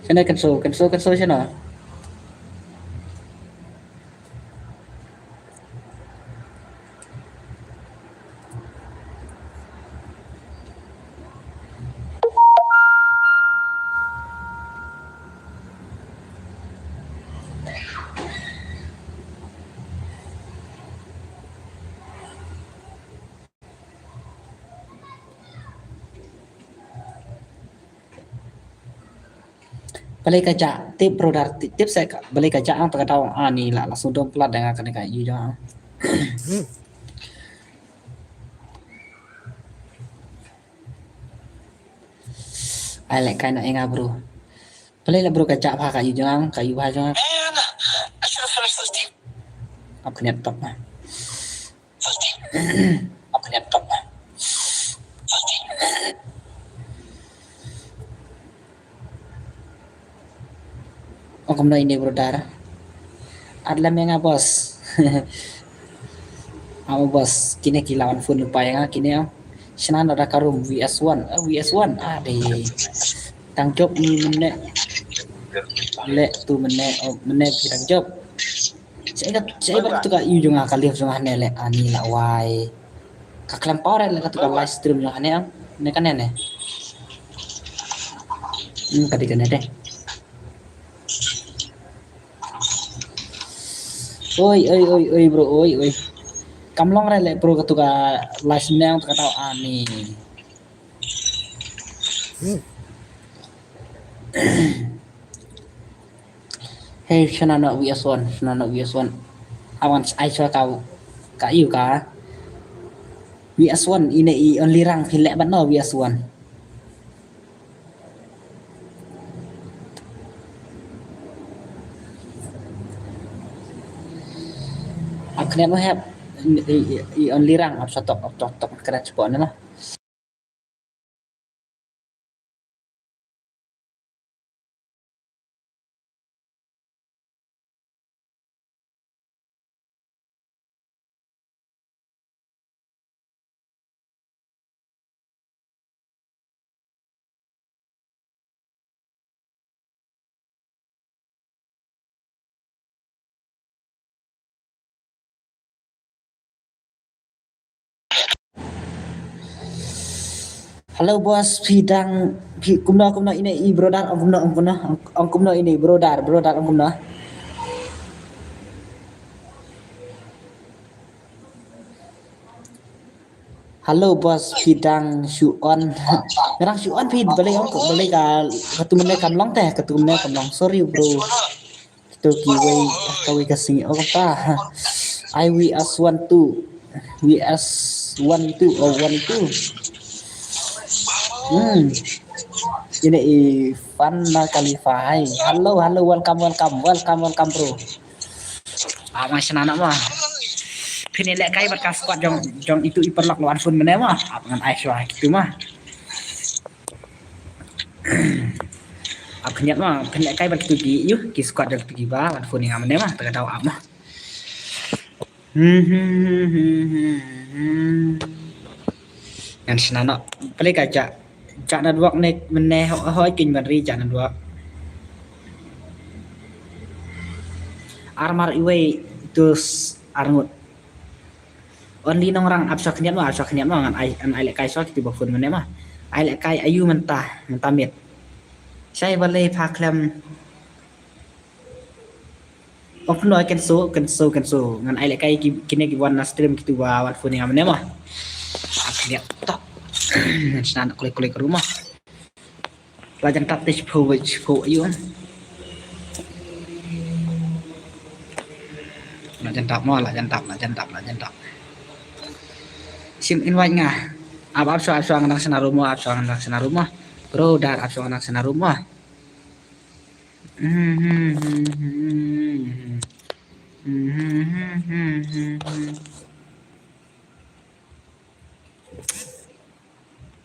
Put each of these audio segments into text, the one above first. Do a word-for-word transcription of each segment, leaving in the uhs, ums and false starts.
Shano kan so, kan so, kan so shano? Balei ka jah tip, brother, tip, tip seh ka, balei ka jah ang ta ka daw ani la, la sudom plat da nga kane ka yu jong. Ai leh kai na enga bro. Balei la bro ka jah bha ka yu jong, ka yu bha jong. Ap kniat tok na. Ap kniat tok na. Ong kumno ine brother. At lem ïa nga boss. Amo boss, kine ki la wan phone lypa ïa nga kine. Shna noh da ka room V S one, eh, V S one. Ah, dei. Tang jop ni mynne. Leh tu mynne, oh, mynne ki tang jop. Shaei ka, shaei ba tu ka yu jong nga ka live jong nga ne leh ani la wai. Ka khlem power leh ka tu ka live stream jong nga ne am. Ne kane ne. Hmm, ka dei kane de. Oi, oi, oi, oi, bro, oi, oi. Kam long re leh bro ka tu ka live ne am tu ka tau ani. Hey, shna noh V S one, shna noh V S one. Awan ai shuwa ka, ka yu ka. V S one ine i only rang phi leh ban noh V S one. Ap kniat mo hep i, i, i only rang ap satok, ap tok, tok kniat spot ne mo. Hello boss, phi dang, phi kumno, kumno ine i brother, ong kumno, ong kumno, ong, ong kumno ine i brother, brother ong kumno. Hello boss, phi dang shu on. Nga dang shu on phi, balei ong, balei ka, katu mynne kam long te, katu mynne kam long. Sorry bro. Kito kiwei, kawei ka sngi, oh, kata. Ai V S one two. V S one two, oh, one two. Hmm. Ine i Fan na Khalifa. Hai. Hello, hello, welcome, welcome, welcome, welcome, bro. Ah, ma shna noh ma. Phin leh kai bad ka squad jong, jong itu i paralok la wan phone mynne ma. Ah, ngan ai shuwa kitu ma. Ap khyndiat ma, phin leh kai bad kitu ki, ïu, ki squad jong kitu kiba wan phone ïa nga mynne ma, ta ka daw ap ma. Ngan shna noh, pynlong ka jah, jah network ne mynne, hooid, hooid, kin ban ri jah network. Armar iwei tus arngut. Only nongrang ap shuwa khyndiat ma, ap shuwa khyndiat ma, ngan ai, ngan ai leh kai shuwa kitu ba phone mynne ma. Ai leh kai aïu mynta, mynta miet. Shai balei pha khlem. Ong kumno, cancel, cancel, cancel. Ngan ai leh kai ki, kine ki wan na stream kitu ba wan phone ïa nga mynne ma. Ap khyndiat tok. Ngan shna noh klik klik ruh ma. La jan tap te shiphew, shiphew aïu. La jan tap mo, la jan tap, la jan tap, la jan tap. Sim invite nga. Ap, ap shuwa, ap shuwa ngan dang shna ruh mo, ap shuwa ngan dang shna ruh mo. Brother, ap shuwa ngan dang shna ruh mo.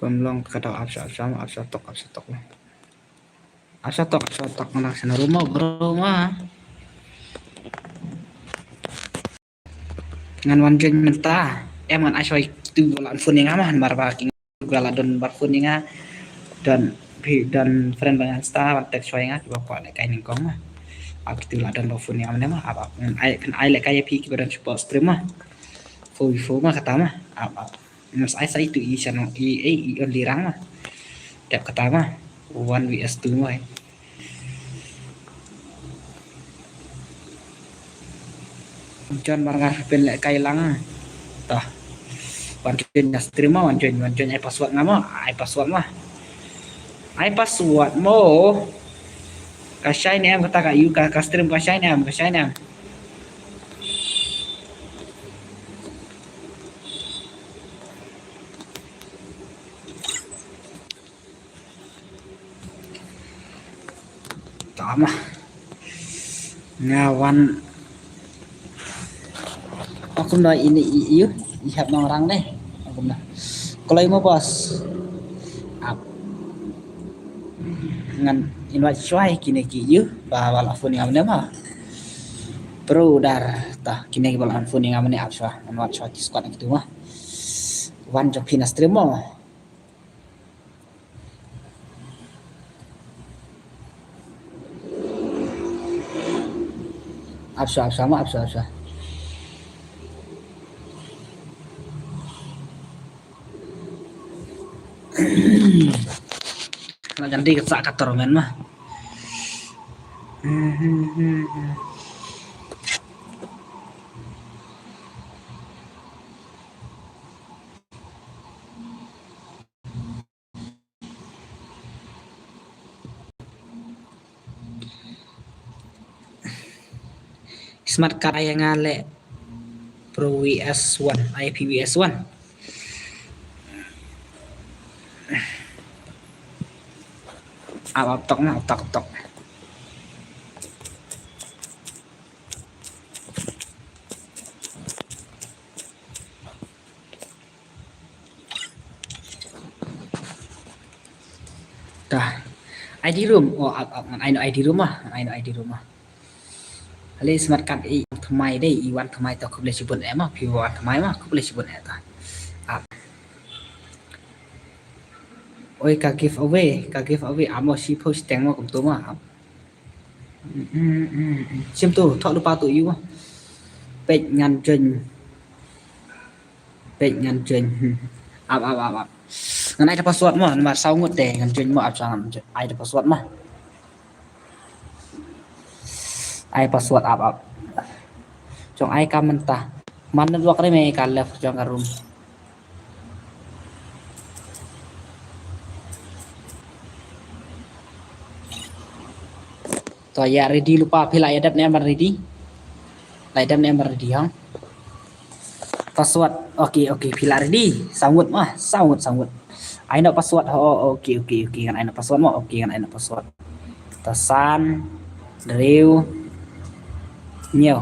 Pynlong ka daw ap shuwa, ap shuwa, ap shuwa tok, ap shuwa tok. Ap shuwa tok, ap shuwa tok, ngan dang shna ruh mo, bro ma. Ngan wan join mynta. Em ngan ai shuwa kitu ba la phone ïa nga ma, namar ba ki nga la don ba phone ïa nga. Don phi don friend ba ngan start ban text shuwa ïa nga kiba kwah lehkai nyngkong ma. Ap, kito la don ba phone ïa nga mynne ma. Ap, ap, ngan ai, phin ai lehkai ïa phi kiba don shapoh stream ma. Phone, phone ma kata ma. Ap, ap. Ngan sa ai sa itu i channel i, i, i onlyrang ma. Dep kata ma. One V S two ma. Jon mar nga pynlehkai lang. Tah. Wan join na stream ma, wan join, wan join, ai password nga ma, ai password ma. Ai password mo. Ka shai ne em kata ka ïu ka, ka stream ka shai ne em, ka shai ne em. Tama. Nga wan. Akum na ini i, i, i hap nang rang deh. Akum na. Kalau imo bos. Ap. Ngan invite shuwa kine ki ïu ba, ba la phone ïa nga mynne ma. Brother, tah kine ki ba la phone ïa nga mynne ap shuwa. Ngan invite shuwa ki squad kitu ma. Wan jong phi na stream mo. Ap shuwa, ap shuwa ma, ap shuwa, ap shuwa. La jan dei ka sa ka tournament ma. Smart card ai nga leh Pro V S one, I P V S one. Ap, ap tok na, ap tok, ap tok. Tah. I D room. Oh, ap, ap, ngan ai noh I D room ah. Ngan ai noh I D room ah. Ale smart card i thymmai dei, i wan thymmai tah, khublei shibun eh ma, phi wan thymmai ma, khublei shibun eh tah. Ap. Oi, ka giveaway, ka giveaway, amo shi post teng ma kumto ma. Ap. Shim tu, thok lypa tu ïu ma. Peit ngan join. Peit ngan join. Hmm. Ap, ap, ap, ap. Ngan ai da password mo, namar saw ngut te ngan join mo, ap, sa ngan ai da password mo. Ai password, ap, ap. Jong ai ka mynta. Man network re me ka left jong ka room. To ïa ready lypa, phi la ïa dep ne em ban ready? La ïa dep ne em ban ready hang? Password. Okay, okay, phi la ready. Saw ngut ma, saw ngut, saw ngut. Ai noh password. Oh, okay, okay, okay, ngan ai noh password ma. Okay, ngan ai noh password. To san, hynriew, hynñiew.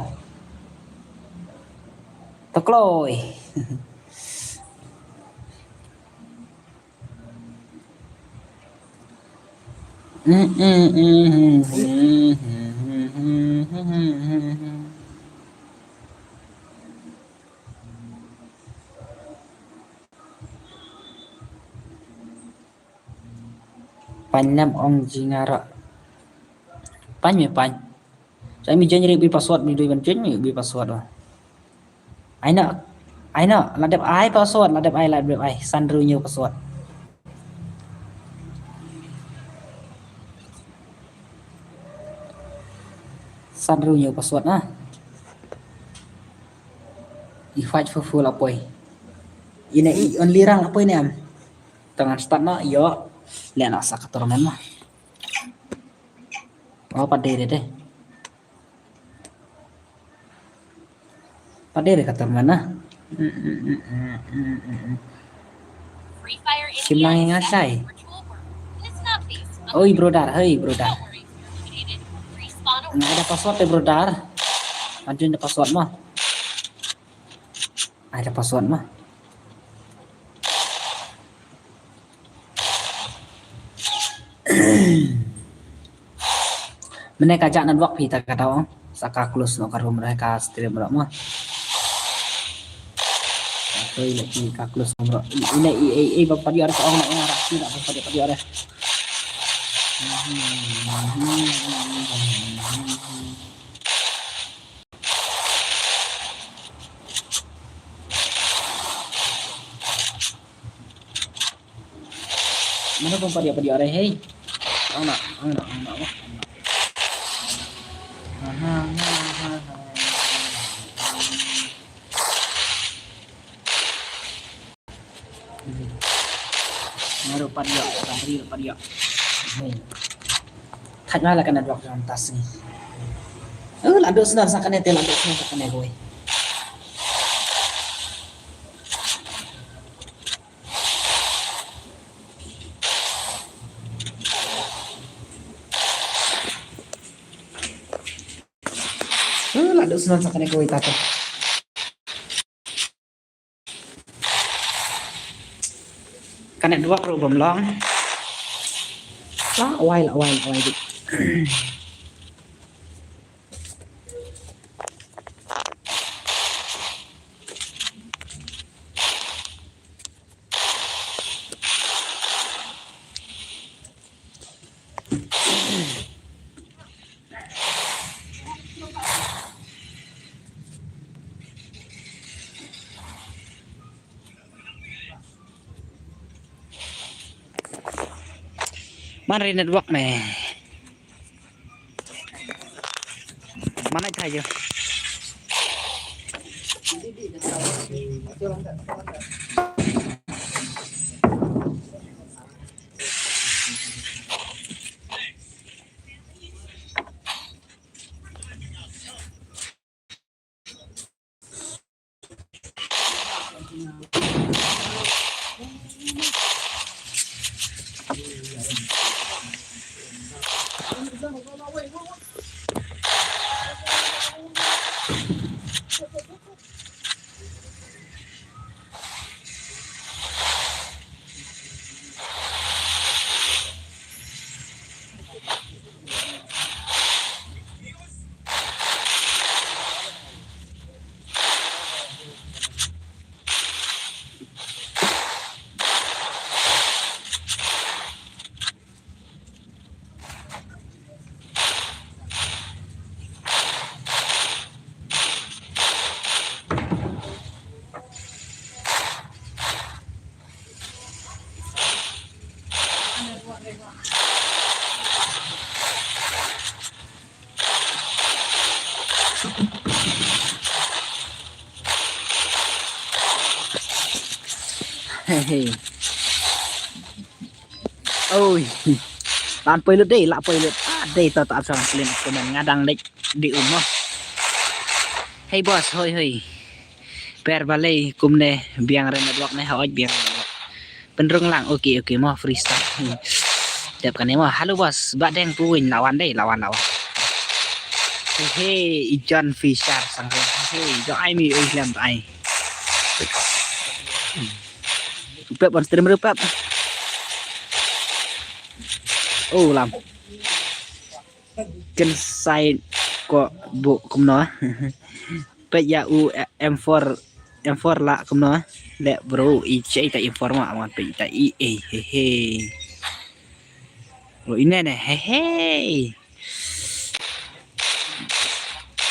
To kloi. Pynlem ong jingara. Pan me pan. Sa mi join ri bi password, mi dei ban join mi bi password wa. Ai na, ai na, la dep ai password, la dep ai, la dep ai, san hynriew hynñiew password. San hynriew hynñiew password na. I fight for full apoi. Ine i only rang apoi ne am. Tangan start na, yo. Leh na sa ka tournament na. Oh, pat dei dei dei. Pat dei dei ka tournament na. Shim lang nga shai. Oi brother, hei brother. Nga ai da password te brother. Anjun da password ma. Ai da password ma. Mynne ka jah network phi ta ka daw. Sa ka close noh ka room re ka stream re ma. Ka toi le ki ka close room re. Ine i i i ba padi are ka ong na ong ra ki na ba padi padi are. Mano pun padia padia re, hei. Ang na, ang na, ang na, ang na. Mano padia, padia, padia. Hei. Thaj ma la ka network jong tas ni. Oh, la duk snar sa kane te, la duk snar sa kane kawei. Eh, la duk snar sa kane kawei ta te. Ka network ruh bym long. La wai, la wai, la wai dik. Man re network me. Mana ita aja. Hey, hey. Oi. Lan poi lut dei, la poi lut. Ah, dei to ta ap sa lang klim komen nga dang dei di um mo. Hey boss, hoi hoi. Per balei kumne biang re network ne, hoi biang re network. Pynrung lang, okay okay mo, freestyle. Dep kane mo, hello boss, ba deng puwin, la wan dei, la wan, la wan. Hey, hey, i John Fisher sang hey, hey, jo ai mi oi lem ai. Rupep on stream rupep. Oh lam. Ken sai ko bu kumno. Peit ïa u M four, M four la kumno. Le bro, i che ita M four ma, amat peit ita i, eh, he he. Bro, ine ne, he he.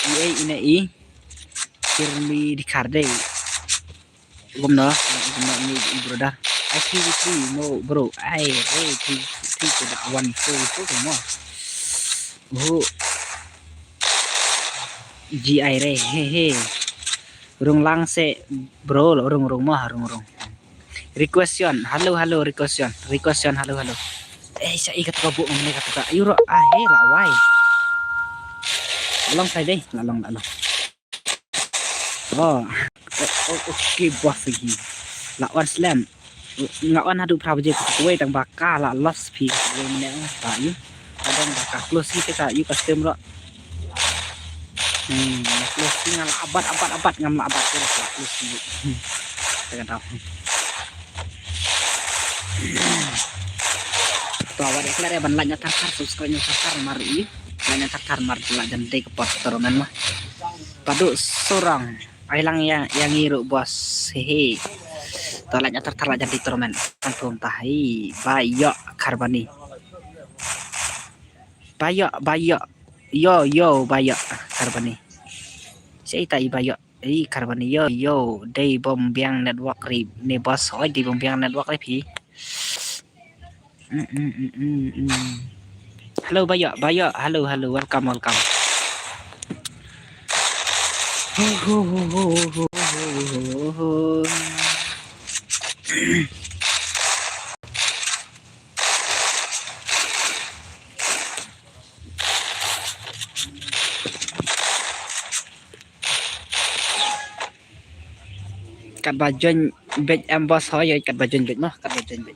I, eh, ine i. Kirmi di kar dei. Kumno, kumno ni, i brother. I three v three, no bro. Ai re, three three ko da one four ko mo. Hu. G I re, he he. Rung lang se bro, lo rung rung mo, rung rung. Requestion, hello hello, requestion, requestion, hello hello. Eh, sa i kata ka bu ngam ne kata ka. Euro, ah he, la wai. Long sai dei, la long, la long. Oh. Oh, oh, okay, boss lagi. La on slam. Nga on haduh phra baje ka wei tang ba ka la lost phi ka wei mene ta yu. Kadang ba ka close hi ka yu ka stem ro. Hmm, close hi nga la abat, abat, abat, ngam la abat ka close hi. Hmm. Tengah tahu. To wat ek lare ban like na thar thar, subscribe na thar thar mar i. Like na thar thar mar la jan dei ka por tournament ma. Padu surang. Ai lang ïa, ïa ngi ruh boss. He he. To like na thar thar la jan dei tournament. Kan thum ta hi. Ba ïoh karbani. Ba ïoh, ba ïoh. Yo, yo, ba ïoh. Karbani. Sa ita i ba ïoh. I karbani yo, yo. Dei bym biang network ri ne boss. Oi, dei bym biang network ri phi. Mm, mm, mm, mm, mm. Hello, ba ïoh, ba ïoh. Hello, hello. Welcome, welcome. Katba join beit em boss, hooid, katba join beit mo, katba join beit.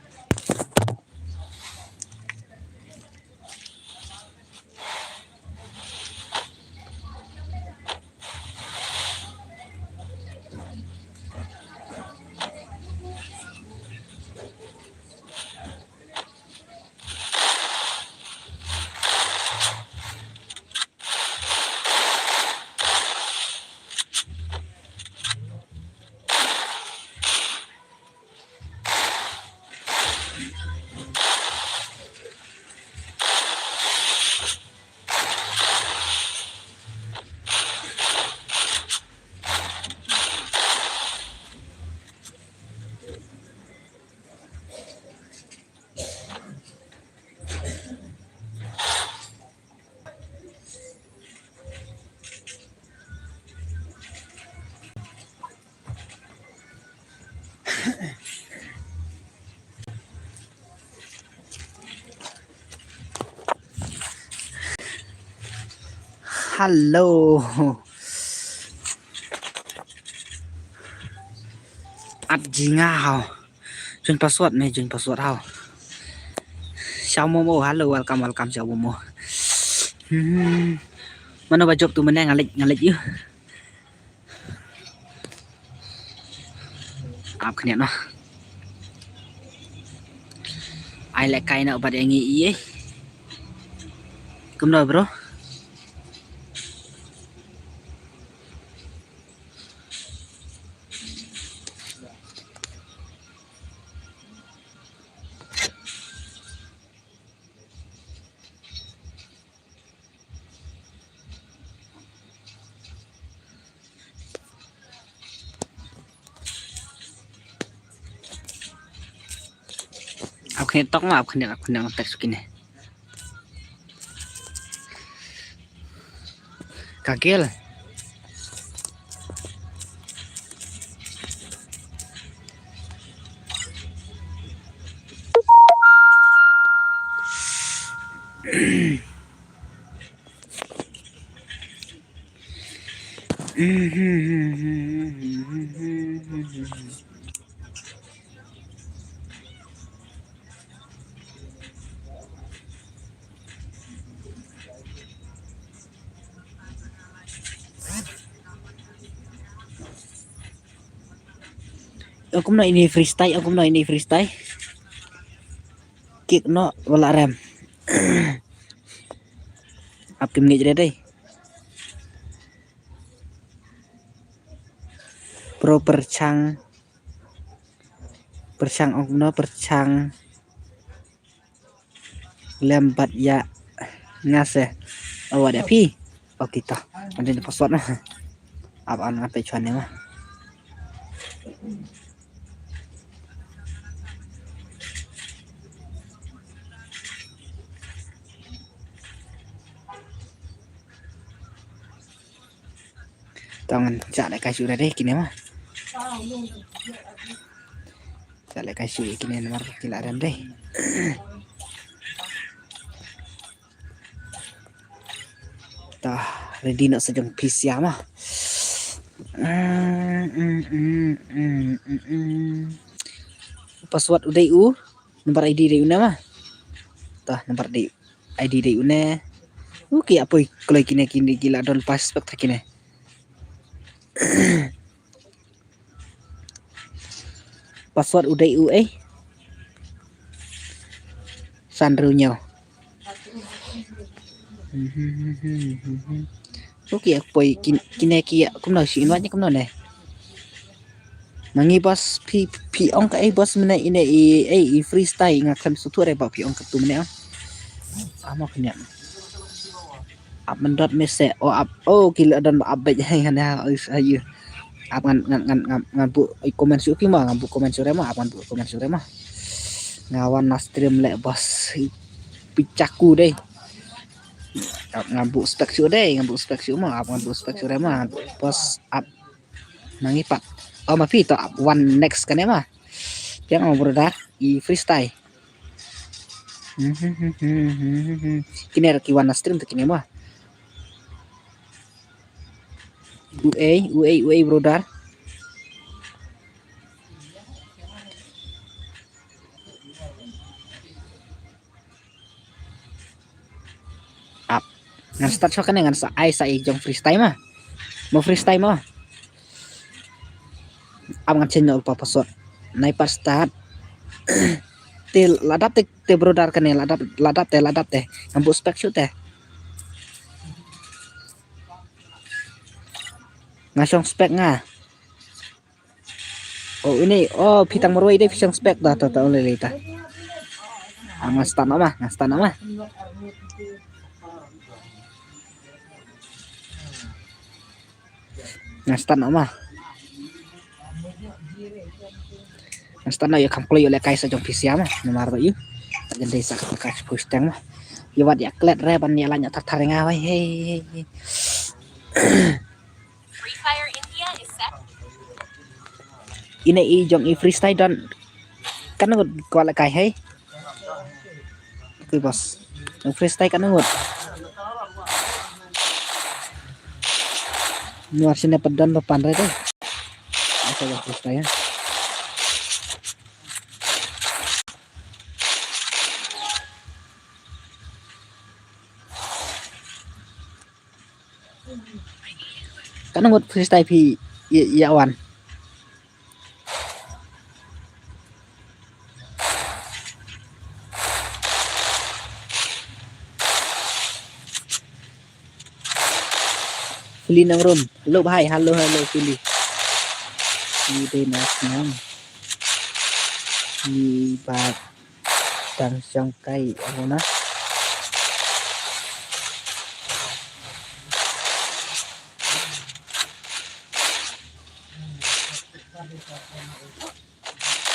Hello. At jinga hao. Join password ne, join password hao. Shaw Momo, hello, welcome, welcome, Shaw Momo. Hmm. Mano ba jop tu mane, nga leit, nga leit ïa u. Ap khniat noh. Ai lehkai noh bad ïa ngi ïa. Kumno, bro? Ap khniat tok ma, ap khniat, ap khniat tek sukine. Kagel. Ong kumno ini freestyle, ong kumno ini freestyle. Kick noh, wala rem. Ap kim ngeit re dei. Pro pyrshang. Pyrshang ong kumno, pyrshang. Lem bad ïa nga se. Awa da phi. Okay to. Ngan dei password na. Ap an ngan peit chwa ne ma. Tang, chak lehkai shuh re dei kine ma. Chak lehkai shuh kine namar ki la rem dei. Ta ready noh sa jong phi sha ma. Password u dei u, number I D dei une ma. Ta number dei I D dei une. U ki apoi kloi kine, kine ki la don pass pek ta kine. Password u dei u ei. San hynriew hynñiew. Okay, apoi kin-, kine ki kumno shi invite ne kumno ne. Ma ngi boss phi, phi ong ka ei boss mynne ine i ei i freestyle nga khlem sngewthuh re ba phi ong katu mynne ong. Amo kane. Ap mendot mese o ap o ki la don ap bej hai han ha ai ai. Ap ngan ngan ngan ngan ngan bu comment shu ki ma ngan bu comment shu re ma ap ngan bu comment shu re ma. Nga wan na stream le bos pichaku dei. Ap ngan bu spek shu dei ngan bu spek shu ma ap ngan bu spek shu re ma ngan bu bos ap. Nangi pat. O ma phi to ap wan next kane ma. Piang o brother i freestyle. Kine ra ki wan na stream to kine ma. Uei uei uei brother. Ap ngan start shwa kane ngan sa ai sa i jong freestyle ma. Mo freestyle ma. Ap ngan chen nyol pa pasot. Nai pat start. Te ladap te te brother kane ladap ladap te ladap te. Ngan bu spek shu te. Nga shong spek nga. O ini o phi tang marwei dei phi shong spek da ta ta ole le ta. Ap ngan start no ma ngan start no ma. Ngan start no ma. Ngan start no ïa kham kloi ïa le kai sa jong phi sia ma. Namar ba ïa. Ta jan dei sa ka ka push tang ma. Ïa wat ïa klet re ban ïa la nya thar thar nga wai hei hei hei. Free Fire India is set. Ine i jong i freestyle don. Kan ngut kwala kai hei. Kui bos. Freestyle kan ngut. Nuar sine pedon ba pan re deh. Asa ya freestyle ya. Kan ngut freestyle phi ya wan. Fili nang rum. Hello bhai, hello hello Fili. Ni dei na snang. Ni ba dang shong kai amo na.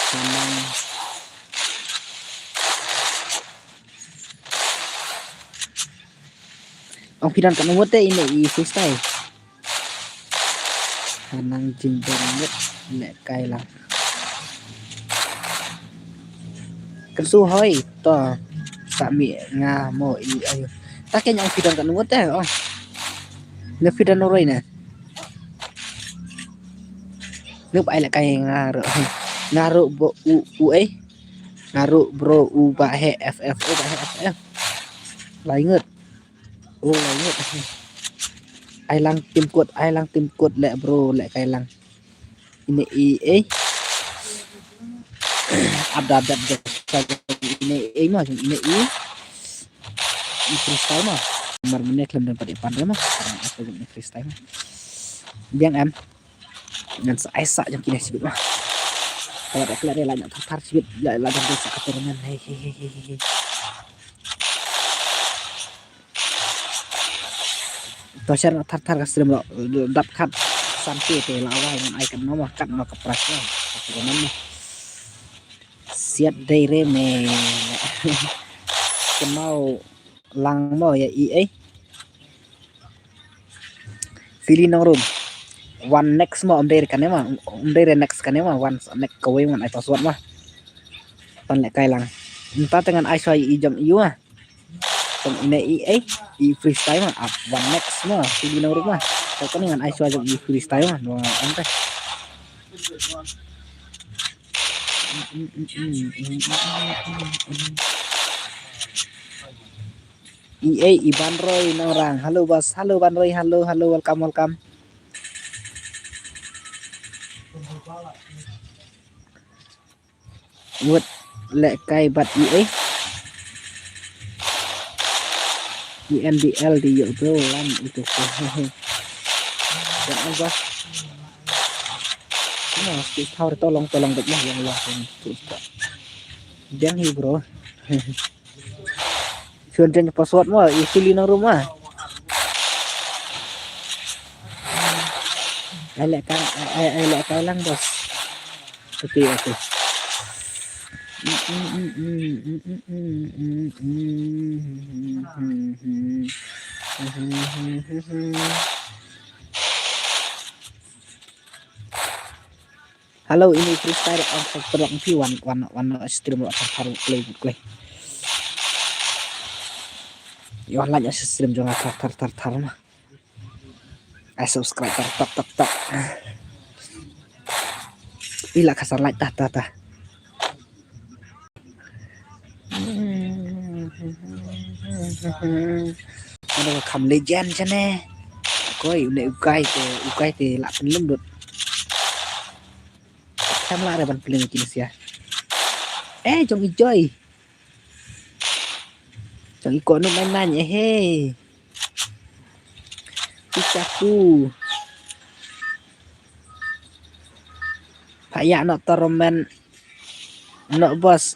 Samang. Ong phi don kan ngut te ine i freestyle. Hanang jingdon ngut ne kai lang. Kan su hoi to sa mi nga mo i ayu. Ta ke nyong phi don kan ngut te o. Ne phi don roi ne. Nup ai la kai nga ro. Nga ro bo u u ai. Nga ro bro u ba he F F u ba he F F. Lai ngut. U lai ngut. Ai lang tim kut ai lang tim kut le bro le kai lang. Ine i eh. Abda abda abda. Ine i ma ine i. I freestyle ma. Mar mene klem dan padi pan ma. Apa yang freestyle ma. Biang em. Ngan sa ai sa jong kine sibit ma. Kalau dah kelar la nya thar thar sibit la la jong sa ka tournament. Hei hei hei hei. To share na thar thar ka stream lo dap khat. Sampe te la wai ngan ai kat no ma kat no ka pras la. Ka tournament ma. Siat dei re me. Kemau lang mo ya i eh. Fili nong rum. Wan next mo um dei re kane ma um dei re next kane ma wan next kawei wan ai password ma. Pan le kai lang. Nta te ngan ai shwa i jong i wa. Tong ine i eh i freestyle ma ap wan next mo fili nong rum ma. Tong kane ngan ai shwa jong i freestyle ma no ante. I eh i Banroi Nangrang. Hello bos. Hello Banroi. Hello hello welcome welcome. Ngut le kai bat i eh. I N D L di yo bro lam itu ko. Dan bos. Nah, speed power tolong tolong dek lah yang lah tu. Biang hi bro. Suan jen password mo, i fili nang rum ma. Ai leh kai, ai, ai leh kai lang, boss. Okay, okay. Hello, ini freestyle ang sa terang pi wan, wan, wan stream lo thar thar, play, play. Yo, like stream jong nga thar thar thar thar ma. Ai subscribe thar thar thar thar. Ila kasar like ta ta ta. Ano ka kham legend jane. Koi une u kai te, u kai te la pynlem dut. Kham la re ban pynlem kin sia. Eh, jong i Joy. Jong i ko nu main main eh, hey. Pikachu. Pha ïa no tournament. No boss.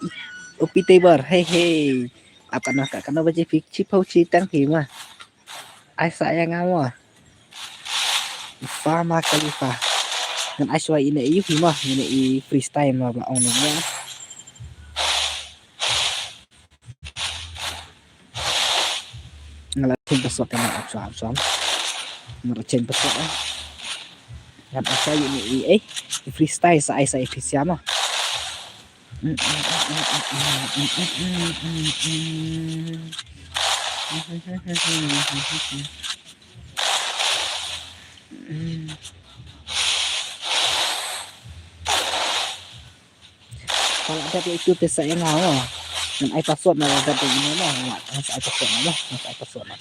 Upi table. Hey, hey. Ap kano ka kano ba ji fik chi pau chi tang hi ma. Ai sa ïa nga mo. Fa ma Khalifa. Ngan ai shuwa ine i hi mo. Ine i freestyle mo ba ong ne mo. Nga la change password ka ma ap shuwa, ap shuwa. Nga la change password eh. Ngan ai shuwa ine i eh. I freestyle sa ai sa i phi sia mo. Pha la dep ïa itu te sa ïa nga mo. Ngan ai password na la dep ïa ine mo. Ngan sa ai password na mo. Ngan sa ai password na.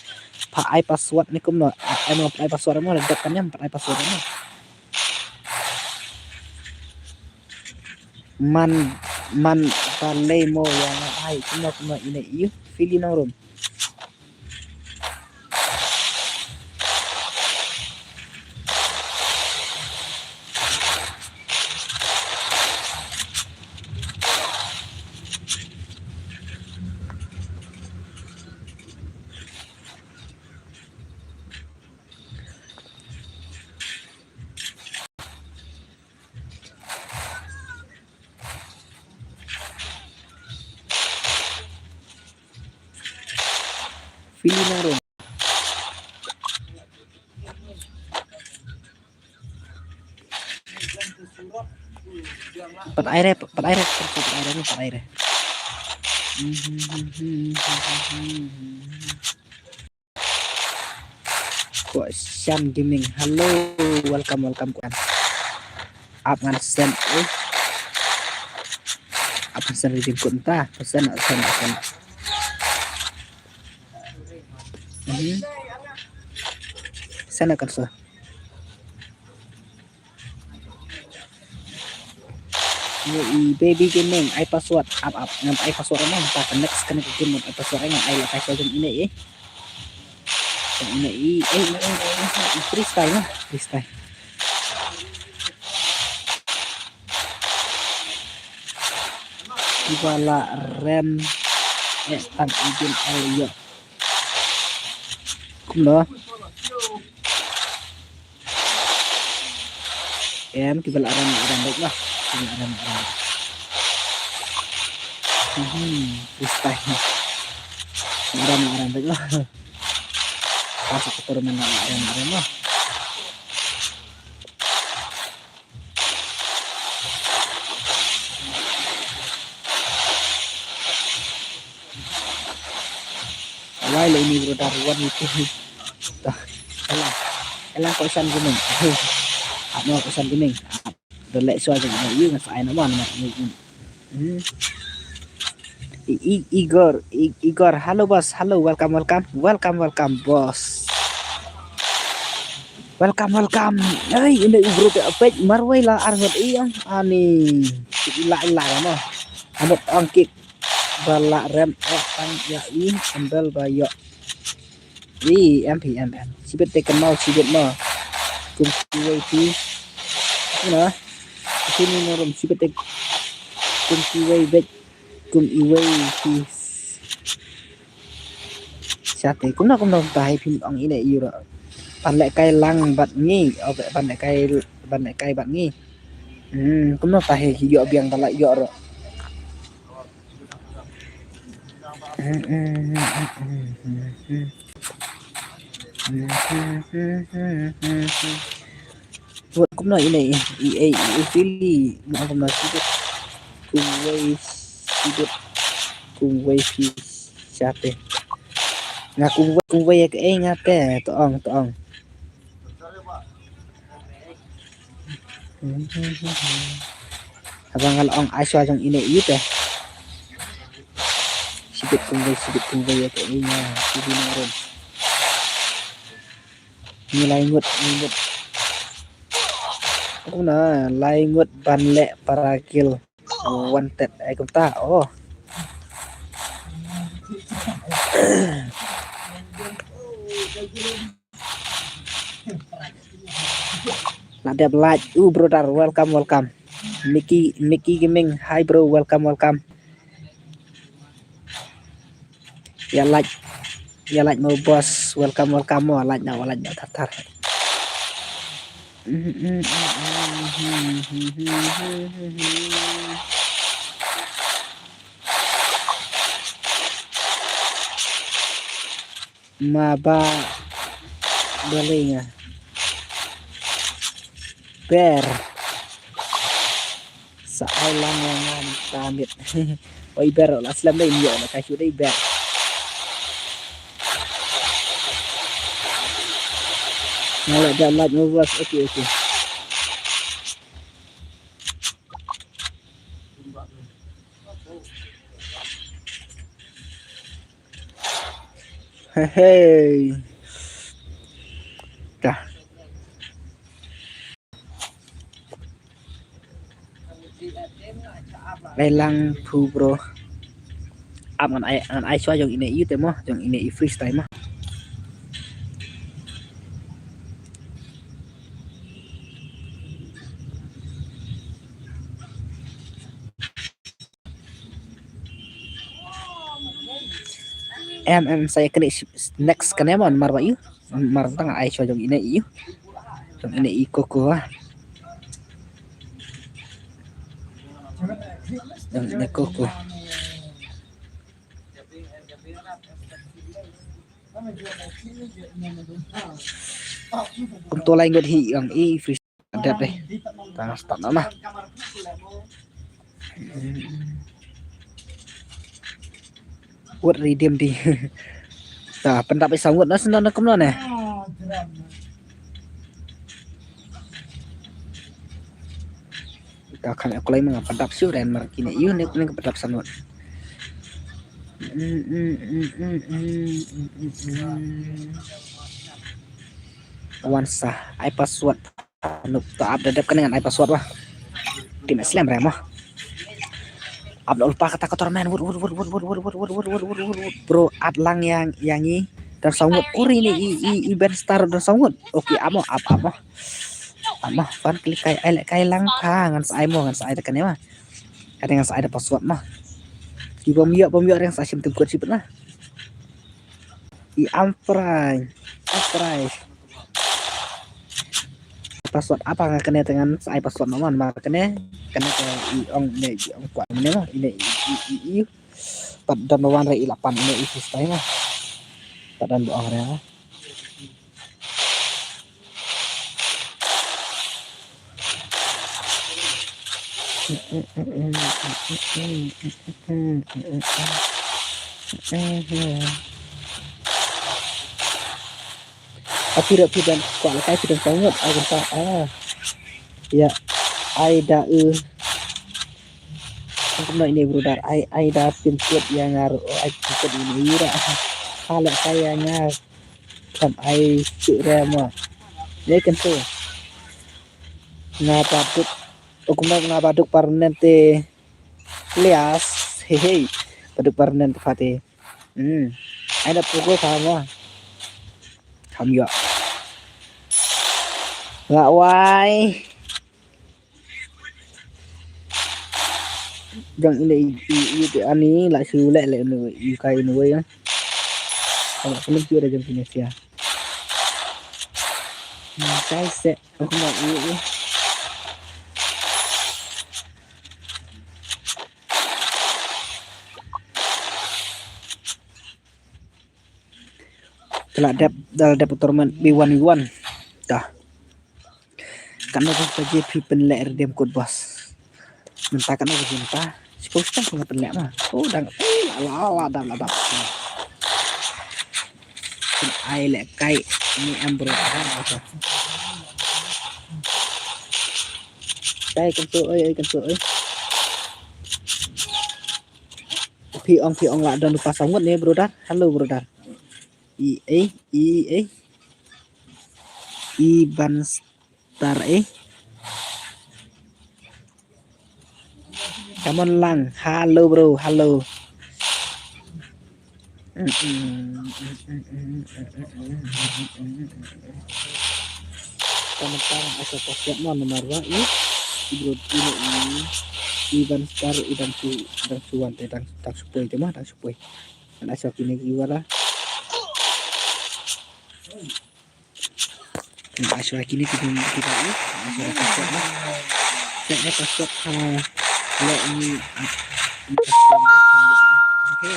Pha ai password ne kumno. Ai mo, pha ai password mo, la dep kan ïam, pha ai password mo. Man, man, pha lei mo ïa nga ai kumno kumno ine i Fili Nongrum. Fili Nongrum. Pat ai re, pat ai re, pat ai re, pat ai re. Ko Shan Gaming. Hello, welcome, welcome ko. Ap ngan send eh. Ap ngan send redeem code ta. Send, send, send. Mhm. Send kan so. Ye i Baby Gaming, ai password, ap ap, ngan ai password mo, ta ka next ka next game ngan ai password, ngan ai la kai jong ine eh. Jong ine i, eh, i, i, i, i, freestyle na, freestyle. Kiba la rem, eh, tang i game ai yo. Kumno? Em, kiba la ram, ram bek lah. Kiba la ram, ram bek. Hmm, freestyle. Ram, ram bek lah. Pas aku turun, ram, ram lah. Wai la ini brother, wan itu. Dah. Elang. Elang ko Shan Gaming. Ap mo ko Shan Gaming. Ap. Dah lek suai jeng yu ngan sa ai nama nama yu. Hmm. I, I, Igor, I, Igor, hello boss, hello, welcome, welcome, welcome, welcome boss. Welcome, welcome. Ai, ine u group ya pek marwei la arngot iyang. Ani. Ila ila mo. Amot angkik. Ba la rem eh tang ya i embel ba yo. I em pi em em. Sibet te kemau sibet mo. Kum kiwei ti. Ina. Sini norom sibet te kum kiwei bet. Kum iwei ti. Sate kumna kumna ta hai pim ong ine yura. Ban leh kai lang bad ngi, o ban leh kai, ban leh kai bad ngi. Hmm, kumno ta hi ïoh biang ta la ïoh ro. Wat kumno ine i ei i fili mo kumno sidit. Kumwei sidit. Kumwei fi sate. Nga kumwei kumwei ka ei nga te to ong to ong. Haba nga la ong ai shuwa jong ine i te. Sibit kumwei sibit kumwei ïa ka i nga sibit na rum. Ni lai ngut ni ngut. Kumno lai ngut ban leh para kill. Wanted ai kumta oh. Nadep like u brother, welcome welcome. Mickey Mickey Gaming, hi bro, welcome welcome. Ya like ya like mo boss, welcome welcome mo, like na like na tar tar. Ma ba balinga ber. Sa ai lang lang lang ta mit. Oi ber la slem dei ïoh la ka shu dei ber. Nga la da like mo boss, okay okay. Hey hey. Dah. Ai lang phu bro. Ap ngan ai ngan ai shuwa jong ine i te mo, jong ine i freestyle mo. Em em sa ïa kane next kane mo, mar ba ïu. Mar tang ai shuwa jong ine ïu. Jong ine i koko ah. Jong ine koko. Kum to lai ngut hi ang i free. Dep deh. Tang start na. Wat redeem di. Ta pyndap i saw ngut na sendon na kumno ne. Ta kham aku lai ma nga pyndap shuh ren mar kine ïu ne pyndap saw ngut. Wan sa ai password. Nuk ta ap da dep kane ngan ai password wa. Tim slem re mo. Ap da ulpa kata kotor men wut wut wut wut wut wut wut wut wut wut wut wut wut. Bro at lang yang yang i dan saw ngut kuri ni i i i ben star dan saw ngut. Oke amo ap amo. Amo fan klik kai ai lek kai lang pa ngan sa ai mo ngan sa ai da kane ma. Kane ngan sa ai da password ma. I bom yo bom yo reng sa shim tim kut ship na. I am fry. Am fry. Password apa nga kane tengan sa ai password no man ma kane kane ke i ong ne i ong kwat ne ma ine i i i i pat dan bawan re i lapan ine i sistai ma pat dan bawan re ma. Apira pidan kwa lakai pidan sangat aku tak ah. Ya ai da eh. Aku nak ini brother ai ai da pinput yang ngar ai pinput ini ira. Hala kaya ngar. Kam ai cuk re mo. Ye kan tu. Nga baduk. Aku nak nga baduk permanent te. Lias. Hehe. Baduk permanent te fate. Hmm. Ai da pukul sama. Kam yo. Nga wai. Jong ine i i i ani la shu le le ine i kai ine wei. Ala kulim shu da jong kine sia. Sai se. Oh, ma, i, i. Te la dep, da la dep u tournament B one V one. Da. Katno baje phi pynleh redeem code, boss? Mynta katno baje mynta? Shiphew shiteng nga pynleh ma. Oh, dang, eh, la, la, la, dang, la, dang. Pyn ai leh kai ni em bro. Ah, okay. Kai kan tu, oi, oi, kan tu, oi. Phi ong, phi ong la don u pasang ngut ne, brother. Hello, brother. I, eh, i, eh. Iban Star, eh. Come on lang. Hello, bro. Hello. Come on, come on. Asa pas siap mo nomor wa, eh. Bro, ini, ini. Iban Star, i dang su, dang su wan te, dang, dang su poi te ma, dang su poi. Ana sa kini ki wala. Ana sa kini ki dum ki dum. Ana sa ka sa. Sa ka sa ha. Let me up. Okay.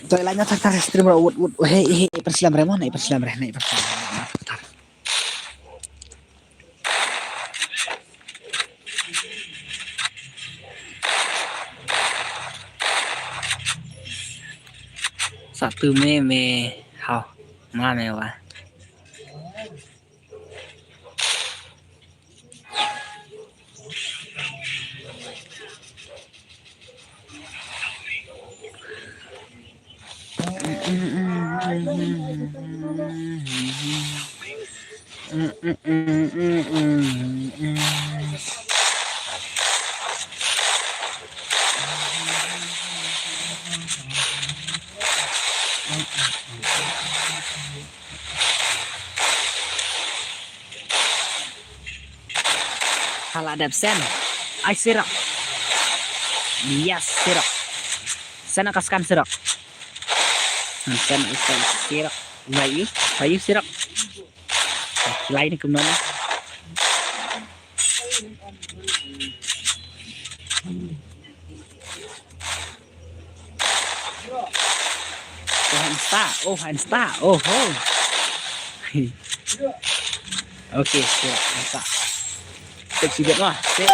Toi la nya tak tak stream ro wut wut. Hei, hei, hei, persilam re mo, hei, persilam re, hei, persilam re. Sa tu me me hau ma me wa. Hala dep sen. Ai sirok. Yes, sirok. Sen ka scan sirok. Sen ai sen sirok. Bayu, bayu sirok. Lai ni kumno ni. Oh, han start. Oh, han start. Oh, ho. Okay, siap, han start. Tek sibet lah. Tek.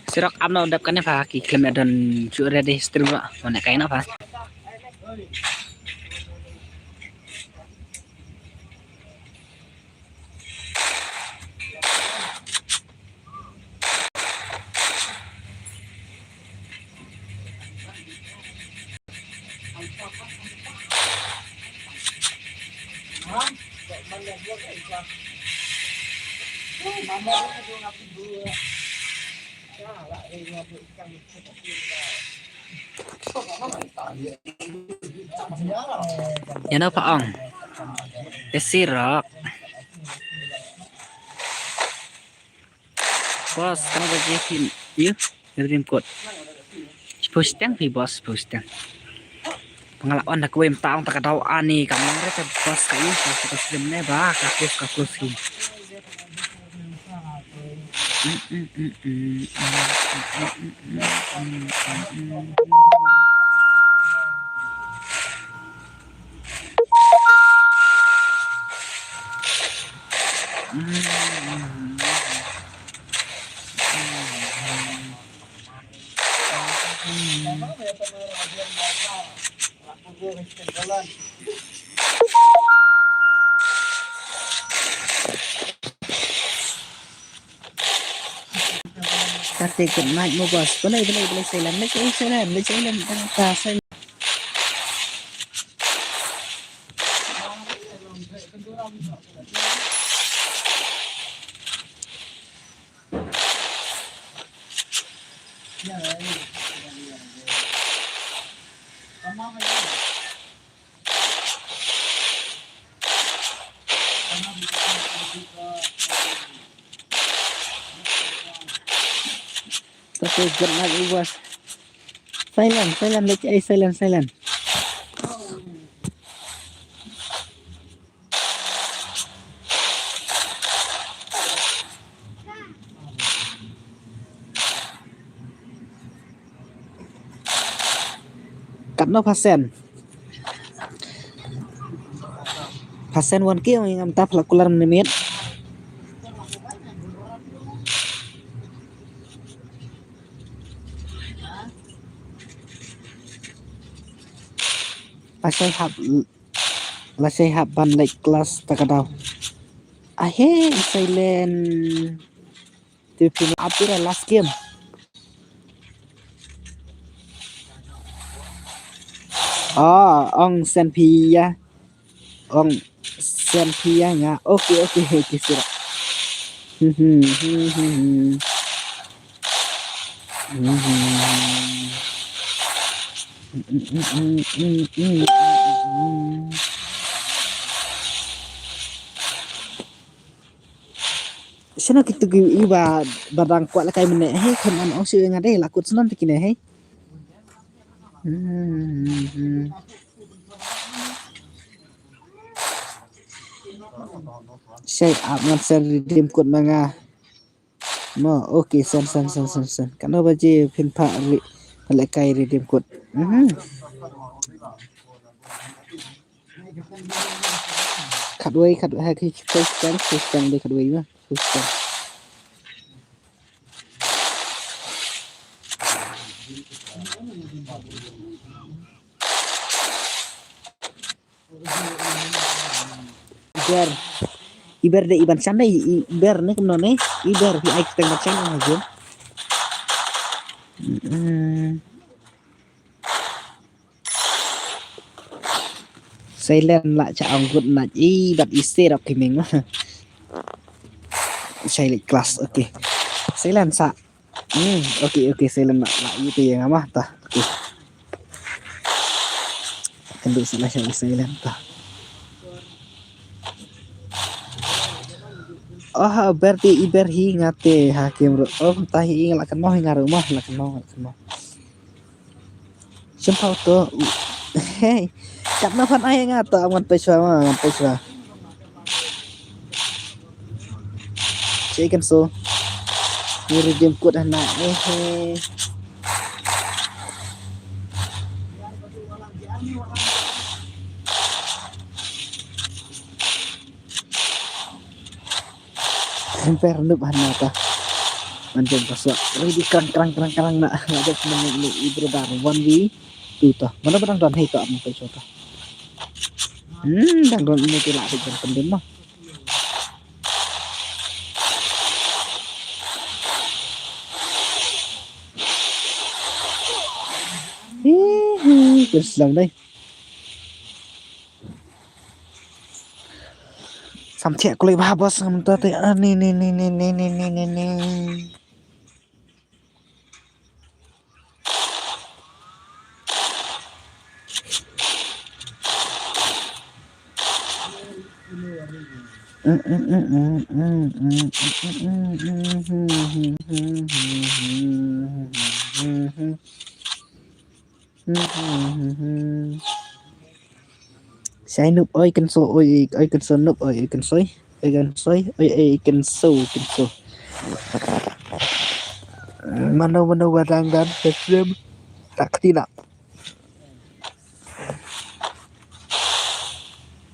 Sirok am no dap kane pha ki khlem don chu ready stream ba. Mane kai na pha. Ïa no pha ong. Te sirok. Boss, kano ba je phin. Yu, redeem code. Shiphew shiteng phi boss, shiphew shiteng. Pangala on da kawei mynta ong ta ka daw ani ka mong re ka boss ka yu ka ka slim ne ba ka close ka close hi. Kate good night mo boss. Balei, balei, balei silent. Leit silent, leit silent. Tang ta silent. Kate good night mo boss. Silent, silent, leit ai silent, silent. Katno percent? Percent wan ki ong ngam tap la kular minit. Lashai hap, lashai hap ban leit klas ta ka daw. Ahe, silent. Te phi ap ïa last game. Ah, ong send phi ïa. Ong send phi ïa nga. Okay, okay, okay, sira. Shano kitu ki i ba, ba dang kwah la kai mene. Hei, khun an ong shu nga dei la kut snon te kine hei. Shai ap ngan send redeem code ma nga. Mo, okay, send, send, send, send, send. Katno baje phin phah re-, phin leh kai redeem code. Mhm. Khatwei, khatwei, ha, ki, ki, ki, ki, ki, ki, khatwei ma, ki, ki. Iber. Iber de iban shan de, i-, iber ne kumno ne? Iber, hi ai teng ban shan ha jin. Mm. Silent la cha ong good night. I bat i stay rap kimeng. Silent class, okay. Silent sa. Hmm, okay, okay, silent la, la, itu yang ama ta. Okay. Kan duk sila silent ta. Oh, berarti iber hi ngate hakim ro. Oh, ta hi ing la kan mau hi ngaru mah, la kan mau, la kan mau. Sempau to. Hey. Katno phan ai nga to, ngan pei shwa ma, ngan pei shwa. Check and so. Ni redeem code hana. Eh, hey. Emper nup hana ta. Manjong kaswa. Ready krang, krang, krang, krang na. Ada mengenai ibro dar one v two ta. Mana barang don hei ta, apa sota. Hmm, dang don ini kila di jam pendim mah. Hihi, terus lang dai. Sam thiah kulai bah bos ngam ta te, ah, ni, ni, ni. Shai nup oi kan so oi, oi kan so nup oi, oi kan soi, oi kan soi, oi, oi kan so, kan so. Mano, mano wadang dan, Hashem. Tak tina.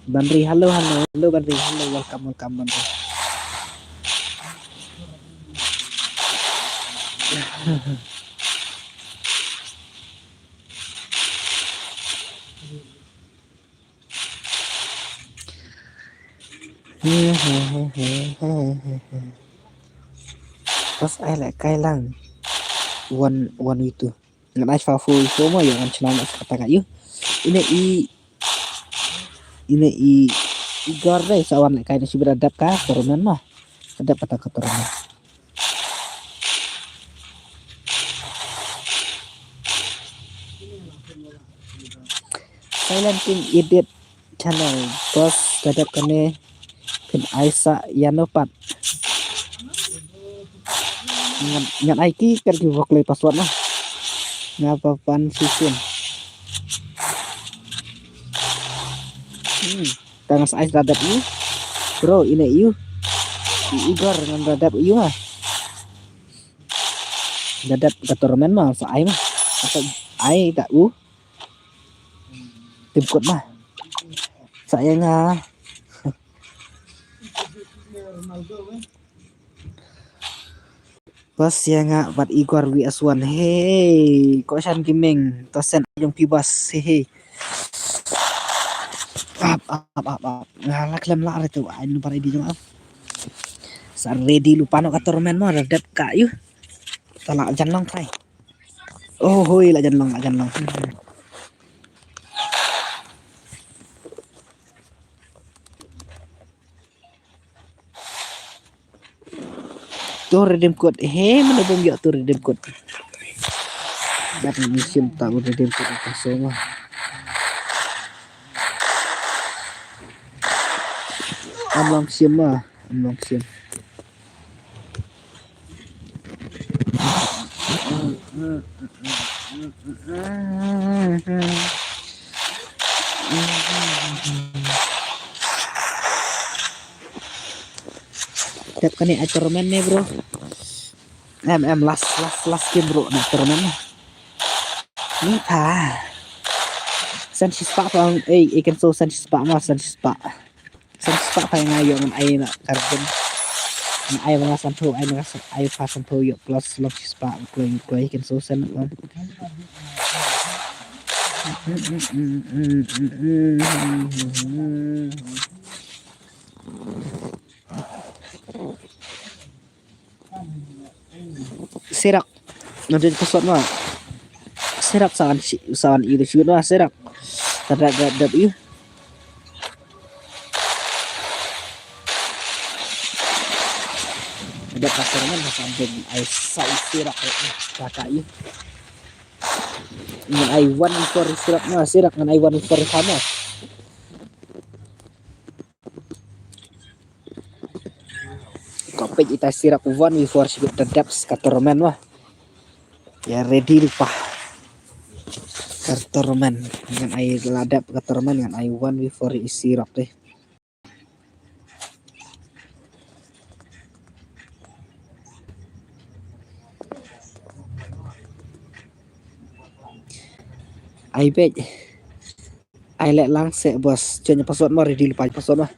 Banri, hello, hello, hello, Banri, hello, welcome, welcome, Banri. Pas ai leh kai lang. One, one v two. Ngan ai fa four v four mo, ïa ngan shnong sa kata ka ïu. Ine i, ine i, i Igor dei sa wan lehkai na shibit da dep ka tournament mo. Da dep kata ka tournament. Silent King Edit Channel, boss, da dep kane phin ai sa ïa no pat. Ngan, ngan ai ki kat ki bok lei password na. Nga pa pan shisien. Hmm. Tang sa ai sa da dep ïu. Bro, ine ïu. I Igor ngan da dep ïu ma. Da dep ka tournament ma sa ai ma. Sa ai da u. Tim kut ma. Sa ïa nga. Pas ïa nga bad Igor wi aswan. Hey, ko shan kimeng. To sen jong pi bas. Hey, hey. Ap, ap, ap, ap. Nga la klem la re tu. Ai number I D jong ap. Sa ready lu pano ka tournament mo, da dep ka ïu. Ta la jan long try. Oh, hoi, la jan long, la jan long. To redeem code. He, mana bom ïa to redeem code. Gat ni sim ta redeem code ka so ma. Am long sim ma, am long sim. Tep kane ai tournament ne, bro. Em, em, last, last, last game, bro, na tournament ne. Ni pa. San shispah pa, eh, eh, kan so san shispah ma, san shispah. San shispah pa nga ïoh ngan ai na karbon. Ngan ai ma nga san phew, ai ma nga san, ai pa san phew ïoh plus long shispah, kloi, kloi, kan so san. Sirak. Nanti password ma. Sirak sawan si, sawan i tu siwit ma, sirak. Tada gap dap i. Ada password ma, sampai ai sai sirak. Kata i. Ngan ai one for sirak ma, sirak ngan ai one for sama. Ka peit ita sirak one v four sibit da dep ka tournament wah. Ïa ready lypa. Ka tournament ngan ai la dep ka tournament ngan ai one v four i sirak deh. Ai beit. Ai leh lang seh boss. Jon ïa password ma, ready lypa password ma.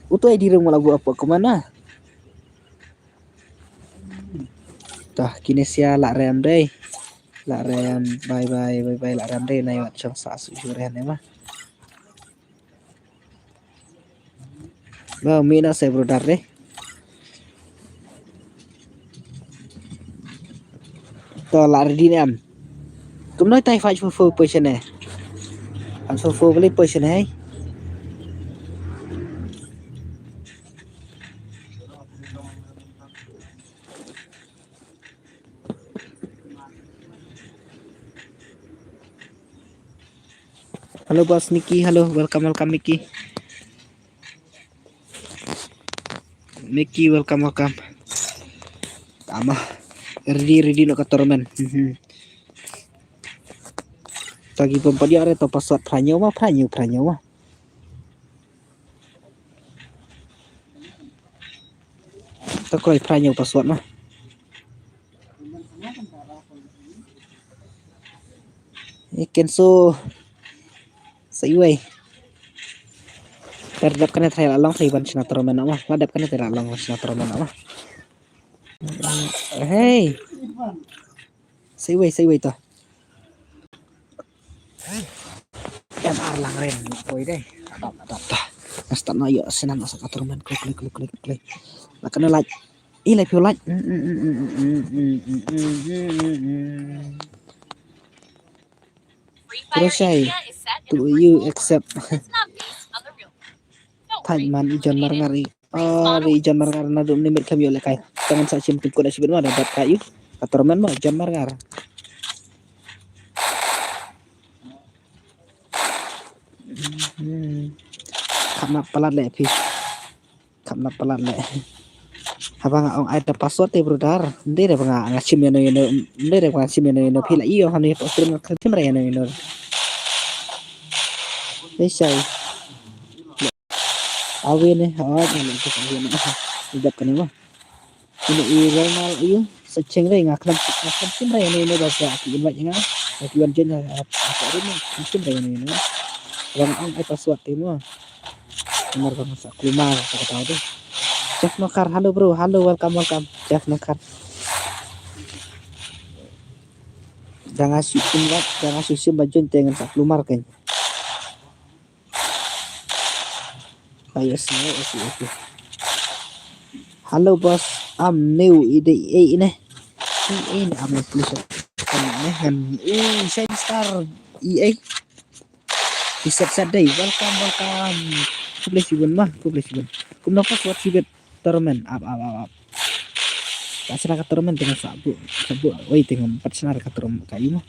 Uto ai di rung ma la gu apa kumana. Tah kine sia la rem dei. La rem, bye bye, bye bye, la rem dei, nai wat shong sa su shu rem dei ma. Ba mi na se brother dei. To la ready ne em. Kumno tai five four four position eh. Five four four beli position eh. Hello boss Mickey, hello, welcome, welcome Mickey. Mickey, welcome, welcome. Tama. Ready, ready noh ka tournament. Mhm. Tagi pom padi are to password pranyo ma, pranyo, pranyo ma. To kloi pranyo password ma. Iken so. Sa iwei. Ter dep kane trai la long sa iwan shna tournament ma. La dep kane trai la long shna tournament ma. Hey. Sa iwei, sa iwei to. Em ar lang ren, poi dei. Adap, adap ta. Nasta na yo, sinan nasa ka tournament, klik, klik, klik, klik, klik. La kane like. I lai phi u like. Roshai, do you accept? Thai man i John Marngar i. Ah, i John Marngar na dum ni mit kam yo le kai. Tangan sa sim tu ko da sibit ma da bat kai. Ka torment ma John Marngar. Hmm. Kam na palat le phi. Kam na palat le. Haba nga ong ai ta password te brother. Nde re ba nga nga sim ïano ïano. Nde re ba nga sim ïano ïano phi la ïoh hani ko stream nga sim re ïano ïano. Ni sai. Awi ne, oh, ni ko awi ne. Idap kane ma. Ine i Ronald i sa cheng re nga khlem nga khlem sim re ïano ïano ba sa ki invite nga. Ki wan jen ha ha rim sim re ïano ïano. Ba nga ong ai password te mo. Namar ba nga sa klumar sa kata de. Jeff Nongkhar, hello bro, hello, welcome, welcome. Jeff Nongkhar. Da nga shu invite, da nga shu sim ba join te ngan sa klumar kan. Ah, yes, no, okay, okay. Hello boss, I'm new. Ide eh ine. Eh ine, I'm new, please. Kan ne kan. Eh, Shine Star. Eh. Iset sat dei. Welcome, welcome. Khublei shibun ma, khublei shibun. Kumno ka suat shibit torment. Ap, ap, ap, ap. Ka sra ka torment tengah sabu, sabu. Oi, tengah empat senar ka torment ka imo.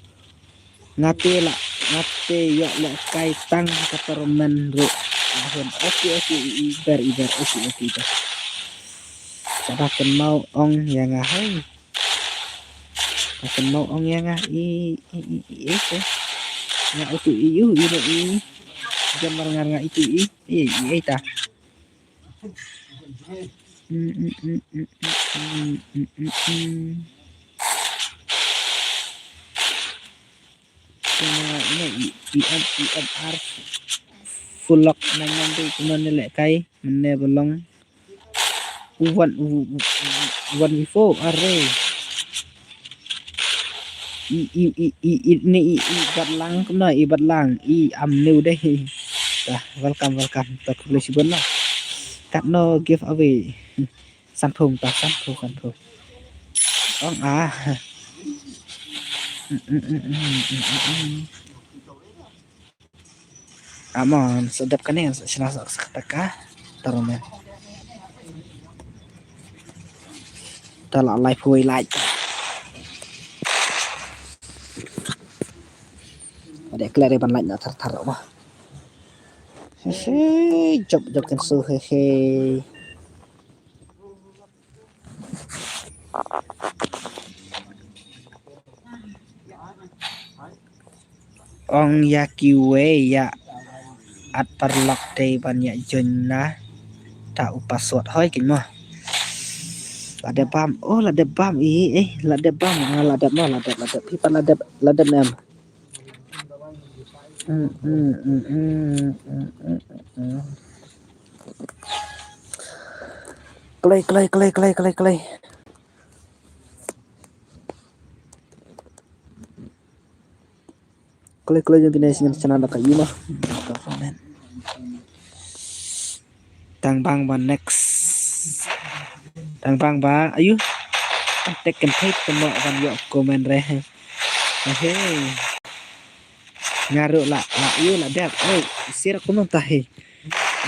Ngate la, ngate ïa la kai tang ka torment ru. Lahun. Oke, oke, i, i, ber, i, ber. Oke, oke, ber. Sabah ken mau ong ïa nga hai. Ka ken mau ong ïa nga i, i, i, i, i, i. Nga utu i, u, i, i. Gambar ngar nga itu i, i, i, i, ta. Ina i i em i em ar fulok nang nang tu kumane le kai mane belong. Wan wan before are. I i i i i ni i i batlang kumna i batlang i am new deh. Dah, welcome, welcome. Tak boleh sibon lah. Kat no giveaway. Sanphew ta, sanphew, sanphew. Ong ah. Amon, sedap kane, sena sa sa taka. Taruh men. Tala live hui live. Ada clear ban live na tar tar apa. Hehe, jop jop kan su hehe. Ong ïa kiwei ïa at paralok dei ban ïa join na ta u password hoi kin mo. La dep bam, oh la dep bam i eh la dep bam nga la dep mo la dep la dep pi pat la dep la dep nem. Klei, klei, klei, klei, klei, klei. Klei, klei, jong kine singen chana da ka yuma. Tang bang ba next. Tang bang ba ayu. Tek kan thik temo ban yo comment re. Hey. Nga ruh la la ïu la dep. Oi, sir aku nang tahi.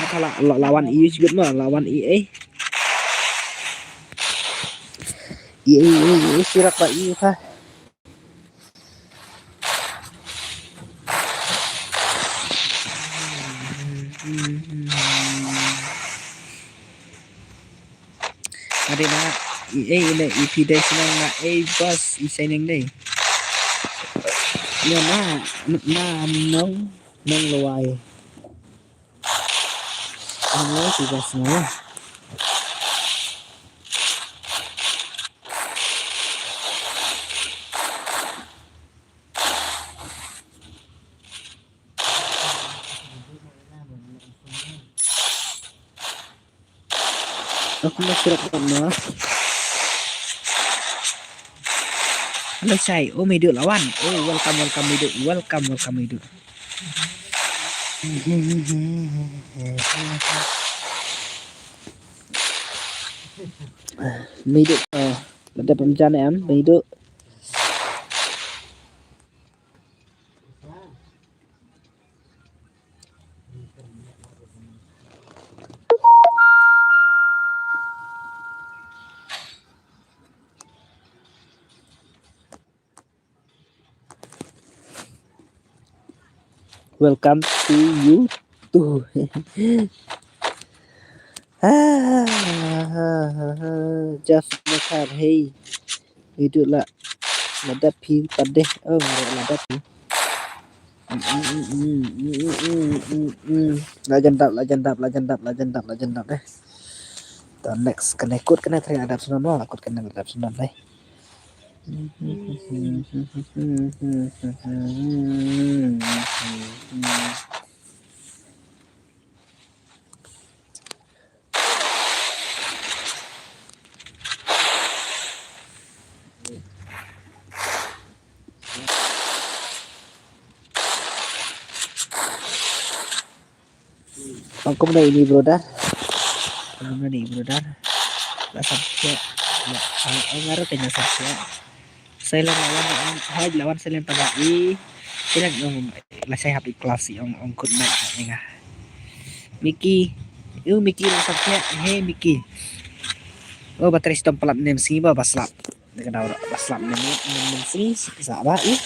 Aka la la lawan ïu sigut ma lawan i eh. I eh i eh sir aku ïu ha. Ade na i ei ine i phi dei sna nga ei bas i saining dei. Ina na na nong nong lawai. Nong lawai si bas na. Aku masih rapat mah. Hello Shai, oh Midu lawan. Oh welcome welcome Midu, welcome welcome Midu. Meidu, eh, la dep ym jan em, meidu. Welcome to you too. Jeff Mekar, hey. Idu la, la dap hi pat deh. Oh, la dap hi. La jan dap, la jan dap, la jan dap, la jan dap, la jan dap deh. To next, kane kut kane try la dap snon, la kut kane la dap snon deh. Ong kumno ini, brother? Ong kumno ini, brother? La samsiah. La, ong, ong ngar ka ina samsiah. Silent lawan, ong, hai lawan silent pada i. Silent ong, la sai hap i class i ong, ong kut mai ing ah. Mickey. Yu Mickey la samsiah. Hey Mickey. Oh, battery stom palat nem si ba baslap. Dekat daw baslap nem nem si sa ba i.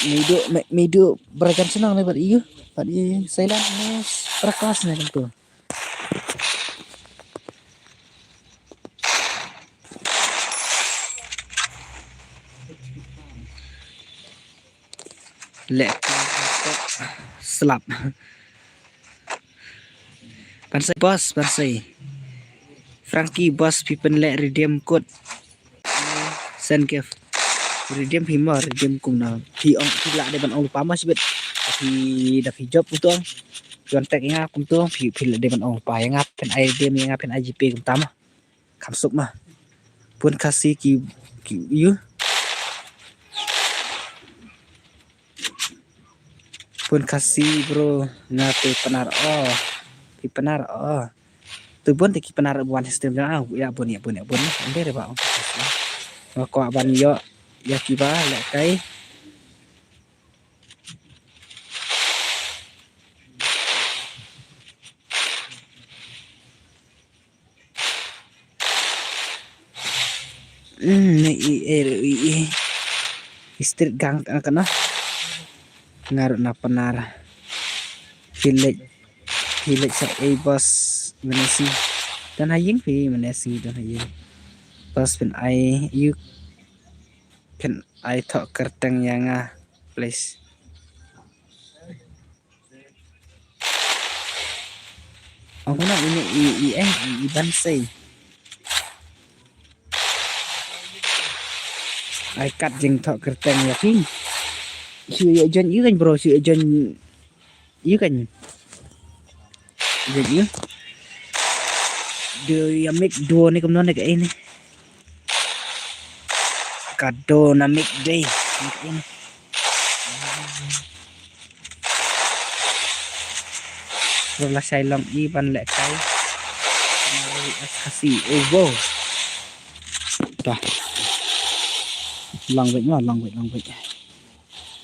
Midu, mi-, midu berajan senang ni bad iu, bad i Thailand ni berakas ni tentu. Leh slap. Pansai boss, pansai. Frankie boss, phi pynleh redeem code. Send gift. Redeem phi mo, redeem kumno. Phi ong, phi lah dei ban ong lypa mo shibit. Phi da phi job kumto. Phi wan tag ïa nga kumto, phi, phi lah dei ban ong lypa ïa nga, phin ai redeem ïa nga, phin ai G P kumta mo. Kham suk ma. Pun Khasi ki, ki, ïu. Pun Khasi bro, nga te Pnar o. Ki Pnar o. Tu bun te ki Pnar buan system jong nga, ïa bun, ïa bun, ïa bun. Ande re ba ong Khasi. Nga kwah ban ïoh ïa kiba lehkai. Hmm, i, i, i, i. I street gang, ah, kano. Nga ruh na Pnar. Village, village sa ei boss, Manesi. Don ha ïing phi, Manesi, don ha ïing. Boss phin ai, ïu phin ai thoh kyrteng ïa nga, please. Ong kumno ine i, i, eh, i, i Bansei. Ai kat jingthoh kyrteng ïa phi. Shu ïa join ïa kan bro, shu ïa join ïa kan. Join ïa. Dynamic duo ne kumno ne ka ini. Ka dynamic dei. Ruh lashai long i ban lehkai. Khasi, oh wow. Dah. Long wait ma, long wait, long wait.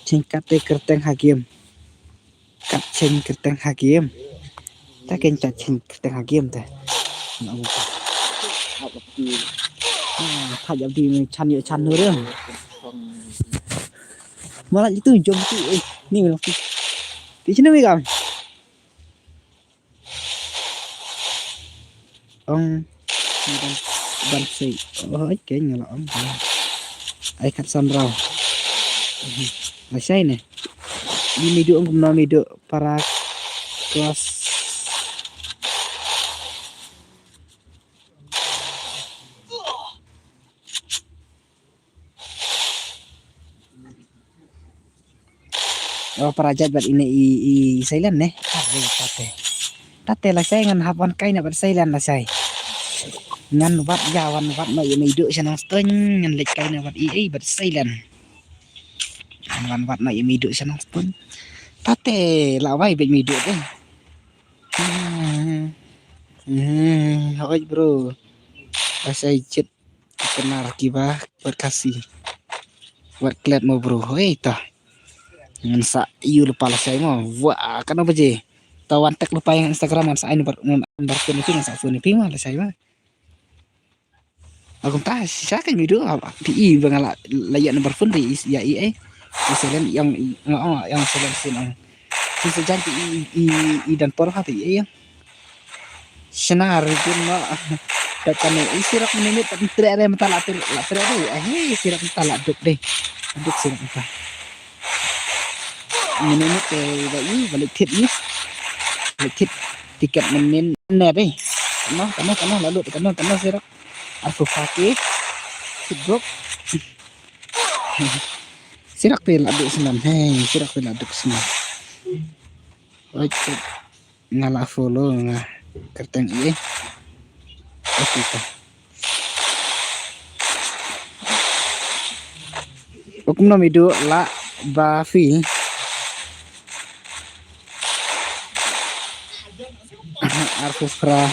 Ching kat te kyrteng ha game. Kat cheng kyrteng ha game. Ta ken kat cheng kyrteng ha game te. Na u ta. Ah, ta jap di ni chan yo chan nu re. Mala itu jom tu, eh, ni mala tu. Di sini mi kam. Ong, ban, ban sei. Oh, ai, keiñ nga la ong. Ai, khat san rau. Ai, sai ne. Di midu ong kumno midu para kelas. Oh, para jait bad ine i, i Thailand ne. Are, tate. Tate lashai ngan hap wan kai na bad Thailand lashai. Ngan wad ïa wan wad noh ïa Meidu sha Nongstoiñ, ngan leit kai na wad i ei bad silent. Ngan wan wad noh ïa Meidu sha Nongstoiñ. Tate la wai bad Meidu de. Hmm, hmm, hoi bro. Asai jit. Kena kiba wat kasi. Wat klet mo bro. Hoi ta. Ngan sa yu lupa la sai mo. Wah, kano baje. Ta wan tek lupa ïa Instagram ngan sa ai number, number phone ïa phi, ngan sa phone ïa phi mo la sai mo. Akum ta sa kan Meidu, phi i ba nga la, la ïa number phone phi i ïa i ei. Ïa silent ïong, ïong, ïong silent sin ong. Phi sa jan phi i, i, i dan por ha phi i ei ïong. Shna ri gun ma. Dak kane i Sirok mynne mynne pat treh re mynta la treh, la treh re. Ah, hi Sirok mynta la duk de. Duk Sirok mynta. Mynne mynne te ba i ba leit thied i. Leit thied tiket mynne mynne de. Kano, kano, kano, la lut, kano, kano Sirok. Arphew pha ki. Thied duk. Sirok te la duk snem. Hei, Sirok te la duk snem. Oi, nga la follow nga kyrteng i eh. Oi, kita. Ukum no Meidu la ba phi. Arphew phra.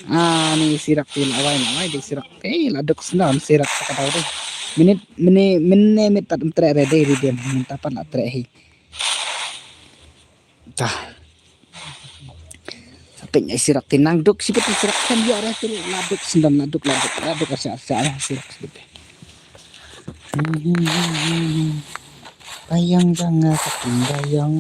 Ah, ni Sirok te la wai, la wai de Sirok. Eh, la duk snem Sirok ka dau de. Mynne mynne mynne mynne pat treh re de ri dem. Mynta pat la treh hi. Ta. Sa pyn ïa Sirok te nang duk shibit Sirok kan ïa re te la duk snem la duk la duk la duk arsa arsa Sirok shibit. Bayang jang nga ka pyn bayang.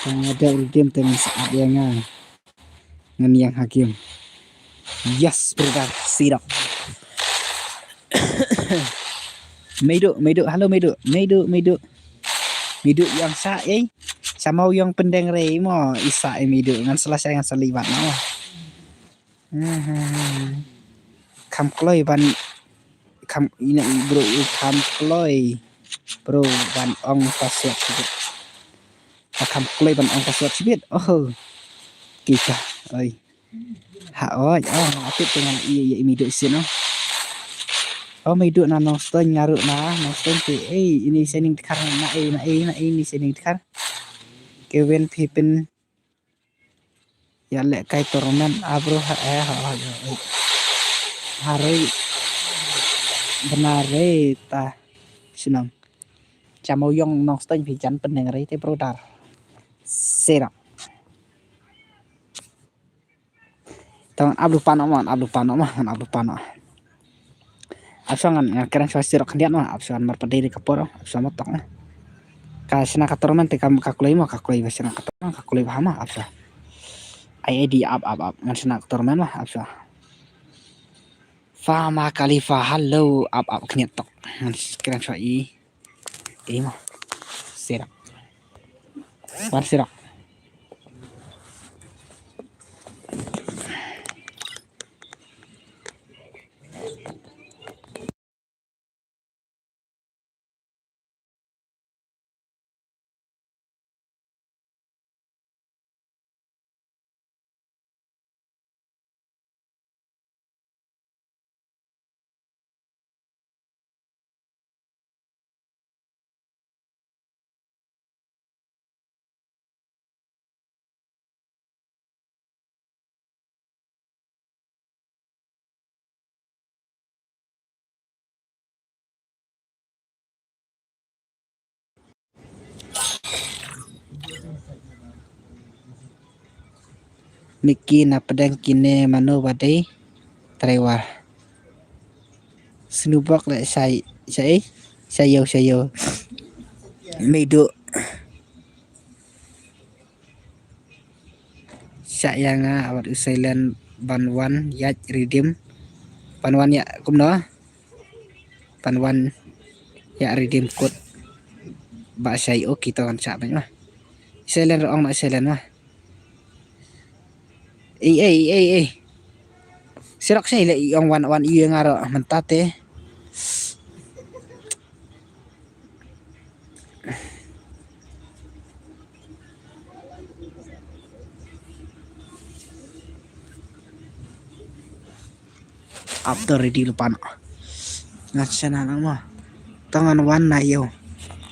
Nga dep redeem te ngan sa ap ïa nga. Ngan ïeng ha game. Yes, brother, Sirok. Meidu, Meidu, hello Meidu, Meidu, Meidu. Meidu ïong sa ei. Sa mau ïong pyndeng rei mo i sa ei Meidu. Ngan sa la sa ngan sa libat mo. Hmm. Kham kloi ban kham ina bro i kham kloi. Bro ban ong password shibit. Kham kloi ban ong password shibit. Oh. Kita. Oi. Ha oi. Oh, apit tu nga i i Meidu sien oh. Oh Meidu na Nongstoiñ nga ruh na Nongstoiñ te. Ei, ini sending dkhar na ei na ei na ei ini sending dkhar. Kevin Pipin. Ïa leh kai tournament a bro ha eh ha ha ha. Hari bnare ta shnong. Chamo ïong Nongstoiñ phi jan pyndeng re te brother. Sirok. Tang ap lupa no man ap lupa no man ap lupa no. Ap sa ngan ngan kren sa Sirok khyndiat ma, ap sa ngan mar pat dei ka por, ap sa ma tok ma. Ka shna ka tournament te ka ka kloi ma, ka kloi ba shna ka tournament, ka kloi ba ha ma, ap sa. Ai ai di ap ap ap, ngan shna ka tournament ma, ap sa. Fama Khalifa, hello, ap ap khyndiat tok. Ngan kren sa i. Imo. Sirok. Wan Sirok. Miki na pdeng kine mano ba dei trei war. Snubok le sai sai sai yo sai yo. Meidu. Sa ïa nga wat u silent ban wan ïa redeem. Ban wan ïa kumno? Ban wan ïa redeem code. Ba sai okay to kan sa ban ma. Silent ong ma silent ma. Ei ei ei ei. Sirok sei le i ong wan wan i nga ro mynta te. Up to ready lu pan. Nga sna na mo. Tangan wan na yo.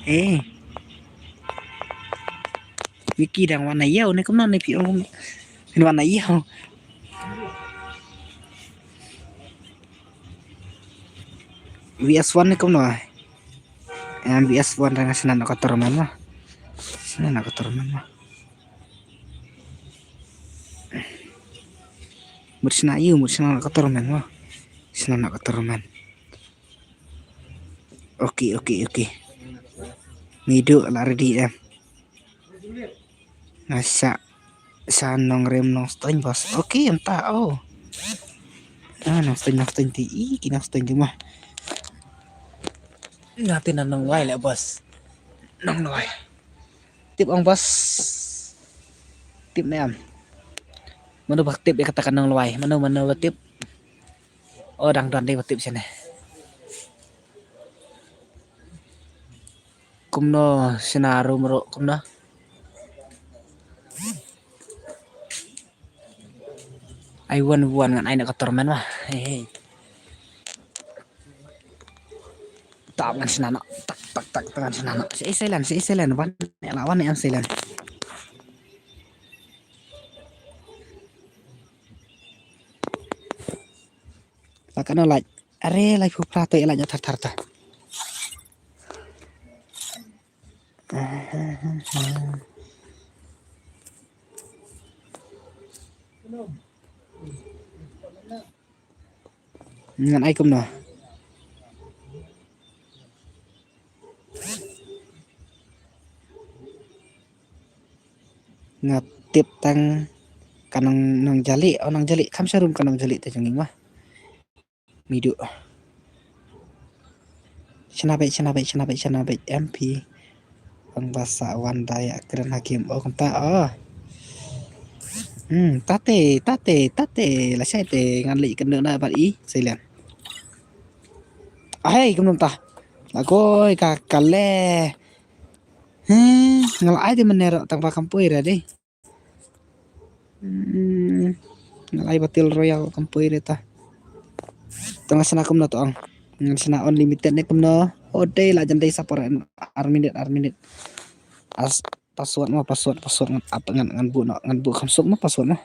Eh. Wiki dang wan na yo ne kumno ne pi ong. Phin wan na yo. V S one ne kumno. Em V S one dang sna na ka tournament ma. Sna na ka tournament ma. Mut sna yu, mut sna na ka tournament ma. Sna na ka tournament. Okay, okay, okay. Midu la ready em. Nga sa sa nong rem nong stoin bos. Okay, em ta oh. Ah, nong stoin nong stoin ti i ki nong stoin ti ma. Nga ti na nong wai le bos. Nong wai. Tip ong bos. Tip ne am. Mano ba tip ïa kata ka nong lwai. Mano mano ba tip. Oh dang don dei ba tip sene. Kumno scenario mero kumno. Ai wan wan ngan ai na ka tournament ma. Hei hei. Tak ngan sna na. Tak tak tak tak ngan sna na. Si Thailand si Thailand wan ne la wan ne am Thailand. La ka no like. Are lai phu pra to ïa la nya thar thar ta. Ngan ai kumno. Nga tip tang ka nong nong jali, oh nong jali, kam sharum ka nong jali te jong ngi ma. Midu. Shna beit, shna beit, shna beit, shna beit, M P. Bang ba sa wan da ïa kren hakim. Oh, kumta, oh. Hmm, tate, tate, tate. La shai te ngan leit kynduh na bad i, Thailand. Ahei, kumno ta. La koi ka kale. He, nga la ai te menero tang ba kam poi ra dei. Hmm, nga la ai Battle Royale kam poi ra ta. Tang la sna kumno to ong. Nga sna unlimited ne kumno. Oh, dei la jan dei sa por ar minit, ar minit. As password ma, password, password ngan ap ngan ngan bu no, ngan bu kham suk ma password ma.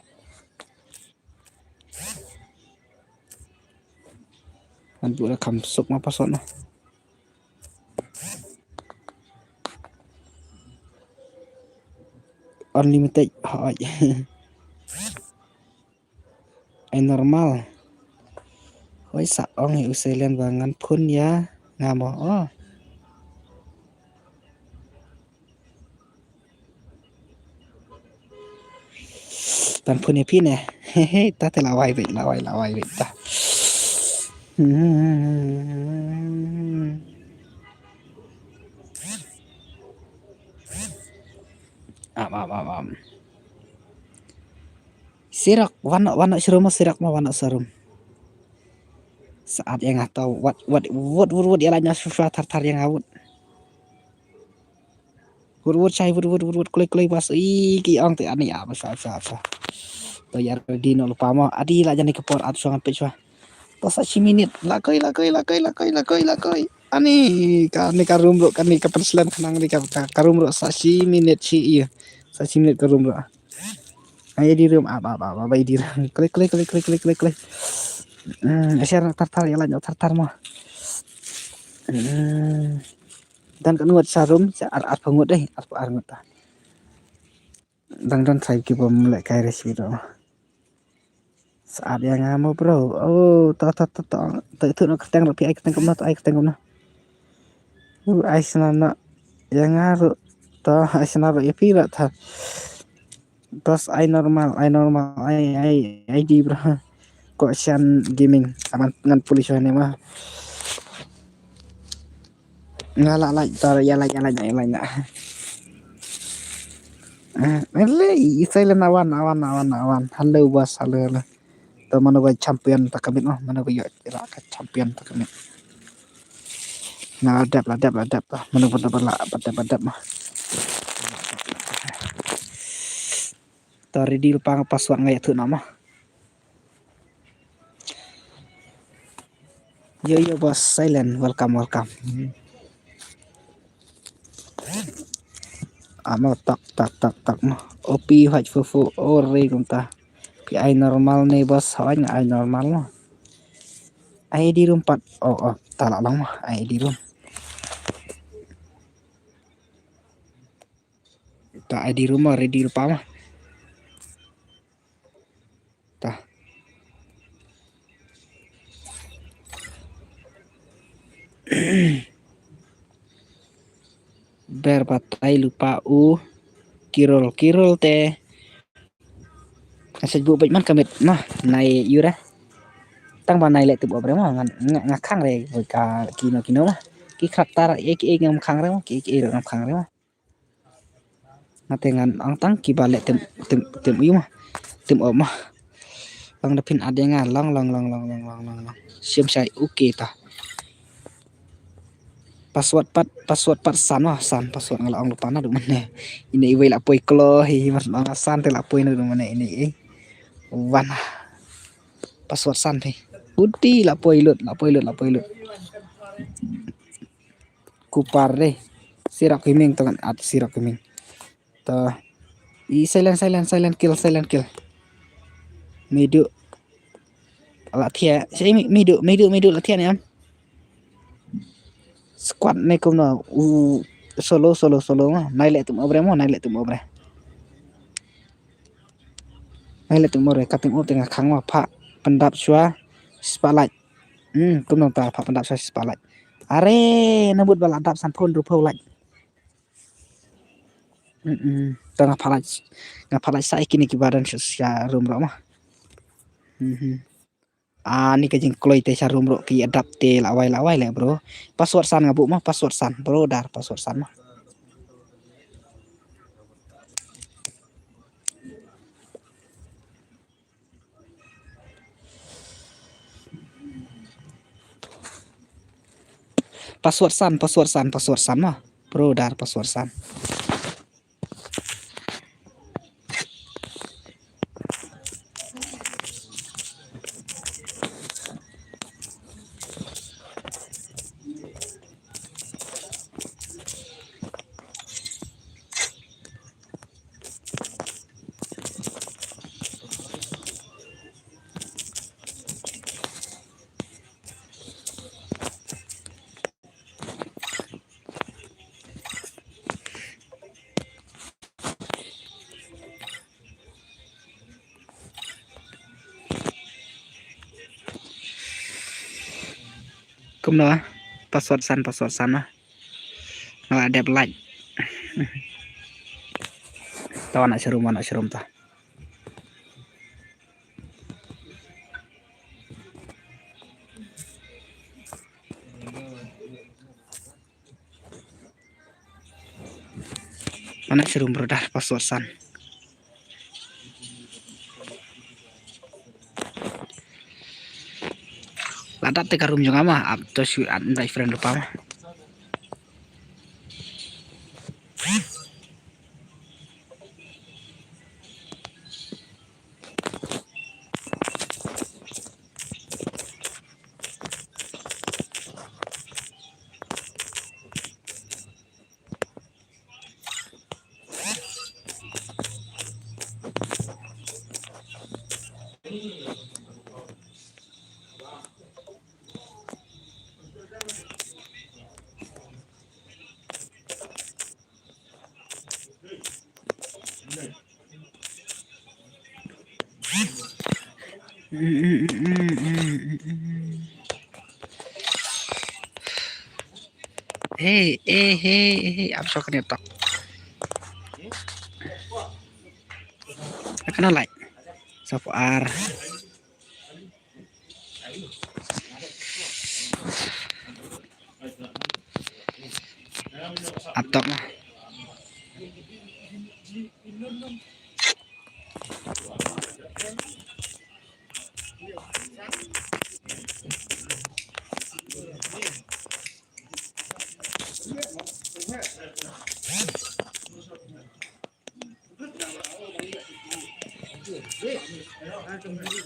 Ngan bu la kham suk ma password ma. Unlimited hoi. Ai normal. Hoi sa ong hi u Thailand ba ngan phun ïa nga mo. Oh. Ban phun ïa phi ne. He he, ta te lawai beit, lawai, lawai beit ta. Hmm. Am, am, am, am. Sirok, wan, wan sharum, sirok ma wan sharum. Saat ïa nga to, wat, wat, wat, wat, wat, ïa la nya shu shu thar thar ïa nga wat. Wut wut shai wut wut wut wut kloi kloi bas i ki ong te ani a bas a bas a bas. To ïa ready noh lypa mo adi la jan ïa ka por at shuwa ngan peit shuwa. To sa shi minit la koi la koi la koi la koi la koi la koi. Ani ka ni ka room ruh ka ni ka pynslem khnang ni ka ka room ruh sa shi minit shi ïa. Sa shi minit ka room ruh. Ai di room ap ap ap ap ai di room. Kloi kloi kloi kloi kloi kloi kloi. Hmm, share thar thar ïa la thar thar mo. Hmm. Dan ka ngut sharum sa ar ar pangut eh ar ar ngut ta. Dang don sai ki bom leh kai res video. Sa ar ïa nga mo bro. Oh, ta ta ta ta. Ta itu no kyrteng ro pi ai kyrteng kumno ta ai kyrteng kumno. Uh, ai sna na ïa nga ro ta ai sna ro ïa pi ra ta. Bas ai normal, ai normal, ai ai ai di bro. Ko shan gaming aman ngan polish ne ma. Nga la like tar ïa like ïa like ïa like. Eh, le i sai le nawan nawan nawan nawan. Hello bas, hello hello. To mano ba champion ta ka miet mo, mano ba ïoh ïa ka champion ta ka miet. Nga la dep, la dep, la dep ta. Mano ba dep, la ba dep, ba dep mo. To ready lypa, nga password nga ïathuh noh mo. Yo, yo, boss, silent. Welcome, welcome. Hmm. Amo tak, tak, tak, tak mo. O P haj fufu, o re kumta. Phi ai normal ne, boss, hooid nga ai normal mo. Ai di room pat. Oh, oh, ta lah lang mo, ai di room. Ta ai di room mo, ready lypa mo. Ta. Ber batai lypa u Kirol, Kirol te. Nga sa buh beit man ka miet mo, nai ïu re. Tang ba nai leh tim op re mo, nga, nga, nga khang re, ka kino kino mo. Ki karakter, eh, ki, eh, ngam khang re mo, ki, ki, eh, ngam khang re mo. Nga te ngan ong tang kiba leh tim, tim, tim ïu mo. Tim op mo. Long da phin add ïa nga, long, long, long. Shim shai, okay ta. Password pat, password pat san mo, san, password nga la ong lypa naduh mynne. Ine iwei la poi klo, hi, hi, mas ong san te la poi naduh mynne, ine i. Wan. Password san phi. Uti la poi lut, la poi lut, la poi lut. Kupar dei. Sirok Gaming to kan at Sirok Gaming. To. I silent, silent, silent kill, silent kill. Midu. La thia. Si mi-, midu, midu, midu la thia ne am. Squad ne kumno. U solo, solo, solo mo. Nai leh tim op re mo, nai leh tim op re. Nai leh tim op re, ka tim op te nga khang mo, phah pyndap shuwa spotlight. Hmm, kumno ta phah pyndap shuwa spotlight. Are, na mut ba la dap san phew hynriew phew light. Hmm, hmm. Ta nga phah light, nga phah light sa ïa kine kiba don sha, sha room ruh mo. Hmm, hmm. Ah, ni ka jingkloi te sha room ruh ki adapt te lawei lawei le bro. Password san nga buh mo, password san. Bro, dar password san mo. Password san, password san, password san mo. Bro, dar password san. Kumno? Password san, password san mo. Nga la dep light. To wan na shroom, wan na shroom to. Wan na shroom bro, dar password san. La dap te ka room jong nga mo, ap to shu add invite friend lypa mo. Hey, eh, hey, hey, ap shok ne tok. Kana lai. Sap ar. Ap tok mo.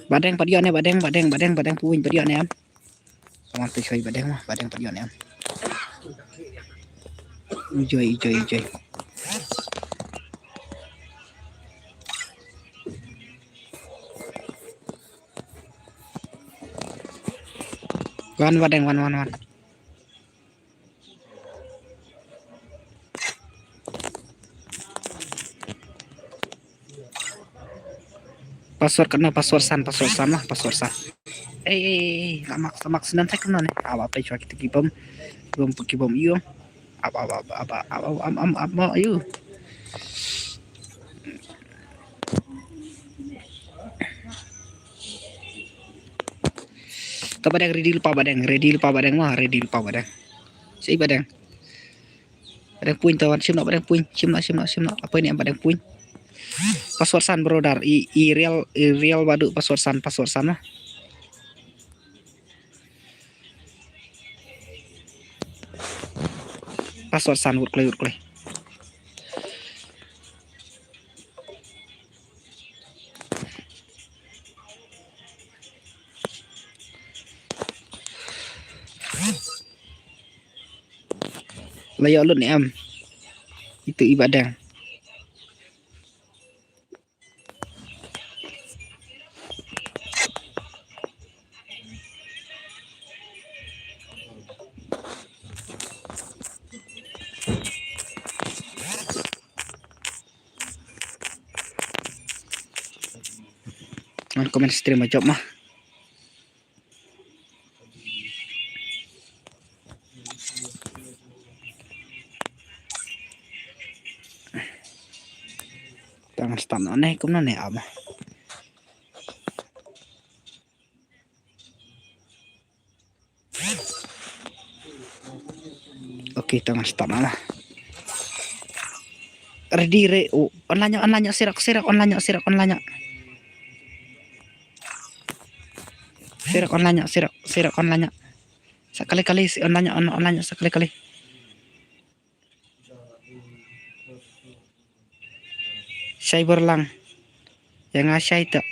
Ba deng pat ïoh ne, ba deng, ba deng, ba deng, ba deng, puin pat ïoh ne em. Kaman te shoi ba deng ma, ba deng pat ïoh ne em. Enjoy, enjoy, enjoy. Wan ba deng, wan, wan, wan. Password katno, password san, password san lah, password san. Ei, ei, ei, ei, la mak, la mak sinan sa kumno ne. Awa, apa jua kita ki bom. Ki bom, ki bom, ïoh. Apa, apa, apa, apa, apa, apa, apa, apa, ïoh. Ta ba deng, ready lypa ba deng, ready lypa ba deng, wah, ready lypa ba deng. Sei ba deng. Ba deng puin ta wan, shim noh ba deng puin, shim noh, shim noh, shim noh. Apa ini ba deng puin? Password san, brother. I, i real, i real badu password san, password san lah. Password san, wut kloi, wut kloi. La ïoh lut ne em. Itu i ba deng. Ngan comment stream ba jop ma. Tang start noh ne, kumno ne ama. Okay, tang start noh lah. Ready re, oh, online nyok, online nyok, sirok, sirok, online nyok, sirok, online nyok. Sirok online nyok, sirok, sirok online nyok. Sa kali kali si online nyok, on-, online nyok sa kali kali. Cyber lang. Ïa nga shai to,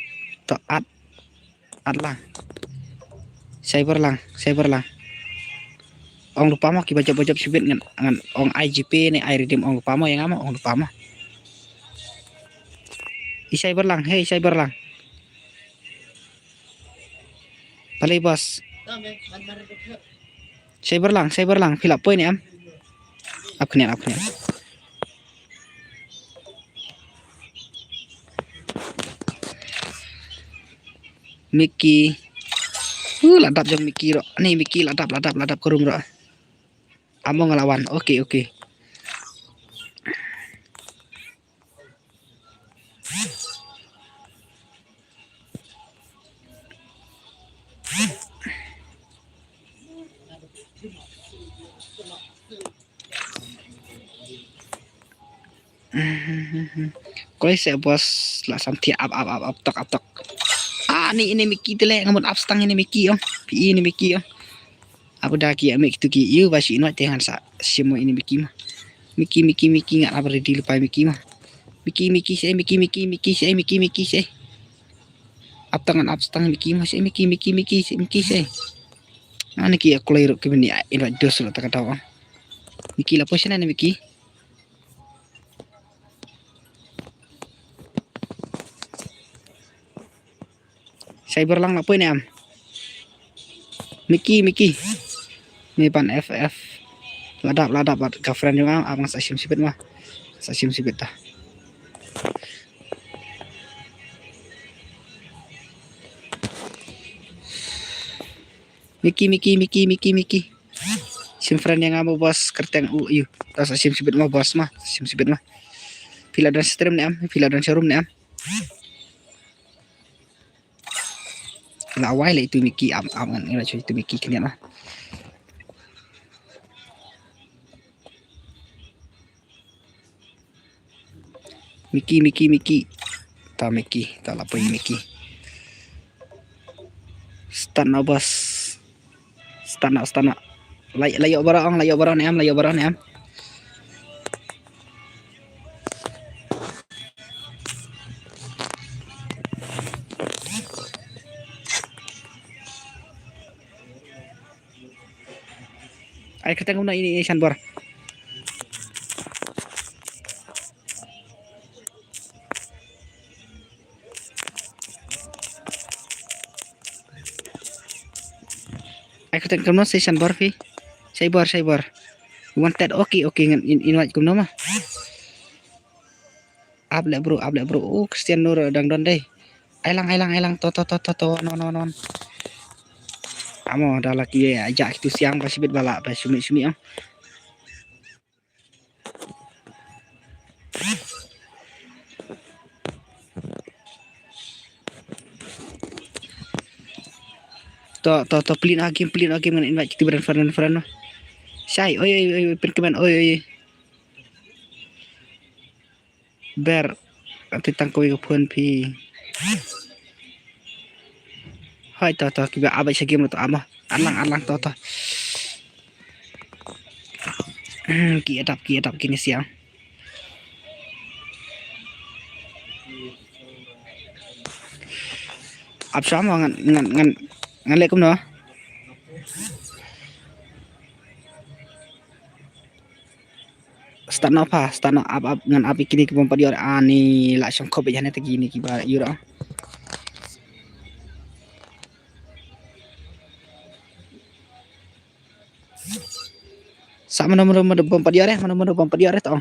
to at, at lang. Cyber lang, cyber lang. Ong lypa mo kiba jop ba jop shibit ngan, ngan ong ai G P ne ai redeem, ong lypa mo ïa nga mo, ong lypa mo. I cyber lang, hey cyber lang. Balei boss? Cyber lang, cyber lang, phi lah poi ne em? Ap khniat, ap khniat. Mickey. Uh, la dap jong Mickey ruh. Ni Mickey la dap, la dap, la dap ka room ruh. Amo nga la wan. Okay, okay. Koi se boss la sam ti ap ap ap ap tok ap tok. Ah, ni ini Mickey te le ngamut ap stang ini Mickey oh. Pi ini Mickey oh. Apa da ki amik tu ki yu ba shi noi te ngan sa shimo ini Mickey ma. Mickey, Mickey, Mickey ngan ap ready lypa Mickey ma. Mickey, Mickey se, Mickey, Mickey, Mickey se, Mickey, Mickey se. Ap tang ngan ap stang Mickey ma se, Mickey, Mickey, Mickey se, Mickey se. Ani ki akloi ruk ki bini ai invite dos ruk ta ka daw. Mickey la poi shane Mickey. Cyber lang la poi ne em. Mickey, Mickey. Ni pan F F. La dap, la dap bad ka friend jong nga, ap nga sa shim shibit ma. Sa shim shibit ta. Mickey, Mickey, Mickey, Mickey, Mickey. Shim friend ïa nga mo boss, kyrteng u yu. Ta sa shim shibit ma boss ma, shim shibit ma. Phi la don stream ne em, phi la don showroom ne em. La wai le itu Mickey am am ngan ira itu Mickey kene ma. Mickey, Mickey, Mickey. Ta Mickey, ta la poi Mickey. Start noh, boss. Start noh, start noh. La, la ïoh baroh ong, la ïoh baroh ne em, la ïoh baroh ne em. Ai kata kumno ini, ini Shanbor. Ai kata kumno si Shanbor phi. Shaibor, Shaibor. Wanted, okay, okay, ngan in, invite kumno ma. Ap leh bro, ap leh bro. Oh, Christian Nur dang don dei. Ai lang, ai lang, ai lang. To, to, to, to, to. Non, non, non. Amo, da la ki ïa, ja kitu siang ba shibit ba la ba shumi, shumi ah. To, to, to, pylin ha game, pylin ha game, ngan invite kito ba don friend, friend noh. Shai, oi, oi, oi, oi, pynkemen, oi, oi. Ber, ati tang kawei ka phone phi. Hoi, to, to, kiba ap sha game ruh to, amo. Arlang, arlang, to, to. Ki adapt, ki adapt kine siang. Ap shwa mo ngan, ngan, ngan, ngan leh kumno? Start noh pha, start noh, ap, ap, ngan ap ïa kine ki bym pat ïoh, ani la shong khop ïa ne te kine kiba ïoh. Sa mano mano mano bym pat ïoh re, mano mano bym pat ïoh re to.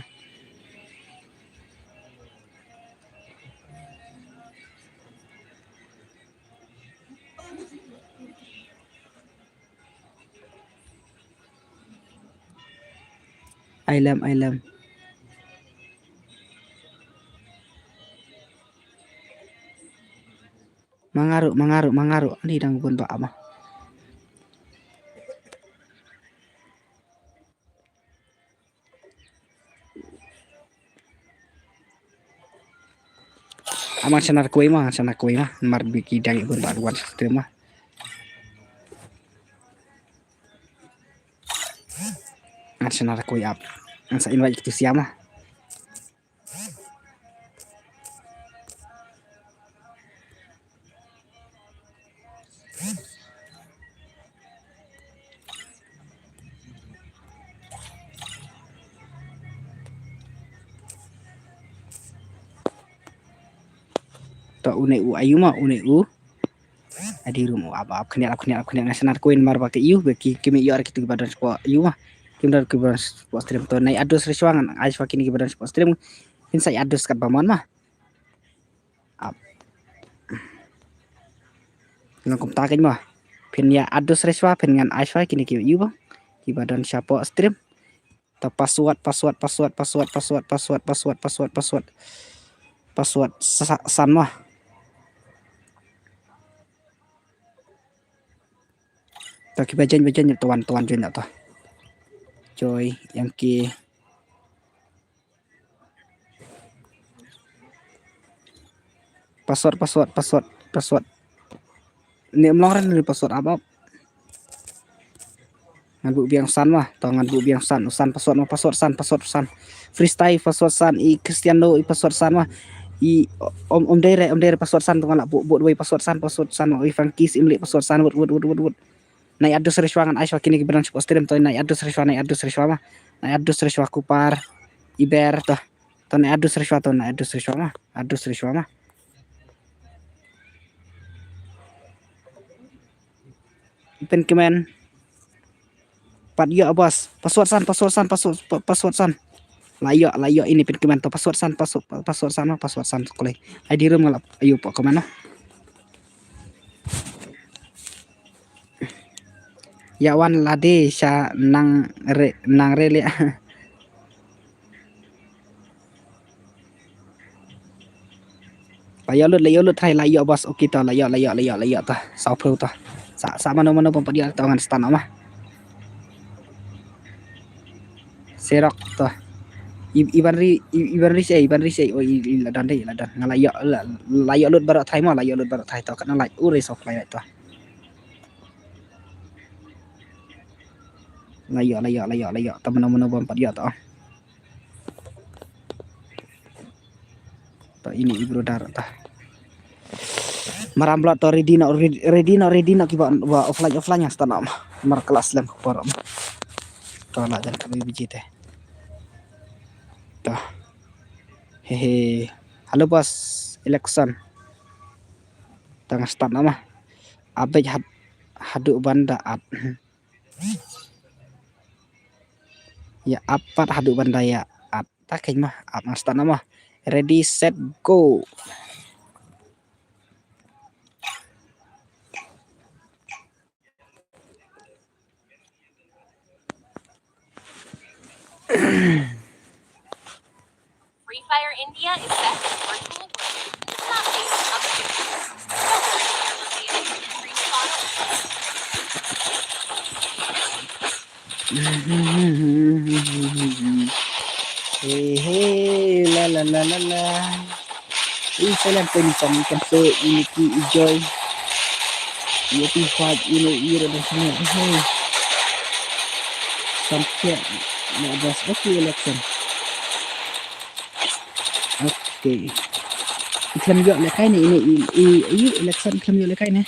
Ai lem, ai lem. Ma nga ruh, ma nga ruh, ma nga ruh. Ani dang bun ba ama. Ama, shana kawei ma, shana kawei ma. Mar ba ki dang bun ba wan stream ma. Ngan shna da kawei app. Ngan sa invite kito siam ma. To une u ayu ma, une u. Adi rum u ap, ap khniat, ap khniat, ap khniat, nga snar kuin mar ba ki yu, ba ki, ki mi yor ki tu ki ba don spot yu ma. Kim don ki ba don spot stream to nai adus rishwa ngan ai shwa kini ki ba don spot stream. Kin sa adus kat ba mon ma. Ap. Ngan kum ta kin ma. Phin ya adus rishwa, phin ngan ai shwa kini ki yu ba. Ki ba don spot stream. Ta password, password, password, password, password, password, password, password. Password sa-, san ma. Ta ki ba join, ba join, ta wan, ta wan join ta. Joy, M K. Password, password, password, password. Ni mlong ren ni password apa? Ngan bu biang san ma, to ngan bu biang san, san password ma, password san, password san. Freestyle password san, i Cristiano i password san ma. I om, om dere, om dere password san, to ngan la bu, bu dua password san, password san ma, i Frankie si imli password san, wut, wut, wut, wut, wut. Nai adus rishwa ngan ai shwa kini ki ba don spot stream to, nai adus rishwa, nai adus rishwa ma. Nai adus rishwa kupar, iber to. To nai adus rishwa to, nai adus rishwa ma. Adus rishwa ma. Pin kemen. Pat yo bos. Password san, password san, password, pa-, password san. La yo, la yo ini pin kemen to password san, password, pa-, password san ma, password san kole. Ai di rum ngalap. Ayu pa kemen ma. Ya wan lade sha nang re, nang re le. La yo lut, la yo lut, hai la yo bos, okay to, la yo, la yo, la yo, la yo to. Sa pro to. Sa, sa mano mano pom padia to ngan stan ma. Serok to. I-, iban ri, i-, iban ri sei, iban ri sei. Oh, i, i ladan dei, ladan. Nga la yo, la, la yo lut barok thai ma, la yo lut barok thai to. Kana la, ure so fly to. La ïoh, la ïoh, la ïoh, la ïoh. Ta mano mano bym pat ïoh ta. Ta ini i brother ta. Maram blot ta ready noh, ready, ready noh, ready noh kiba, ba offline, offline nga start noh. Mar kelas lem ke por. Ta la jan kami biji te. Ta. Hehe. Halo bos, election. Ta nga start noh ma. Abej had, haduh ban da at. Ïa ap pat haduh ban da ïa at. Ta keiñ ma, ap nga start noh ma. Ready, set, go. Free Fire India is back in virtual world. It's not based on competition. Don't worry, you're playing free fire. Hey, hey, la, la, la, la, la. Hey, salam, Tony Chong, Ken So, Iniki, Ijoy. Ïa phi hwat ïa ine i radang sngewbha. Samsek na bas, okay, election. Okay. I khlem ïoh lehkai ne ine i, i, i election i khlem ïoh lehkai ne.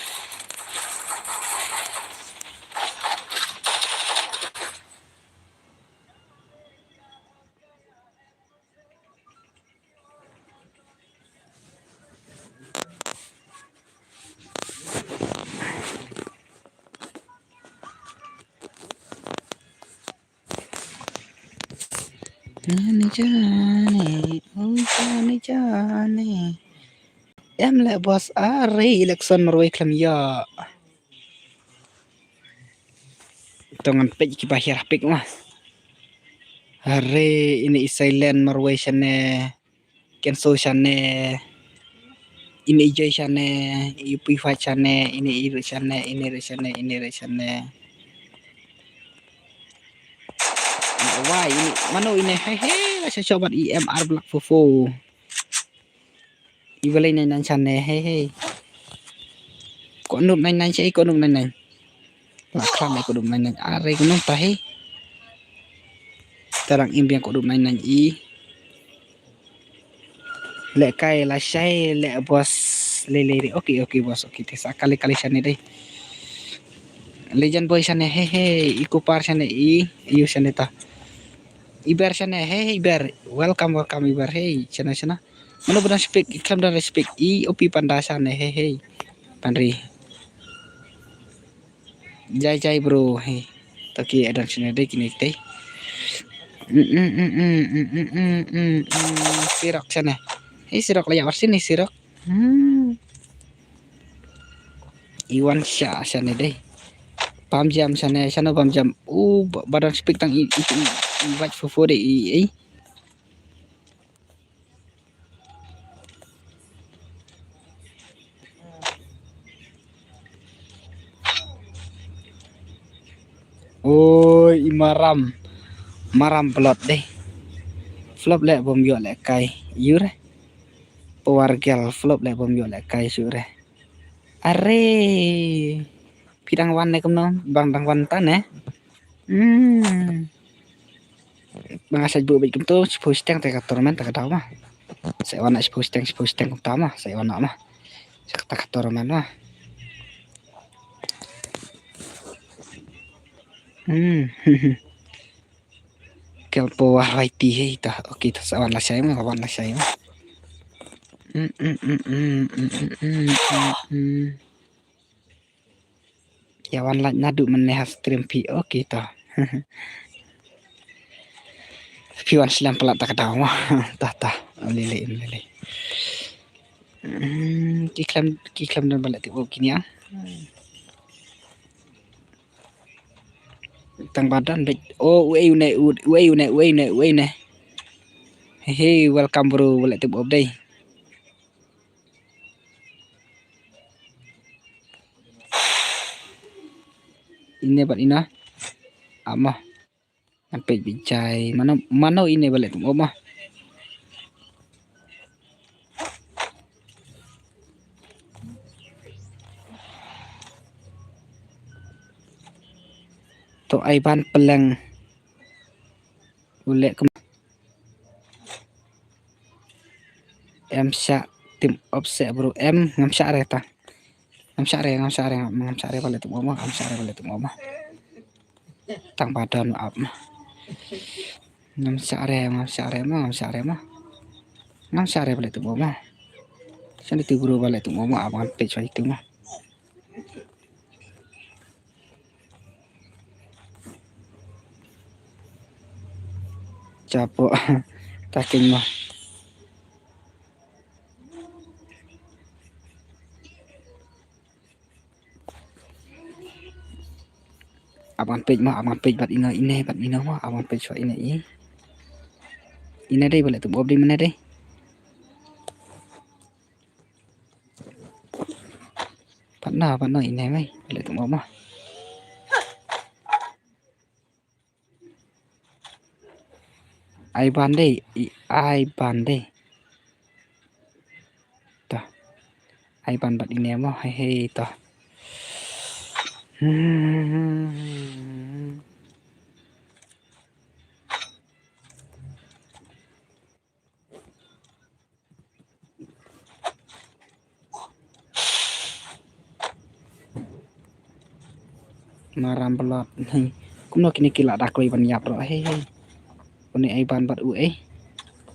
Jane, jane, oh jane, jane. Em leh bos, are election marwei khlem ïoh. To ngan peit kiba hiar ha pick ma. Are ine i silent marwei shane. Ken So shane. Ine i Joy shane. I Pui Fat shane. Ine i Rit shane. Ine Rit shane. Ine Rit shane. Wai ine mano ine, hei hei, la sha sha bad i M R Black Fofo. I balei nine nine shane, hei hei. Ko nup nine nine shei, ko nup nine nine. La khlam ai ko nup nine nine. Are ko nup ta hei. Tarang im biang ko nup nine nine i. Lehkai lashai leh bos lei lei ri. Okay, okay bos, okay. Te sa kali kali shane dei. Legend boy shane, hei hei. I Kupar shane i. Iu shane ta. Iber shane, hei hei Iber. Welcome, welcome Iber. Hei, shane shane. Mano ba don speak, i khlem don respect. I O P Panda shane, hei hei. Panri. Jai jai bro, hei. To ki adon shane dei kine dei. Mm, mm, mm, mm, mm, mm, mm, mm, mm, mm. Sirok shane. Hei Sirok la ïa war sini Sirok. Hmm. Iwan sha shane dei. Pam jam shane, shano pam jam. U ba-, ba don speak tang i, i, i, i, watch for for dei i, i. Oi, i Maram. Maram blot dei. Flop leh bom ïoh lehkai. Ïu re. Power girl flop leh bom ïoh lehkai shu re. Are. Phi dang wan ne kumno? Bang dang wan ta ne? Hmm. Ba nga sa buh beit kumto, shiphew shiteng te ka tournament te ka daw ma. Sa wan na shiphew shiteng, shiphew shiteng kumta ma. Sa wan na ma. Sa kata ka tournament ma. Hmm. Kel po wah wai ti hei ta. Okay ta sa wan lashai ma, wan lashai ma. Hmm, hmm, hmm, hmm, hmm, hmm, hmm, hmm, hmm. Ïa wan lait naduh mynne ha stream phi. Okay ta. Phi wan slem palat ta ka daw ma. Ta ta. Lele lele. Hmm, ki khlem, ki khlem don ba leh tip o kine ah. Tang ba don beit. Oh, uei une, uei une, uei une, uei une. Hey, hey, welcome bro, ba leh tip o dei. Ine bad ina. Ama. Ngan peit beit jai. Mano, mano ine ba leh tip o ma. To Aiban Peleng. U leh kum. Em shah team up seh bro. Em ngam shah re ta. Ngam shah re, ngam shah re, ngam shah re ba leh team up mo, ngam shah re ba leh team up mo. Tang ba don up mo. Ngam shah re, ngam shah re mo, ngam shah re mo. Ngam shah re ba leh team up mo. Shah ni tu bro ba leh team up mo, up ngan peit shwa itu mo. Chapo. Taking mo. Up ngan peit mo, up ngan peit bad ino ine, bad ino mo, up ngan peit shwa ine i. Ine dei ba leh team up dei mane dei. Pat na, pat na ine mai, ba leh team up mo. Aiban dei, i Aiban dei. Ta. Aiban bad ine mo, hei hei ta. Hmm. Maram Blot. Hei. Kumno kine ki la da kloi ban ïap ro. Hei hei. Une Aiban bad u ei.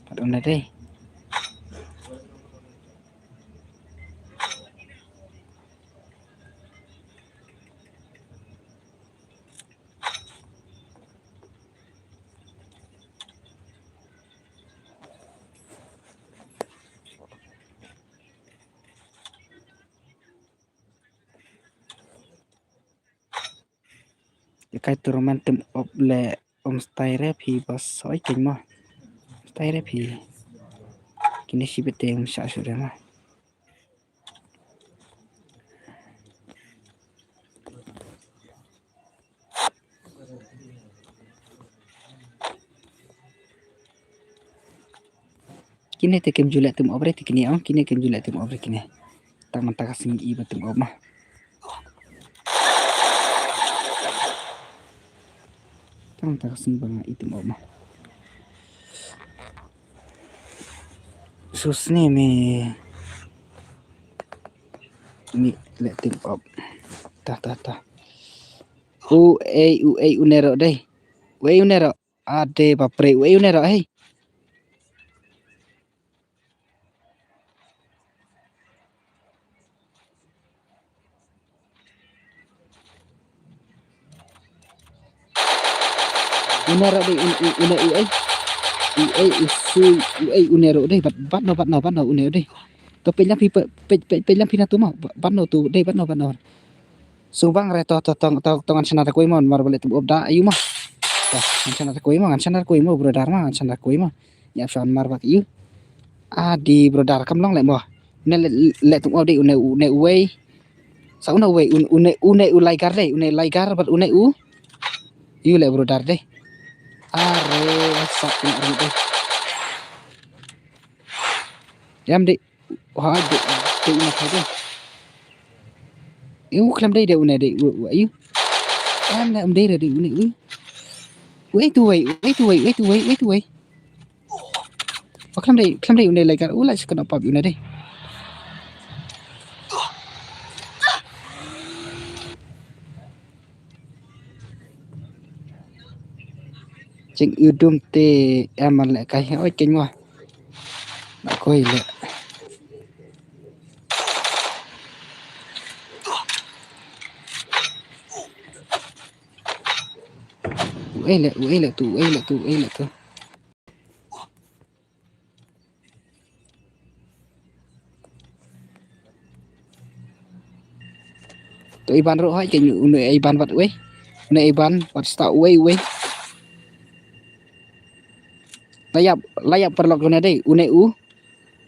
Bad une dei. Ïa kai tournament team up leh um stai re phi bas oi keng mo. Stai re phi. Kine shi bete um sha shu re mo. Kine te kim ju leh team up re te kine ong, kine kim ju leh team up re kine. Tang mynta ka sngi i ba team up ma. Tang mynta ka sngi ba nga i team up ma. Sus ne me. Ni leh team up. Ta ta ta. U ei u ei u nero dei. U ei u nero. Ade bapre, u ei u nero hei. U nero dei, u, u, u ne, u ei. U ei, u sui, u ei, u nero dei, bat, bat no, bat no, bat no, u nero dei. To peit lang phi, peit, peit, peit lang phi na tu ma, bat no tu dei, bat no, bat no. Subang re to, to, to, to, to ngan shna da kawei mo, mar ba leh team up da, ayu ma. To, ngan shna da kawei mo, ngan shna da kawei mo, brother ma, ngan shna da kawei mo. Ïa shan mar bak yu. Adi brother kam long leh mo. Une leh, leh team up dei une, une uwei. Sa une uwei, une, une, une u Liger dei, une Liger bad une u. Yu leh brother dei. Are sa une are dei. Ïam dei. Wah, dei, dei une dei. Yu khlem dei dei une dei, u, u, yu. Ïam leh um dei dei une u. Wei tu wei, wei tu wei, wei tu wei, wei tu wei. Wa khlem dei, khlem dei une Liger, u la shi kano pap une dei. Jing u dum te em leh kai, oi keng wa. Na koi leh. U ei leh, u ei leh tu, u ei leh tu, u ei leh tu. To Iban ruh hai keng une Iban bad uwei. Une Iban bad sta uwei uwei. Layap, layap paralok une dei, une u.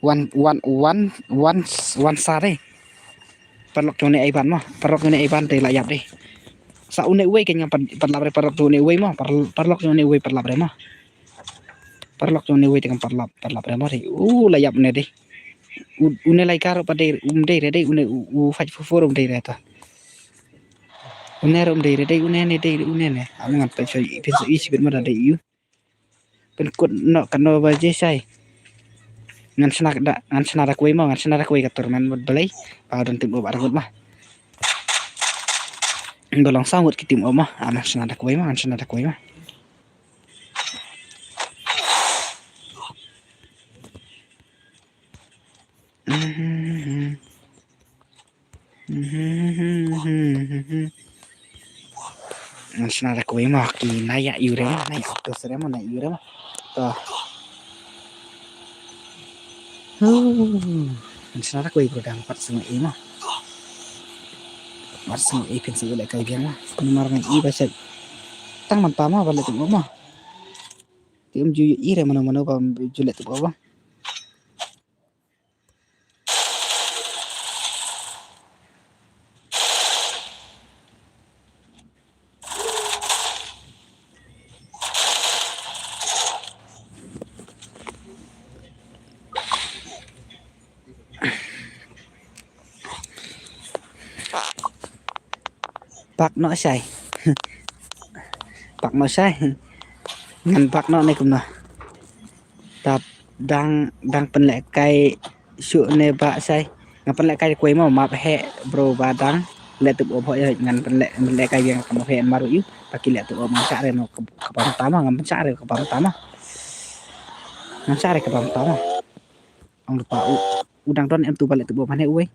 Wan, wan, wan, wan, wan sa dei. Paralok une Iban mo, paralok une Iban dei layap dei. Sa une uwei keng nga par, paralap re paralok une uwei mo, par, paralok une uwei paralap re mo. Paralok jong une uwei te kam paralap, paralap re mo re. U layap une dei. U, une Liger pat dei, um dei re dei, une u, u five four four um dei re ta. Une ruh um dei, dei une ne, dei une ne. Am ngan peit sha i, peit sha i shibit ma da dei ïu. Pynkut noh kano ba je shai. Ngan shna da, ngan shna da kawei ma, ngan shna da kawei ka tournament mut balei. Ba don team up ar ngut ma. Ba long saw ngut ki team up ma. Am ngan shna da kawei ma, ngan shna da kawei ma. Ngan shna da kawei ma, ki na ïa ïu re ma, na ïa to sere ma, na ïu re ma. To. Huh. Ngan shna da kawei bro dang pat sngew i ma. Pat sngew i phin sngew leh kai biang ma. Namar ngan i ba shet. Tang man ta ma ba leh tengok ma. Ti um ju i re mano mano ba ju leh tengok ba. Pak noh shai. Pak noh shai. Ngan pak noh ne kumno. Tap dang, dang pynleh kai shu ne ba shai. Ngan pynleh kai kawei ma map he bro ba dang. Leh tup op ho ya ngan pynleh, pynleh kai yang ka map he maru yu. Paki leh tup op ngan share no ka bam tama, ngan pynshare ka bam tama. Ngan share ka bam tama. Ong lupa u, u dang don em tu ba leh tup op mane uwei.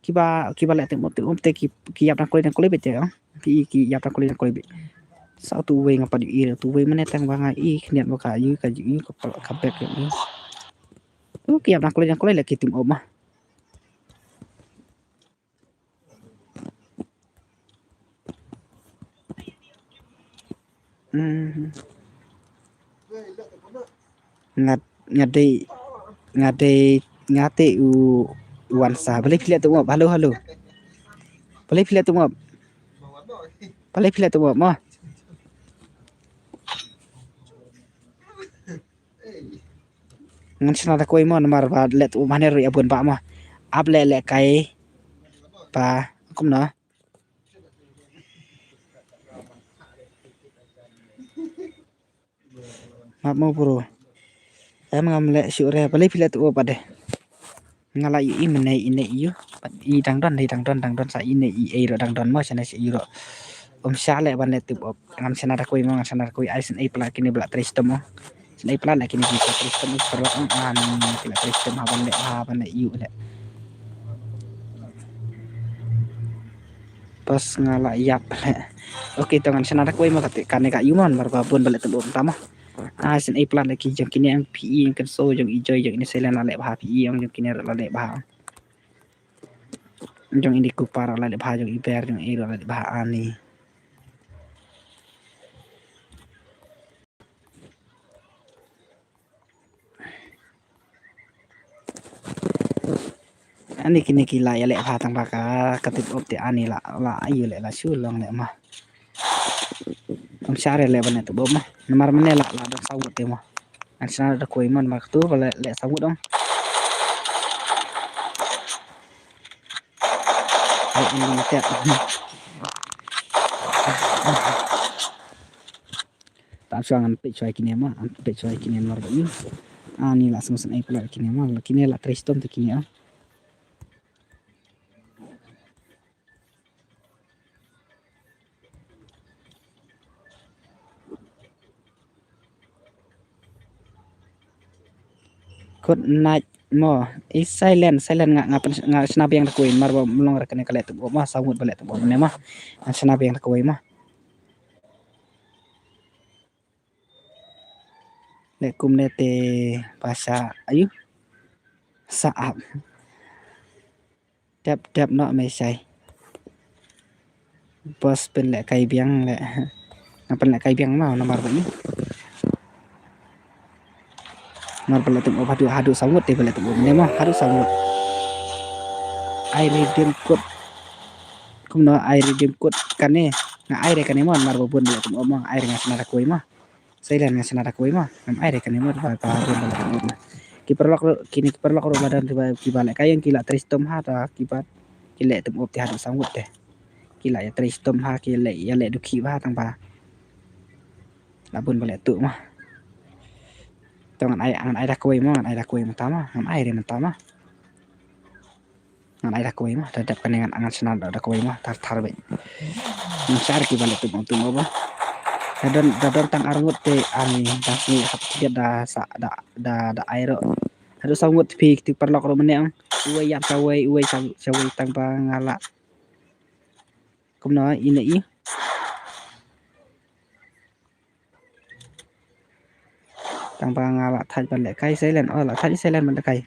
Kiba, kiba leh tengok tengok te ki, ki ïap dang kloi dang kloi beit te, ah. Ki, ki ïap dang kloi dang kloi beit. Sa tu wei nga pat ïohi, tu wei mane tang ba nga ïohi khyndiat ba ka ïohi, ka ïohi, ka, ka bek ïohi. Tu ki ïap dang kloi dang kloi leh ki tengok ma. Hmm. Nga, nga dei, nga dei, nga te u, u wan sa. Balei phi leh tengok? Halo, halo. Balei phi leh tengok? Balei phi leh tengok ma? Ngan shna da kawei ma namar ba leh tengok mane ruh ïa bun ba ma. Ap leh leh kai. Ba kumno? Map mo bro. Em ngam leh shuh re, balei phi leh tup op pat de. Nga la ïohi mynne ine ïu. Pat i dang don, i dang don, dang don sa ine i ei ruh dang don mo shane sa i ruh. Um shah leh ban leh tup op. Ngam shna da kawei mo, ngam shna da kawei ai shen ei pla kine ba la trei shitom mo. Shen ei pla leh kine ki la trei shitom mo, paralok mo, ah, ni ki la trei shitom ha ban leh, ha ban leh ïu leh. Pas nga la ïap leh. Okay, to ngan shna da kawei mo kate kane ka ïu mo namar ba bun ba leh tup op tama. Ah, shen ei pla leh ki jong kine ang P E ang Kenso jong i Joy jong ine Selen la leh bha P E ang jong kine la leh bha. Jong ine Kupar la leh bha jong i Ber jong i la leh bha ani. Ani kine ki la ïaleh bha tang ba ka, ka tup op te ani la, la ïu leh la shu long leh ma. Ym shah re leh ban leh tup op ma. Namar mane la, la don saw ngut te ma. Ngan shna da kawei ma namar katu ba leh, leh saw ngut ong. Ai, ini mate. Tam shuwa ngan peit shuwa kine ma, ngan peit shuwa kine mar ba ni. Ani la sngewsynei pla kine ma, la kine la trei shitom te kine ah. Good night mo. Eh, silent, silent nga, nga, nga shna biang da kawei mar ba mlong ra kane ka leh tup op ma, saw ngut ba leh tup op ne ma. Nga shna biang da kawei ma. Leh kumne te ba sa ayu. Sa ap. Dep dep noh me shai. Bos pynleh kai biang leh. Nga pynleh kai biang ma namar ba ni. Namar ba leh tup op haduh, haduh saw ngut te ba leh tup op ne ma haduh saw ngut. Ai redeem code. Kumno ai redeem code kane. Nga ai re kane ma namar ba bun ba leh tup op ma ai re nga shna da kawei ma. Silent nga shna da kawei ma. Ngam ai re kane ma ba ba bun ba leh tup op ma. Ki paralok ruh, kine ki paralok ruh ba don kiba, kiba leh kai ïa ki la trei shitom ha ta kiba ki leh tup op te haduh saw ngut te. Ki la ïatrei shitom ha, ki leh, ïaleh dukhi bha tang ba la bun ba leh tuh ma. To ngan ai, ngan ai da kawei ma, ngan ai da kawei mynta ma, ngan ai re mynta ma. Ngan ai da kawei ma, da dep kane ngan, ngan shna da, da kawei ma, thar thar beit. Ngan shah ki ba leh tuh ma, tuh ma ba. Da don, da don tang ar ngut te ani, da sngi hap tiket da sa, da, da, da ai ruh. Haduh saw ngut phi, te paralok ruh mynne ong. Uwei ïap shawei, uwei shaw-, shawei tang ba nga la. Kumno ine i. Tang ba nga la thait ban lehkai silent. Oh, la thait silent ban lehkai.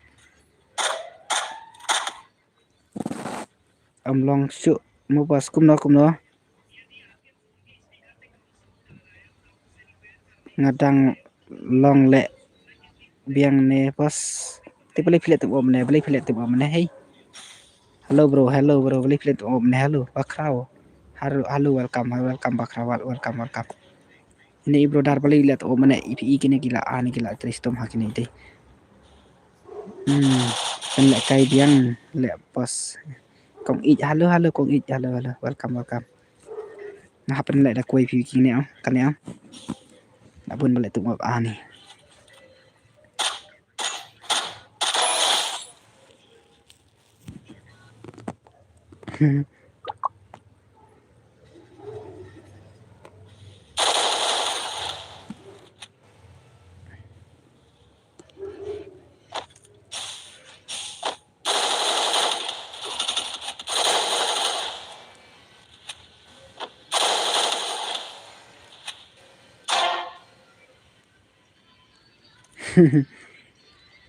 Ym long shuh mo boss, kumno, kumno. Nga dang long leh biang ne boss. Te balei phi leh tuh ma mynne, balei phi leh tuh ma mynne, hey. Hello bro, hello bro, balei phi leh tuh ma mynne, hello. Bakhraw. Hello, hello, welcome, welcome Bakhraw, wel-, welcome, welcome. Ine i brother balei leh tuh ma mynne, i phi i kine ki la, ani ki la trei shitom ha kine te. Hmm, kan lehkai biang leh boss. Kong Ij, hello, hello, Kong Ij, hello, hello, welcome, welcome. Nga hap ban leh da kawei phi kine ong, kane ong. La bun ba leh tuh ma ani.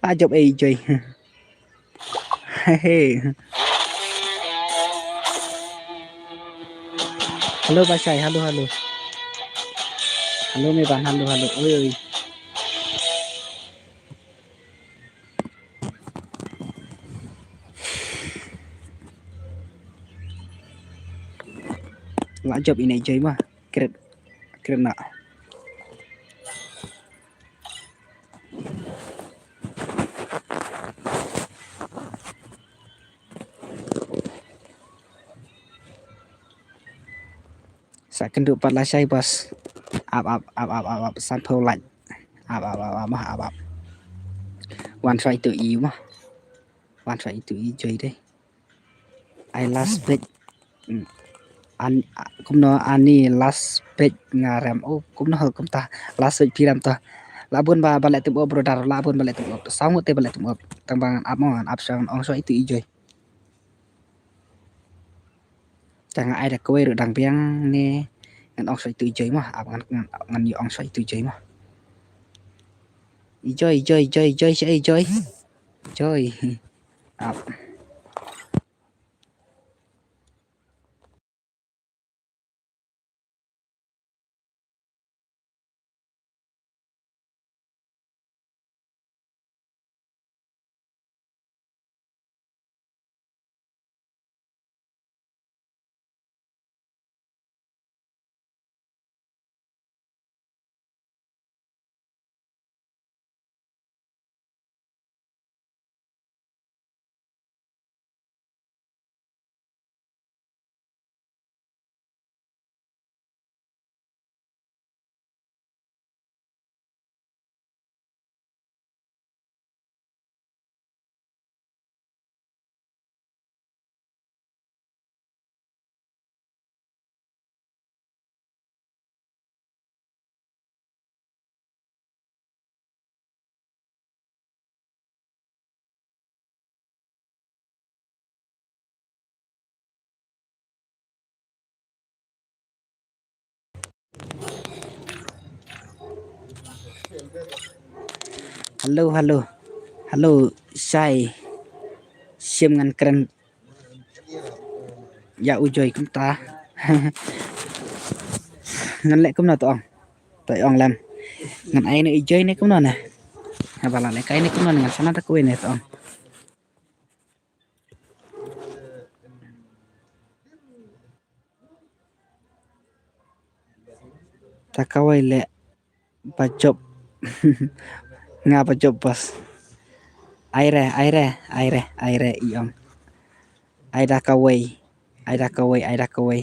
Ah, jop ei joi. Hey. Hello Bashai, hello, hello. Hello Meban, hello, hello. Oi, oi. La jop ine joi ma. Kret, kret na. Sa kynduh pat lashai boss. Ap, ap, ap, ap, ap, ap, sanphew like. Ap, ap, ap, ap, ap, ap. Wan shwa itu i ma. Wan shwa itu i joi dei. Ai last bet. Hmm. An, kumno ani last bet nga rem. Oh, kumno kumta last bet phi rem ta. La bun ba, ba leh tuh ma brother, la bun ba leh tuh ma. Saw ngut te ba leh tuh ma. Tang ba ngan ap mo, ngan ap shwa, ngan ong shwa itu i joi. Tang nga ai da kawei ruh dang biang ne. Ngan ong shwa itu i joi ma. Ap ngan, ngan, ngan ïa ong shwa itu i joi ma. I joi, i joi, i joi, i joi, i joi. Joi. Ap. Hello, hello. Hello, Shai. Shim ngan kren. Ïa u Joy kumta. Ngan leh kumno to ong. To ong lem. Ngan ai ne u Joy ne kumno ne. Haba la leh kai ne kumno ne ngan sa na ta kawei ne to ong. Ta kawei leh ba jop. Nga ba jop bas. Ai re, ai re, ai re, ai re i ong. Ai da kawei. Ai da kawei, ai da kawei.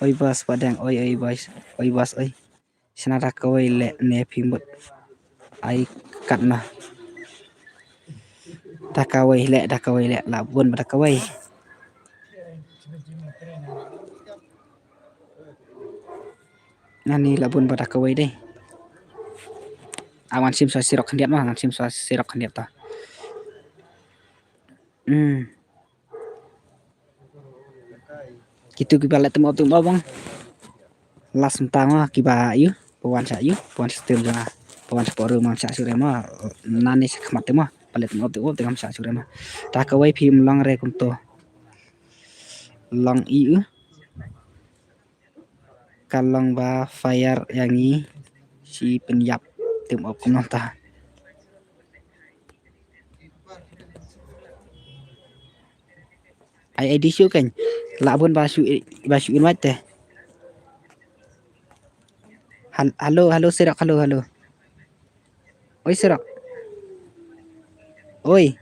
Oi boss, Bah Deng, oi, oi boss, oi boss, oi. Shna da kawei leh ne phi mut. Ai katno. Da kawei leh, da kawei leh, lah bun ba da kawei. Nani lah bun ba da kawei dei. Awan sim sa sirok khyndiat ma, ngan sim sa sirok khyndiat ta. Hmm. Kitu kiba leh tim op tim op bang. Last mynta ma kiba ïu, ba wan sha ïu, ba wan sha tim jong nga, ba wan sha poro ma sha sure ma, nani sha khmat tim ma, ba leh tim op tim op tim sha sure ma. Da kawei phi ym long re kumto. Long ïu. Ka long ba fire ïa ngi shi pynïap tim op kumno ta. Ai ai di shu kan. Lah bun ba shu ba shu invite te. Hal- Halo, halo Sirok, halo, halo. Oi Sirok. Oi.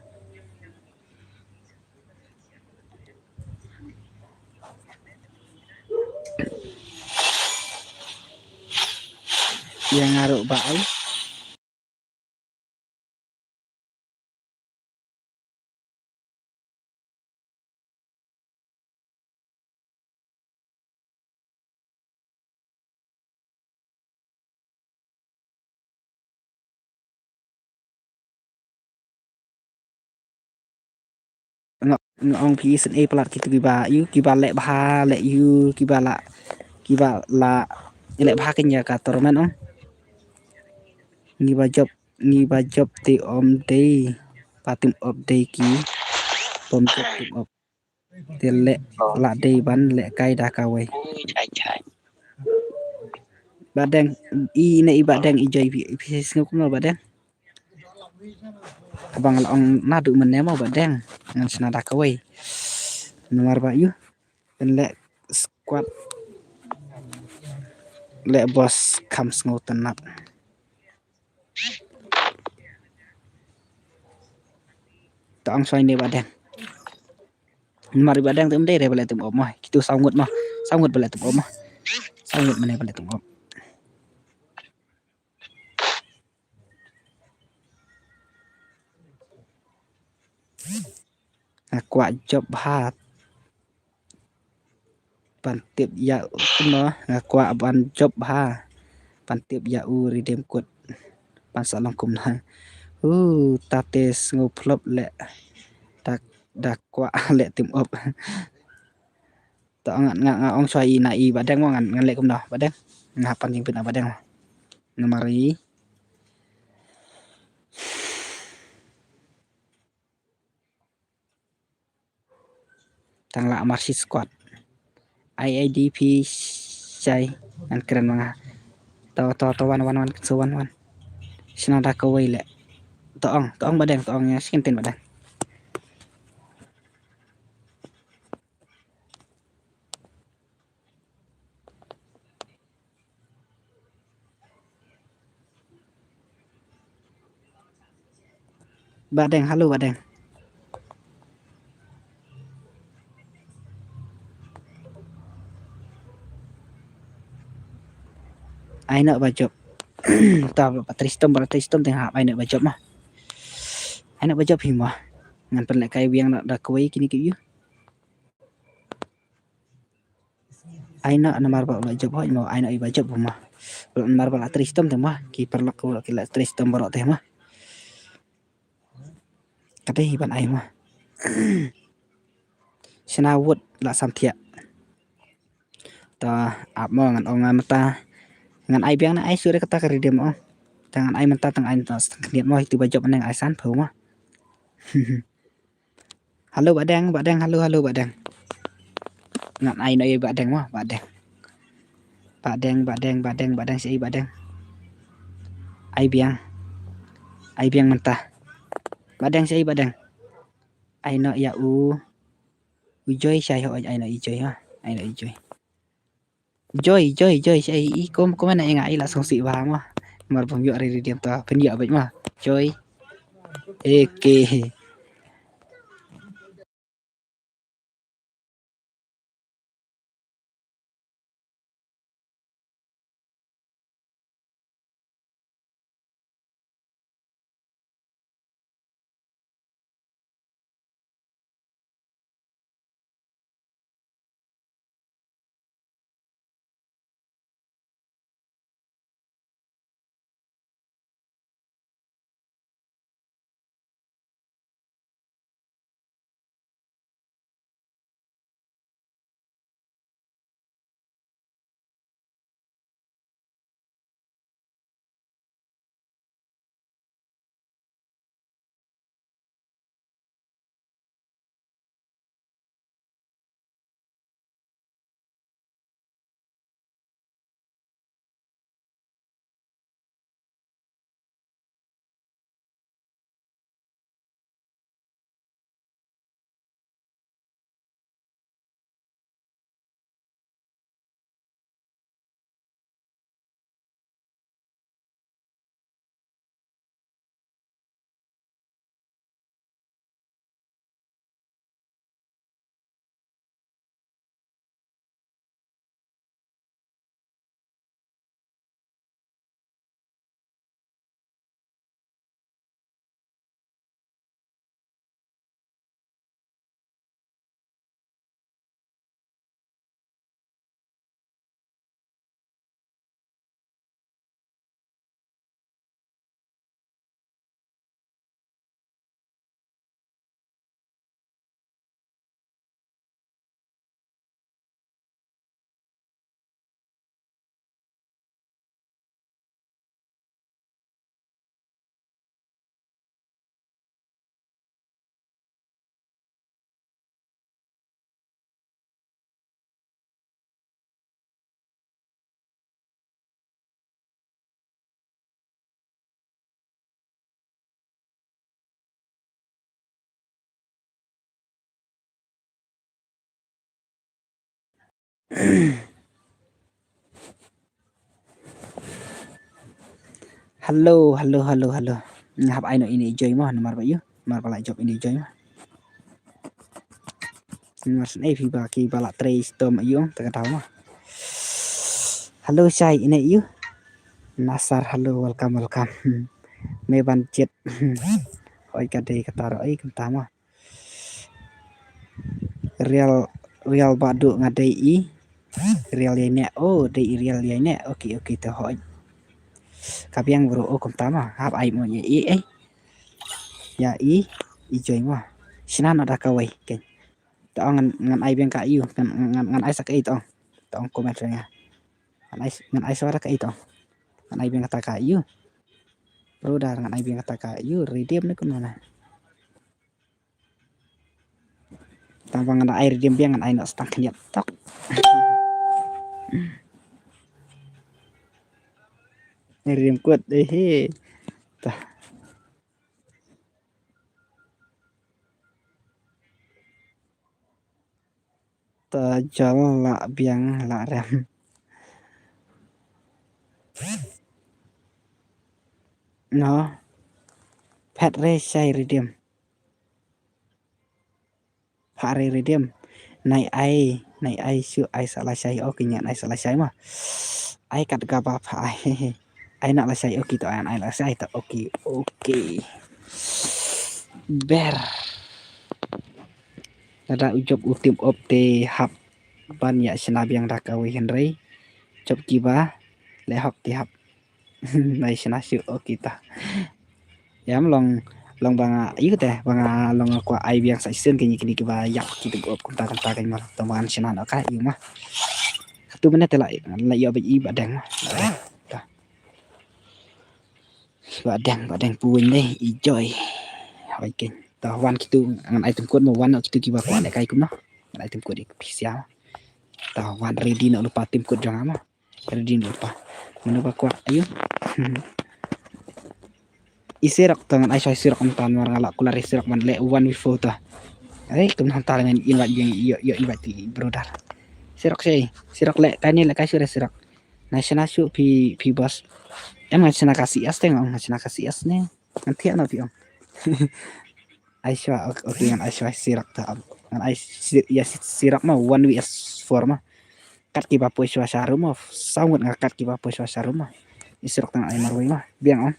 Ïa nga ruh ba ai. Nga, nga ong phi sngewbha palat kito kiba ïu, kiba leh bha leh ïu, kiba la, kiba la leh bha kane ka tournament ong. Ngi ba jop, ngi ba jop te ym dei ba tim op dei ki bym jop tim op. Te leh la dei ban leh kai da kawei. Ba Deng, i ne i Ba Deng i joi phi, phi sngew kumno Ba Deng? Kaba nga la ong naduh mynne mo Ba Deng ngan shna da kawei. Namar ba ïu pynleh squad leh boss kham sngewtynnat. To ong shwa ine Ba Deng. Namar i Ba Deng te ym dei re ba leh tim op mo. Kitu saw ngut mo. Saw ngut ba leh tim op mo. Saw ngut mane ba leh tim op. Nga kwah jop bha ban tip ïa u kumno, nga kwah ban jop bha ban tip ïa u Redeem Code ban sa long kumno. U ta te sngew flop leh da, da kwah leh tim op. To nga, nga, nga ong shwa i na i Ba Deng mo ngan, ngan leh kumno Ba Deng. Nga pan jingpyn na Ba Deng mo. Namar i Tang la Marsi squad. I I D P shai ngan kren ma nga. To, to, to, wan, wan, wan, so wan, wan. Shna da kawei leh. To ong, to ong Ba Deng, to ong ïa skin tin Ba Deng. Ba Deng, halo Ba Deng. Ai noh ba jop. Ta ba tristom, ba tristom teng hap ai noh ba jop ma. Ai noh ba jop hi ma. Ngan pynleh kai biang noh da kawei kine ki ïu. Ai noh namar ba la jop hoi mo, ai noh i ba jop mo. Namar ba la tristom te mo. Ki paralok ko ki la tristom baroh te mo. Ka dei ban ai mo. Shna wut la sam thiah. Ta ap mo ngan ong ngan mynta. Ngan ai biang na ai sure kata ka Redeem mo. Ta ngan ai mynta tang ai mynta stang khniat mo itu ba jop nang ai san phew mo. Halo Ba Deng, Ba Deng, halo, halo Ba Deng. Ngan ai noh ïa Ba Deng mo, Ba Deng. Ba Deng, Ba Deng, Ba Deng, Ba Deng, shi ai Ba Deng. Ai biang. Ai biang mynta. Ba Deng, shi ai Ba Deng. Ai noh ïa u. U Joy shai ho, ai noh i Joy ha. Ai noh i Joy. Joy, Joy, Joy, shai i kum, kum na i nga i la song si ba mo. Mar bom ïoh ri ri diam ta, pyn ïoh bait mo. Joy. Eke. Hello, hello, hello, hello. Nga hap ai noh ine i Joy mo, namar ba ïoh, namar ba la jop ine i Joy mo. Namar shen ai phi ba ki ba la trei stom ïoh, ta ka daw mo. Hello, Shai, ine ïoh. Nasar, hello, welcome, welcome. Me ban chet. Oi ka dei ka taro ai kumta mo. Real, real ba du nga dei i. Real ïa ne. Oh, dei i real ïa ne. Okay, okay, to hoi. Ka biang bro, oh kumta ma. Hap ai mo ïa i, eh. Ïa i, i Joy ma. Shna na da ka wei, ken. To ngan, ngan ai biang ka ïa u, ngan, ngan, ngan ai sa ka ïa u to. To comment nga. Ngan ai, ngan ai sa da ka ïa u to. Ngan ai biang kata ka ïa u. Brother, ngan ai biang kata ka ïa u, redeem ne kumno na. Tang ba ngan ai redeem biang ngan ai noh stang khyndiat tok. Ai redeem kut, eh, he. Tah. Ta jol la biang la rem. No. Phet re shai redeem. Pha re redeem. Nai ai, nai ai shu ai sa la shai. Okay, ngan ai sa la shai ma. Ai kat ga ba pha ai. Ai na la shai, okay, to ai, ai la shai to, okay, okay. Ber. Lada u jop u tim op te hap ban ïa shna biang da ka wei hynrei jop kiba leh hok te hap. Nai shna shu, okay ta. Ïa ma long, long ba nga ïa te ba nga long kwah ai biang sa shisien kine kine kiba ïap ki tim op kumta kumta ka ma to ban shna noh ka ïa ma. Katu mane te la la ïa ba i ba deng ma. Ta. Ba deng, ba deng puin dei, i Joy. Hoi ken. Ta wan kitu ngan ai tim kut mo, wan noh kitu kiba kwah leh kai kumno. Ngan ai tim kut ïa ka pisa. Ta wan ready noh lypa tim kut jong nga ma. Ready noh lypa. Mano ba kwah ayu. I Sirok ta ngan ai shwa i Sirok mynta namar nga la kular i Sirok ban leh one v four ta. Ai kumno mynta ngan invite biang ïa, ïa invite i brother. Sirok shei, Sirok leh kai ne leh kai shu re Sirok. Nai shna shu phi, phi boss. Em ngan shna ka C S te, ngan shna ka C S ne. Ngan thiah na phi ong. Ai shwa, ok, ok, ngan ai shwa Sirok ta. Ngan ai Sir-, ïa Sirok ma one v four ma. Kat kiba poi shwa sharum ma. Saw ngut nga kat kiba poi shwa sharum ma. I Sirok ta ngan ai marwei ma. Biang ong.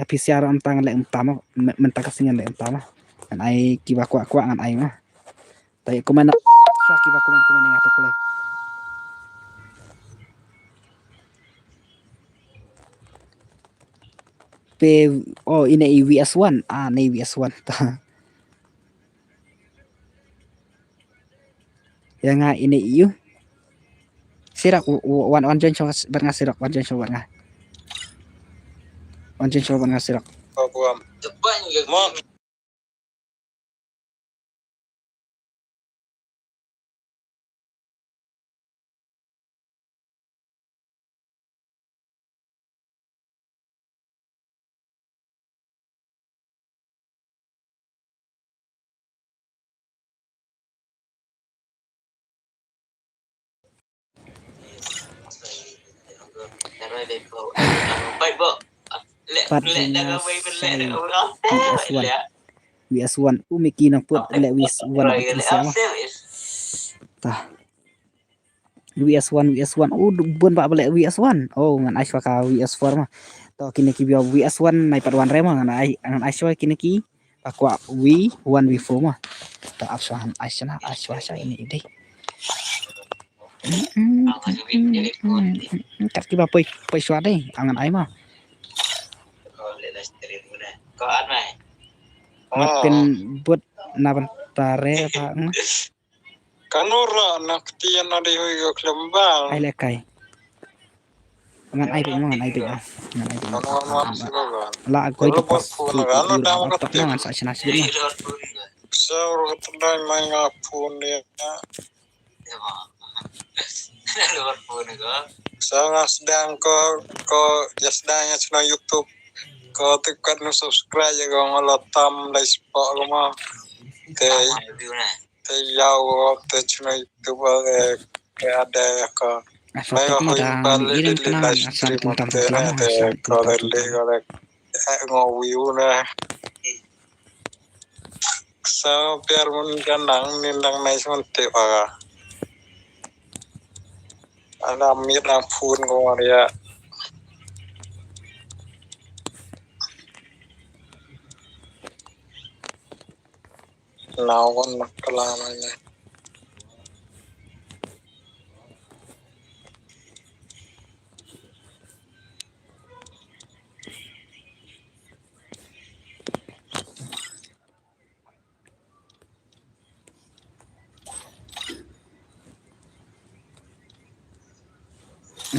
Ïa phi sharum ta ngan leh mynta ma. Mynta ka sngi ngan leh mynta ma. Ngan ai kiba kwah kwah ngan ai ma. Te comment na. Sa kiba comment comment nga to kulai. Pe, oh, ine i V S one. Ah, ne V S one. Ta. Ïa nga ine i u. Sirok, wan, wan join show bad nga Sirok, wan join show bad nga. Wan join show bad nga Sirok. Pat V S one. V S one. U Miki nang put le V S one. Ta. V S one, V S one. U bun ba le V S one. Oh, ngan ai shwa ka V S four ma. To kine ki V S one nai pat one re ma ngan ai, ngan ai shwa kine ki. Ba kwah V one V four ma. Ta ap shwa han ai shwa, ai shwa shwa ini dei. Kat kiba poi, poi shwa dei, angan ai ma. Mat pin but na ban tare ba. Kanura na ktian na dei hui go klem bang. Ai le kai. Ngan ai bik, ngan ai bik, ngan ai bik. La goi tu pas tu tu tu tok na ngan sa shna sibit na. Sa ro tendai mai nga pun dia. Sa nga sdang ko, ko ya sdang ya channel YouTube. Ko tu kat nu subscribe ya ko ngala tam dai spok ko ma. Te te yaw te channel YouTube, eh, Ka ada ko. Ai, foto mo da, i dang kena, asal tung tam tung tam, asal tung tam tung tam. Ngo view na. Sa piar mun kan dang nin dang nai sun te pa. Ana mit ang phun ko ya. Nawan makala mana.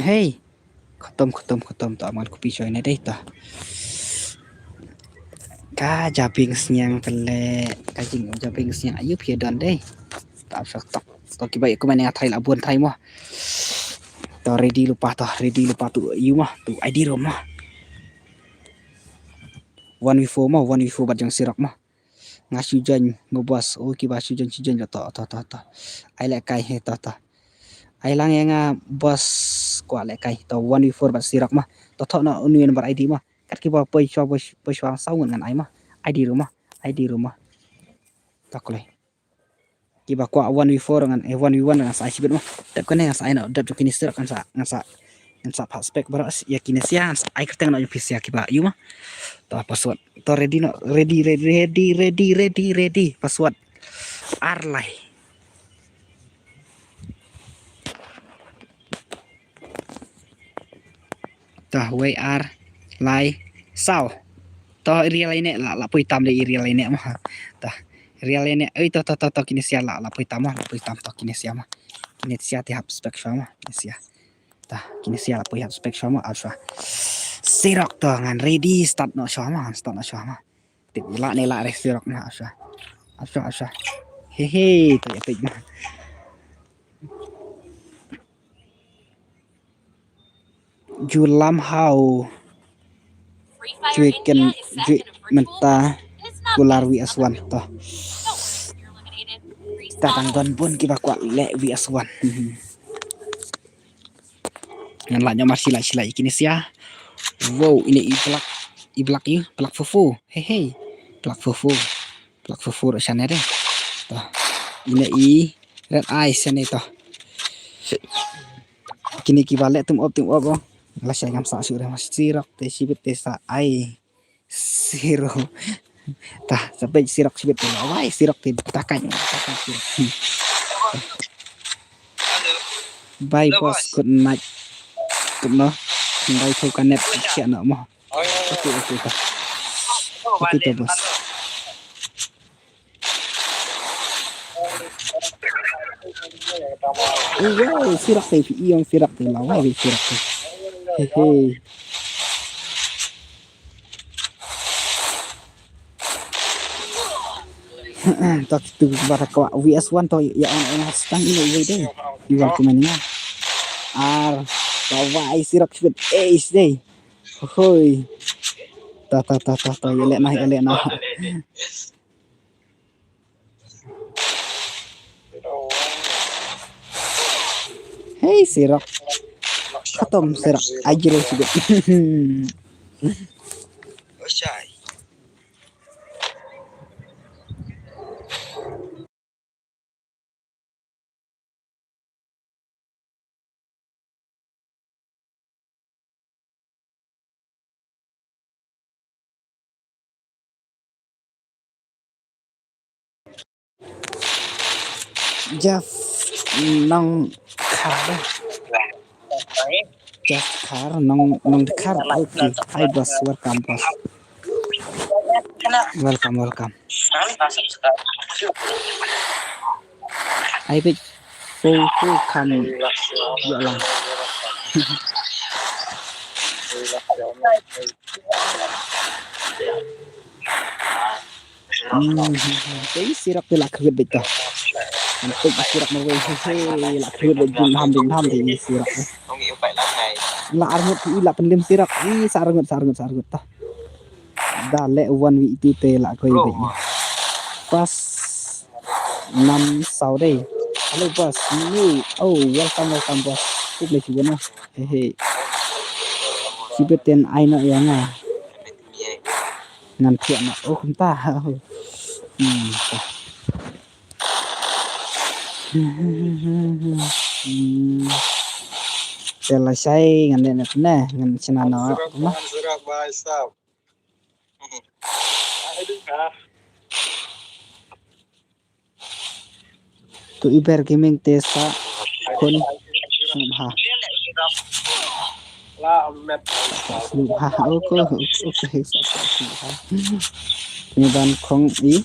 Hei. Khatam, khatam, khatam. To, aman kupi choi ne dei to. Ka jabieng sniang kele. Ka jing jabieng sniang ayu pia don dei. To, sa tok. To, kiba yu kumane nga thai la bun thai mo. To, ready lupa to, ready lupa tu yu mo. Tu I D room mo. One v four mo, one v four bat jong sirok mo. Nga shu join mo boss. O kiba shu join, shu join to, to, to, to. Ai le kai he to, to. Ai lang ya nga boss kwah le kai to one v four bat sirok ma. To, to na unu number I D ma. Kat kiba poi shwa, poi shwa saw ngan ai ma. I D room ma. I D room ma. To kloi. Kiba kwah one v four ngan, eh, one v one ngan sa ai shibit ma. Tep kane ngan sa ai no, dep jong kine sirok ngan sa, ngan sa, ngan sa pat spek baroh ya kine sia, ngan sa ai kyrteng no jong phi sia kiba yu ma. To password. To ready no, ready, ready, ready, ready, ready, ready. Password. Ar lai. To wei ar lai saw. To real ine la, la poi tam le real ine ma. To real ine, oi to, to, to, to kine sia la, la poi tam ma, la poi tam to kine sia ma. Kine sia te hap spek shwa ma, kine sia. To kine sia la poi hap spek shwa ma, alpha. Sirok to ngan ready start no shwa ma, start no shwa ma. Tip la ne la re sirok na alpha. Alpha, alpha. He he, to ya pik ma. Ju lam hau. Ju ken ju mynta kular V S one to. Ta tang don bun kiba kwah le V S one. Ngan la nyamar sila sila kine sia. Wow, ine i black, i black yu, black fufu. He he. Black fufu. Black fufu ro shane de. To. Ine i red eye shane to. Kine kiba le tum op, tum op. La shai ngam sa shu re ma sirok te shibit te sa ai. Sirok. Ta, sa pej sirok shibit te la wai sirok te ta kai, ta kai sirok. Bye boss, good night. Good no. Bye to kanet sia no mo. Okay, okay, ta. Okay, ta boss. Wow, sirok te, iyong sirok te, la wai sirok te. He he. To kitu bara kwa V S one to ya on on stang ino iwe de. Iwan kumania. Ar, la wai sirok shibit ace de. Hoi. Ta, ta, ta, ta, ta, ya le na, ya le na. Hei sirok. Khatam sirok. Ajre sibit. Jeff Nongkhar. Jeff Khar, Nong, Nongkhar, okay. Hi boss, welcome boss. Welcome, welcome. Ai bit full full kam ya lang. Te sirok te la khwit bit ta. Antuk sirok marwei he he la khwit bit bit ham bit ham te sirok. La arngut i la penlim sirok i sa arngut sa arngut sa arngut ta. Da le wan wi itu te la khwit bit. Pas nam sau dei. Hello boss. Ni. Oh, welcome, welcome boss. Khublei shibun. Hey, hey. Shibit ten ai noh ïa nga. Ngan thiah noh. Oh, kumta. Hmm. Hmm. Te lashai ngan leh noh ne, ngan shna noh. Ngan sirak, ngan sirak, bhai sahab. Tu Iber Gaming te sa khun sngewbha. Sngewbha, okay, okay, okay, sa, sa, sngewbha. Ni ban khong i.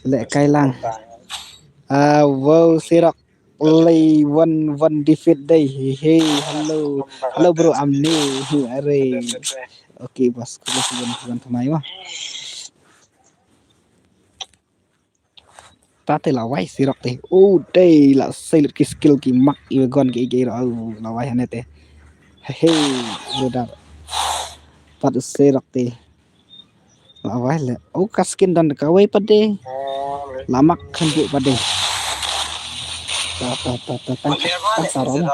Leh kai lang. Ah, wow, Sirok. Lei one, one defeat dei. Hey, hey, hello. Hello, bro, I'm new. Hey, are. Okay, boss, khublei shibun, shibun thymmai mo. Ta te la wai Sirok te. Oh, dei la sei lut ki skill ki mak i wagon ki i ki ro. Oh, la wai hane te. Hey, hey, brother. Pat Sirok te. La wai le. Oh, ka skin don kawei pat de. La mak khyndiat pat de. Ta, ta, ta, ta, ta, ta, ta, sa rom.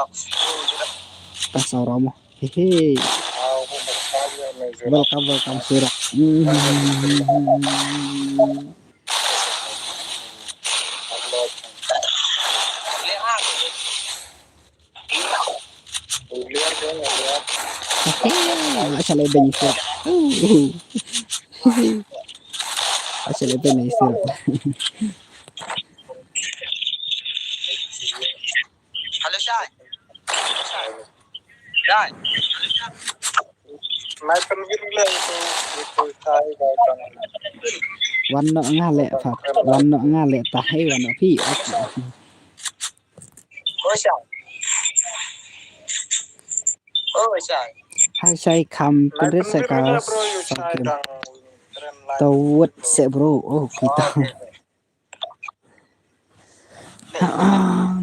Ta sa rom. Hey, hey. Welcome, welcome, Sirok. Hmm. Hehe, la shalai beng Sirok. La shalai beng Sirok. Hello, Shai. Shai. Wan noh nga leh pat, wan noh nga leh ta, hei, wan noh phi. Okay. Hai Shai, kham pynrit seh ka sa kem. To wut seh bro. Oh, kita.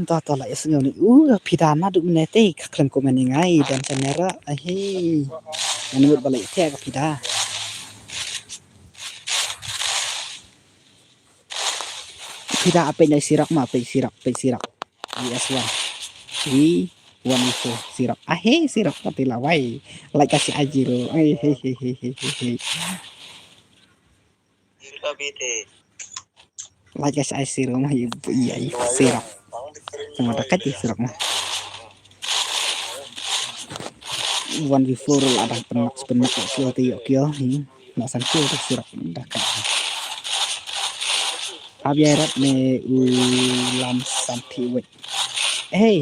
Ta, ta la ïa sngew ni. Uh, phi da naduh mynne te, ka khlem comment ïa nga i, don sa nera. Ahi. Ngan mut ba la ïa te ka phi da. Phi da, ah, peit na Sirok ma, peit Sirok, peit Sirok. V S one. V one four Sirok. Ahi, Sirok ka te la wai. Like ka shi ai zero. Ai, he, he. Like ka shi ai Sirok ma, i, i, i, Sirok. Tang da ka ti Sirok ma. One v four la dang pynlak, pynlak, ïoh kill te ïoh kill, hmm. La san kill te Sirok da ka. Hap ïa rat ne u lam san thi wet. Hey.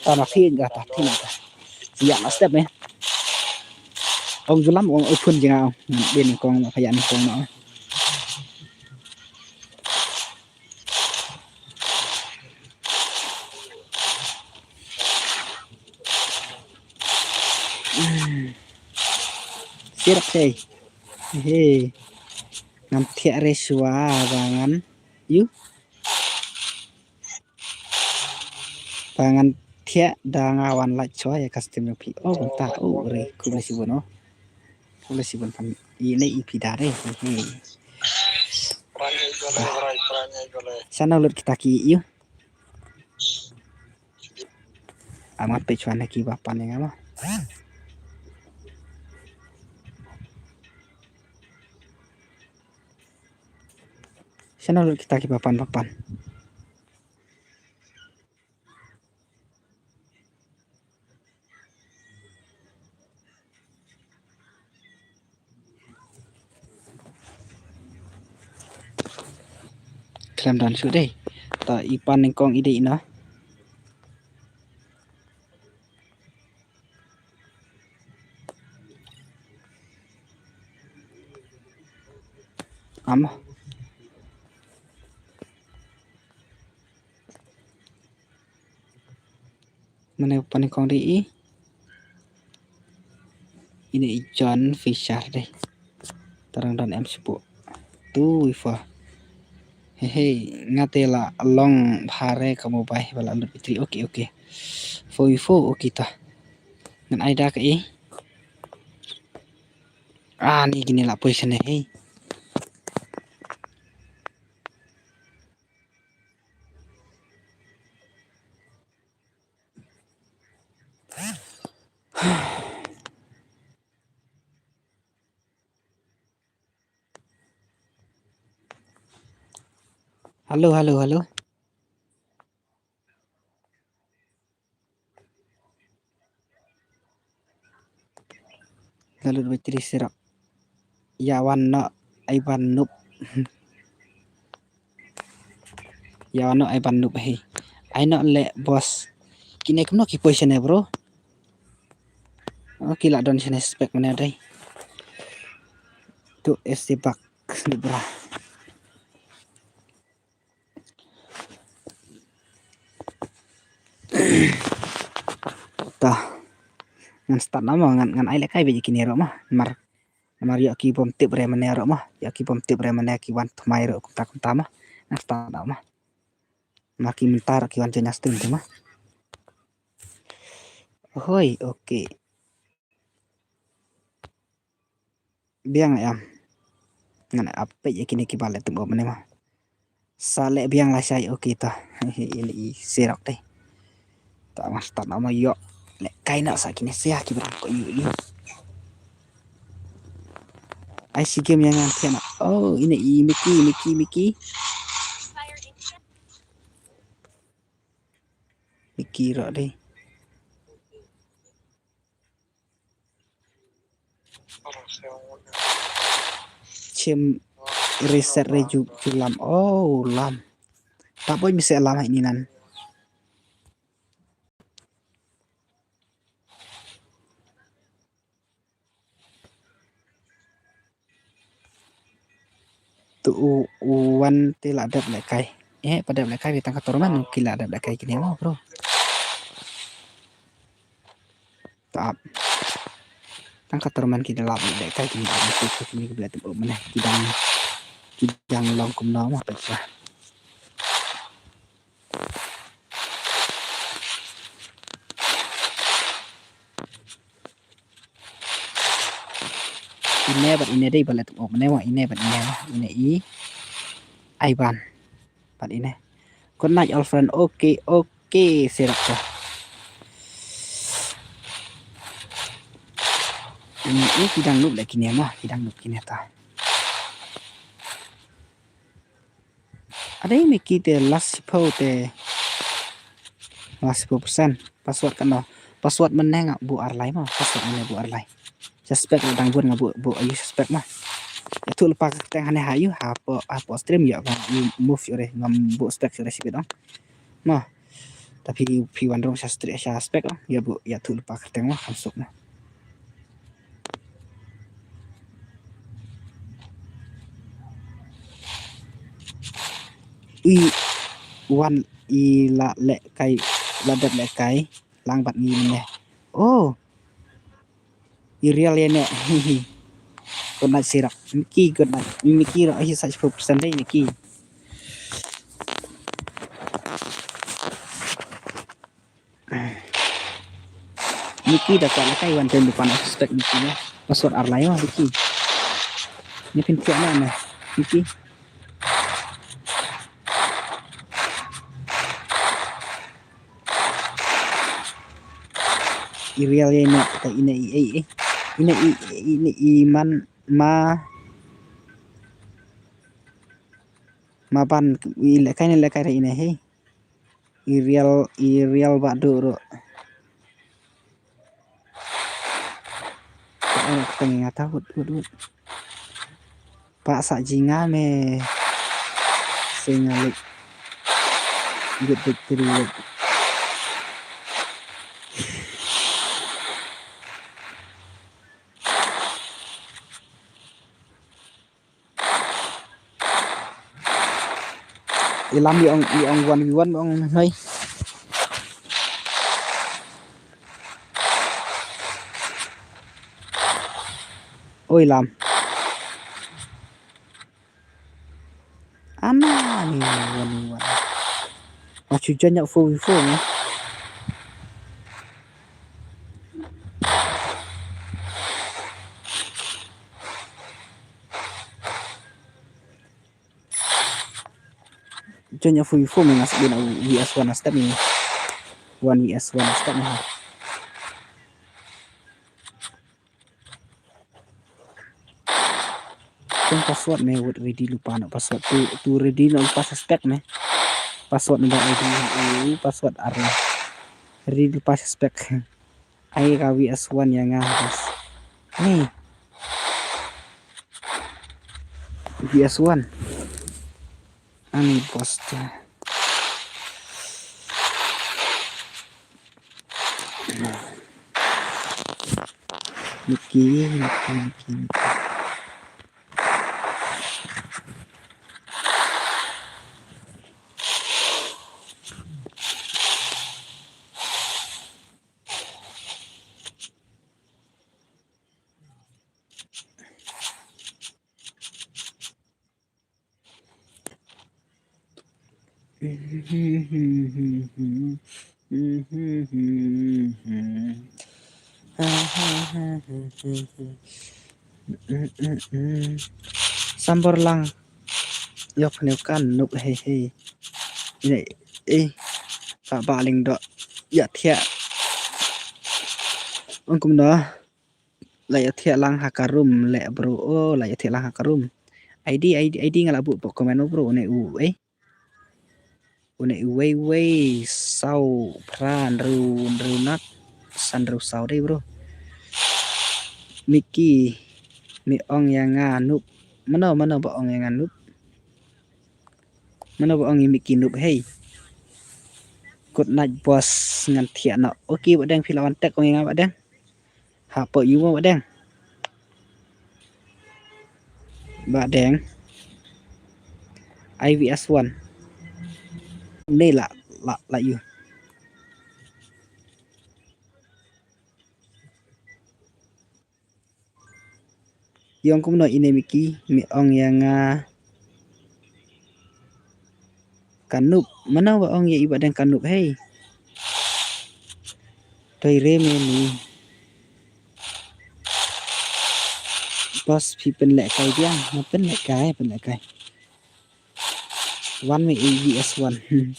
Ta ma phi ga ta phi na ta. Ïa na step ne. Ong ju lam ong u phun jing au. Ngan dien kong ma pha ïa ni kong na. Sirok sei. He. Ngam thiah re shuwa ba ngan. Yu. Ba ngan thiah da nga wan like shuwa ïa ka stream jong phi. Oh, bynta. Oh, re. Khublei shibun, oh. Khublei shibun phan. Ine i phi da re. He, he. Shano lut kita ki yu. Amat peit shuwa na ki ba pan ïa nga mo. Shano lut kita ki ba pan, ba pan. Khlem don shuh dei. Ta i pan nyngkong i dei ina. Am. Mane u pan nyngkong dei i. Ine i John Fisher dei. Tang dang don em shuh. Two v four. He he, nga te la long bha re ka mobile ba la lut battery. Okay, okay. Four v four, okay ta. Ngan ai da ka i. Ah, ni kine la position ne, he. Hello, hello, hello. Lalu dua tiga sirok. Ya wan no ai ban nup. Ya wan no ai ban nup hi. Ai no le boss. Kine kumno ki position ne bro. Oh, ki la don sene spec mane dai. Tu S T bak ni bra. Ta. Ngan start na mo ngan ngan ai le kai be kine ro ma. Mar Namar ïoh ki bym tip re mane ruh ma. Ïoh ki bym tip re mane ki wan thymmai ruh kumta kumta ma. Ngan start ma. Namar ki mynta ruh ki wan join stream te ma. Hoi, okay. Biang em. Ngan ap peit ïa kine ki ba leh tymmen mane ma. Sa leh biang lashai, okay ta. Ine i sirok te. Ta ma start na ma ïoh. Leh kai na sa kine sia ki bra ko yu yu. Ai si game ïa ngan thiah na. Oh, ine i Mickey, Mickey, Mickey. Mickey ruh dei. Chim reset re ju, ju lam. Oh, lam. Ta boi mi se lam ha ini nan. Tu u, u wan te la dep leh kai. Eh, pa dep leh kai, tang ka tournament ki la dep leh kai kine mo, bro. Tap. Tang ka tournament ki la dep leh kai kine, kine ki la dep mane, ki dang, ki dang long kumno mo, pa. Ine bad ine dei ba leh tymmen mane wa ine bad ine wa ine i Aiban. Bad ine. Good night all friend. Okay, okay, sirok ka. Ine i ki dang nup leh kine ma, ki dang nup kine ta. Adei Mickey te last shiphew te last shiphew percent. Password kano? Password mynne nga buh ar lai mo. Password mynne buh ar lai. Suspect dang bun nga buh buh ayu suspect mo. Ïathuh lypa ka kyrteng hane ha ïu hapoh hapoh stream ïoh nga ïu move ïoh re ngam buh spec ïoh re shibit ong. Mo. Tapi phi wan rung sha stream sha spec ong ïa buh ïathuh lypa ka kyrteng mo kham suk mo. I wan i la leh kai la dep leh kai lang bad ngi ne. Oh. I real ïa ne. Good night sirok. Mickey good night. Mickey ro hi sa percent dei Mickey. Niki da kwah leh kai wan ten dukan suspect niki ya. Password ar lai wa niki. Ni pin tiak na na. Niki. I real ya ina ta ina i ei ei. Ina i ina i man ma ma ban i leh kai ni leh kai ina hei. I real i real ba du ro. Ora ka tang nga ta wut wut wut. Pa sa jinga me singa lik. Gut dik tiri lik. Ilam i ong i ong one v one ong noi. Oi lam. Ana ni one v one. Machu janya four v four ni. Janya four v four me ngas bin V S one step ni. One V S one step ni. Tang password me wat ready lypa noh password tu, tu ready noh lypa suspect me. Password number ready, uh, password ar lah. Ready lypa suspect. Ai ka V S one ïa nga boss. Ni. V S one. Ani boss te. Niki, niki, niki, niki. Sambor lang. Yok ne kan nuk hei hei. Ine, eh. Ba ba ling dok. Ya thiah. Ong kumno. La ïathiah lang ha ka room leh bro. Oh, la ïathiah lang ha ka room. I D, I D, I D nga la buh pok comment bro, une u, eh. Une u wei wei saw phra hynriew hynriew nat san hynriew saw dei bro. Mickey, me ong ïa nga noob. Mano, mano ba ong ïa nga noob? Mano ba ong ïa Mickey noob hei? Good night boss, ngan thiah noh. Okay, Bah Deng phi la wan tag ong ïa nga Bah Deng. Hapoh ïu mo Bah Deng. Bah Deng. I V S one. Ni la, la, la ïu. Ïong kumno ine Mickey, me ong ïa nga ka noob. Mano ba ong ïa i Bah Deng ka noob hei. Toi re me ni. Boss phi pynlehkai biang, nga pynlehkai, pynlehkai. Wan me A V S one. Hmm.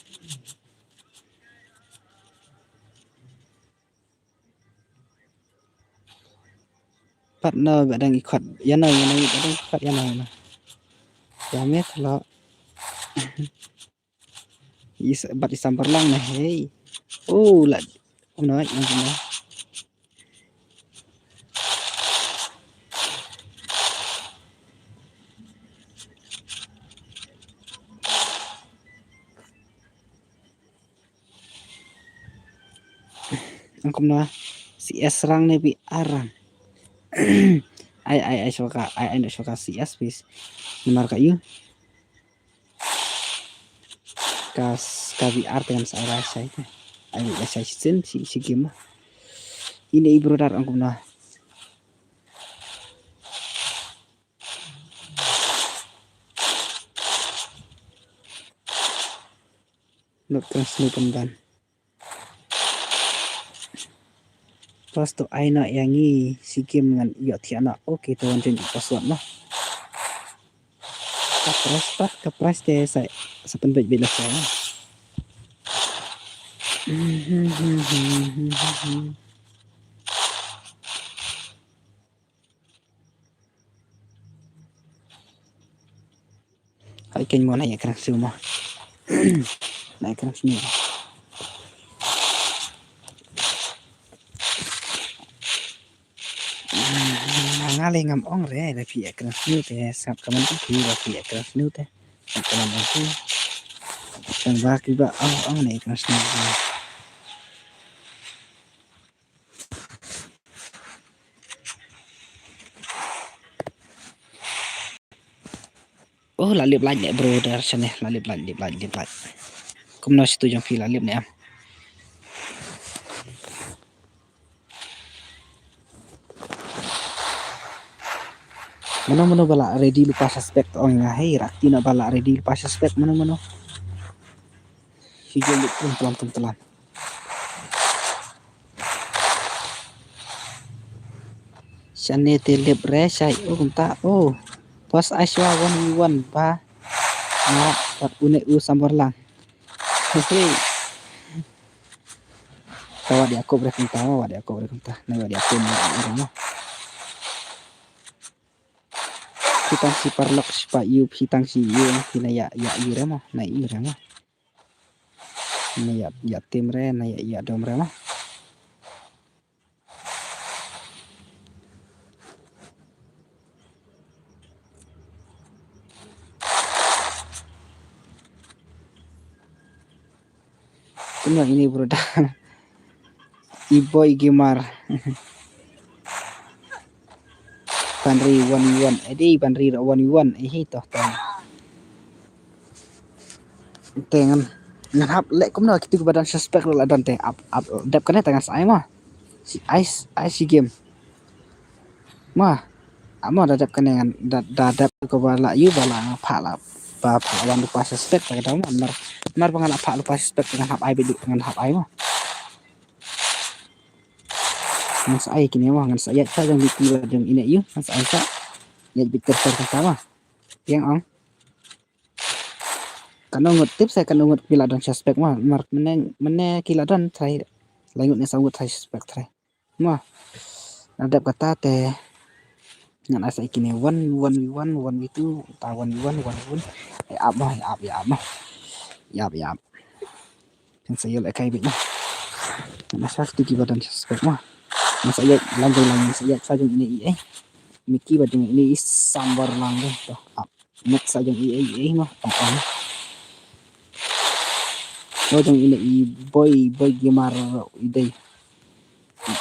Pat no Bah Deng i khot. Ïa no, ïa no, Bah Deng i khot, ïa no, ïa no. Ïa me khlo. Is, bat i sambar lang na hei. Oh, la. Oh, no, ïa no. Ang kumno C S rang ne bi arang. Ai, ai, ai, shoka, ai, ai, no shoka C S, please. Namar ka ïu. Ka, ka V R te kan sa ai ba shai te. Ai ba shai shisien, shi, shi game. Ine i brother ang kumno. Not kren snu pynban. Pas to ai na ïa ngi shi game ngan ïoh thiah na. Okay, to wan jen password na. Ka price pat, ka price te sa, sa pynbeit beit la sa na. Hai keiñ mo na ïa krang siew mo. Na ïa krang siew mo. Nga lei ngam ong re, da phi ïa krang siew te, sngap ka man ka phi, da phi ïa krang siew te. Sngap ka man ka phi. Tang ba ki ba ong ong na ïa krang siew. Oh, la lip light ne bro, dar sene, la lip light, lip light, lip light. Kumno situ jong phi la lip ne am. Mano mano ba la ready lypa suspect ong nga hei, rak ti na ba la ready lypa suspect mano mano. Hi jong lip pun tlam tlam tlam. Shane te lip re shai u kumta u. Pas ai shwa wan wan ba. Nga pat une u sambor lang. Hehe. Ka wat ïa kop re kumta, wat ïa kop re kumta. Na wat ïa kop re kumta. phi tang shi paralok shi pa ïu, phi tang shi ïu, phi na ïa, ïa ïu re mo, na ïu re mo. Na ïa, ïa tim re, na ïa, ïa dom re mo. Kumno ini, brother? I Boy Gamer. Ban ri one v one. Edi ban ri one v one. Ehi toh tang. Te ngan, ngan hap leh kumno, kitu kiba don suspect ruh la don te. Ap, ap, dep kane te ngan sa ai mo. Shi ai, ai shi game. Ma, amo da dep kane ngan, da, da dep ko ba la ïu ba la phah la, ba phah la wan lypa suspect ba ka dei mo, namar, namar ba nga la phah lypa suspect ngan hap ai beit, ngan hap ai mo. Ngan sa ai kine mo, ngan sa ïaid sa jong Mickey bad jong Ine ïu, ngan sa ai sa. Ïaid beit ter ter ka mo. Ïeng ong. Katno ngut tip sa katno ngut ki la don suspect mo, namar mynne, mynne ki la don trai. Lai ngut ne saw ngut trai suspect trai. Mo. Na dep kata te ngan ai sa ïa kine one, one v one, one v two, ta one v one, one v one. Ïa ap mo, ïa ap, ïa ap mo. Ïa ap, ïa ap. Ngan sa ïoh lehkai beit mo. Ngan ai sa kito kiba don suspect mo. Ngan sa ïaid lang jong lang, ngan sa ïaid sa jong ine i ei. Mickey bad jong ine i sambar lang de. To ap. Met sa jong i ei, i ei mo. Ong ong. Mo jong ine i Boy, Boy Gamer i dei.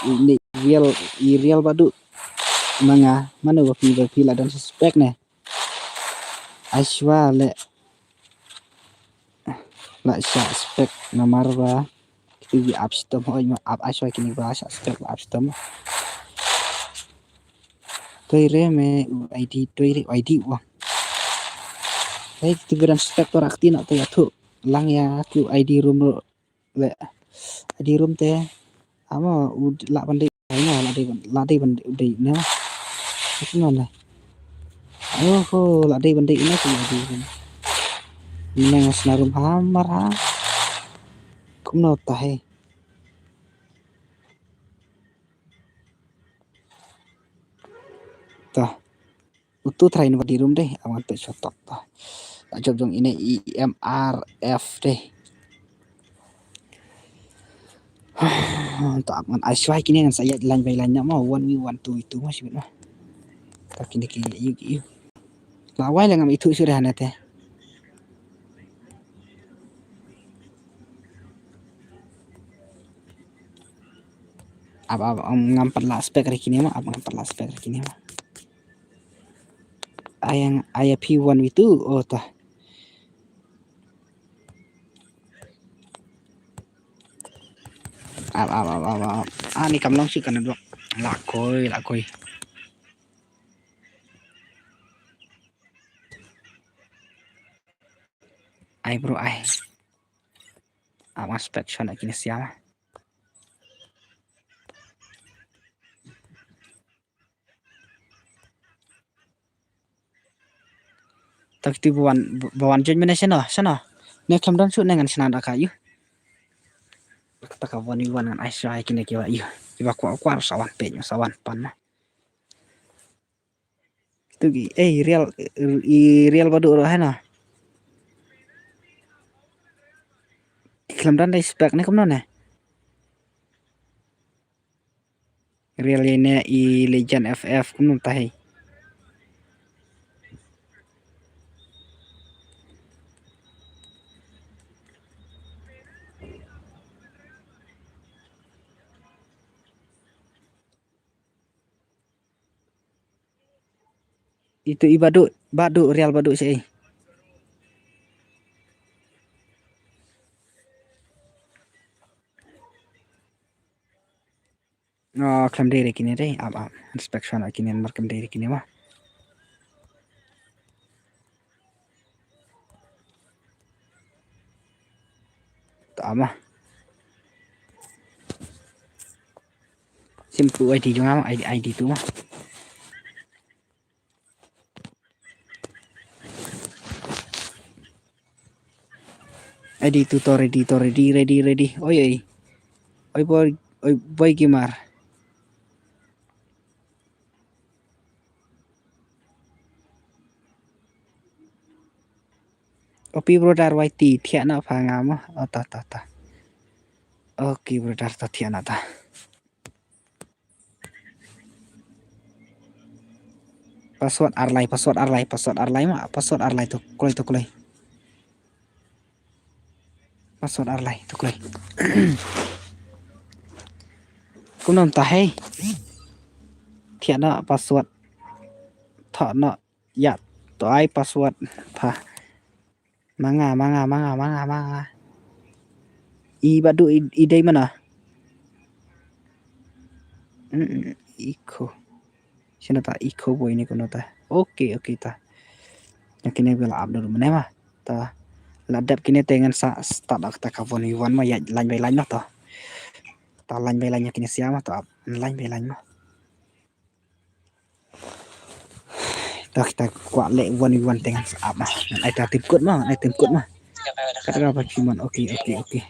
Ine i Real, i Real Badu. Ma nga, mano ba phi, ba phi la don suspect ne? Ai shuwa leh. La shah suspect namar ba kito ki ap shitom, hooid ma ap, ai shuwa kine ba shah suspect ba ap shitom. Toi re me u I D, toi re u I D u. Hei, kito ki don suspect to rak ti na to ïathuh lang ïa ki u I D room ruh. Le I D room te. Amo u lah ban dei, amo lah dei ban, lah dei ban dei ne. Kumno ne? Ayo ho, lah dei ban dei ne, kumno dei ne? Nang sna room hamar ha. Kumno tahe. Tah. Utu trai na ba di room deh, awan pet shotok tah. La jop jong ine i M R F deh. Tah, ap ngan ai shuwa kine ngan sa ïaid line by line na mo, one v one, two v two mo, shibit mo. Tah kine ki ïu, ïu. La wai la ngam ithuh shuh deh hangne te. Ap, ap, ap, ngam pat la spec re kine mo, ap ngam pat la spec re kine mo. Ai ïa phi one v two, oh tah. Ap, ap, ap, ap, ap. Ah, ni kam long shuh kan dok. La koi, la koi. Ai bro ai. Ap ngam spec shwa na kine siama. Tah kito ba wan, ba wan join mynne shano, shano. Ne khlem don shuh ne ngan shna da ka ïu. Kata ka one v one ngan ai shuwa ïa kine kiba ïu. Kiba kwah kwah sa wan peit, sa wan pan na. Kito ki, eh, Real, i Real Badu ruh hana. Khlem don dei spec ne kumno ne. Real ine i Legend F F kumno tahi. Itu i Badu, Badu, Real Badu sei. Oh, khlem dei re kine dei, ap, ap. Inspection kine mar khlem dei re kine mo. Tama. Sim tu I D jong am, I D, I D tu mo. I D tu to ready, to ready, ready, ready. Oi, oi. Oi, boy, oi, boy, Gamer. Opi brother Y T thiah na pha nga mo. Oh, ta, ta, ta. Oki brother, ta thiah na ta. Password ar lai, password ar lai, password ar lai ma, password ar lai tu kloi, tu kloi. Password ar lai tu kloi. Kumno ta hei. Thiah na password. Tha na ya. To ai password. Pha. Manga, manga, manga, manga, manga. I badu i, i dei mana. Mm, ikho. Sino ta ikho boy ni kono ta. Okay, okay ta. Yang kine bela abdur mana ma. Ta. La dep kine tengan sa start ak ta ka one v one ma ya line by line ma ta. Ta line by line yang kine siama ta line by line ma. Ta kita kwah leh one v one teng sa ap ma. Ngan ai ta tim kut ma, ngan ai tim kut ma. Kata ka pa kiman. Okay, okay, okay.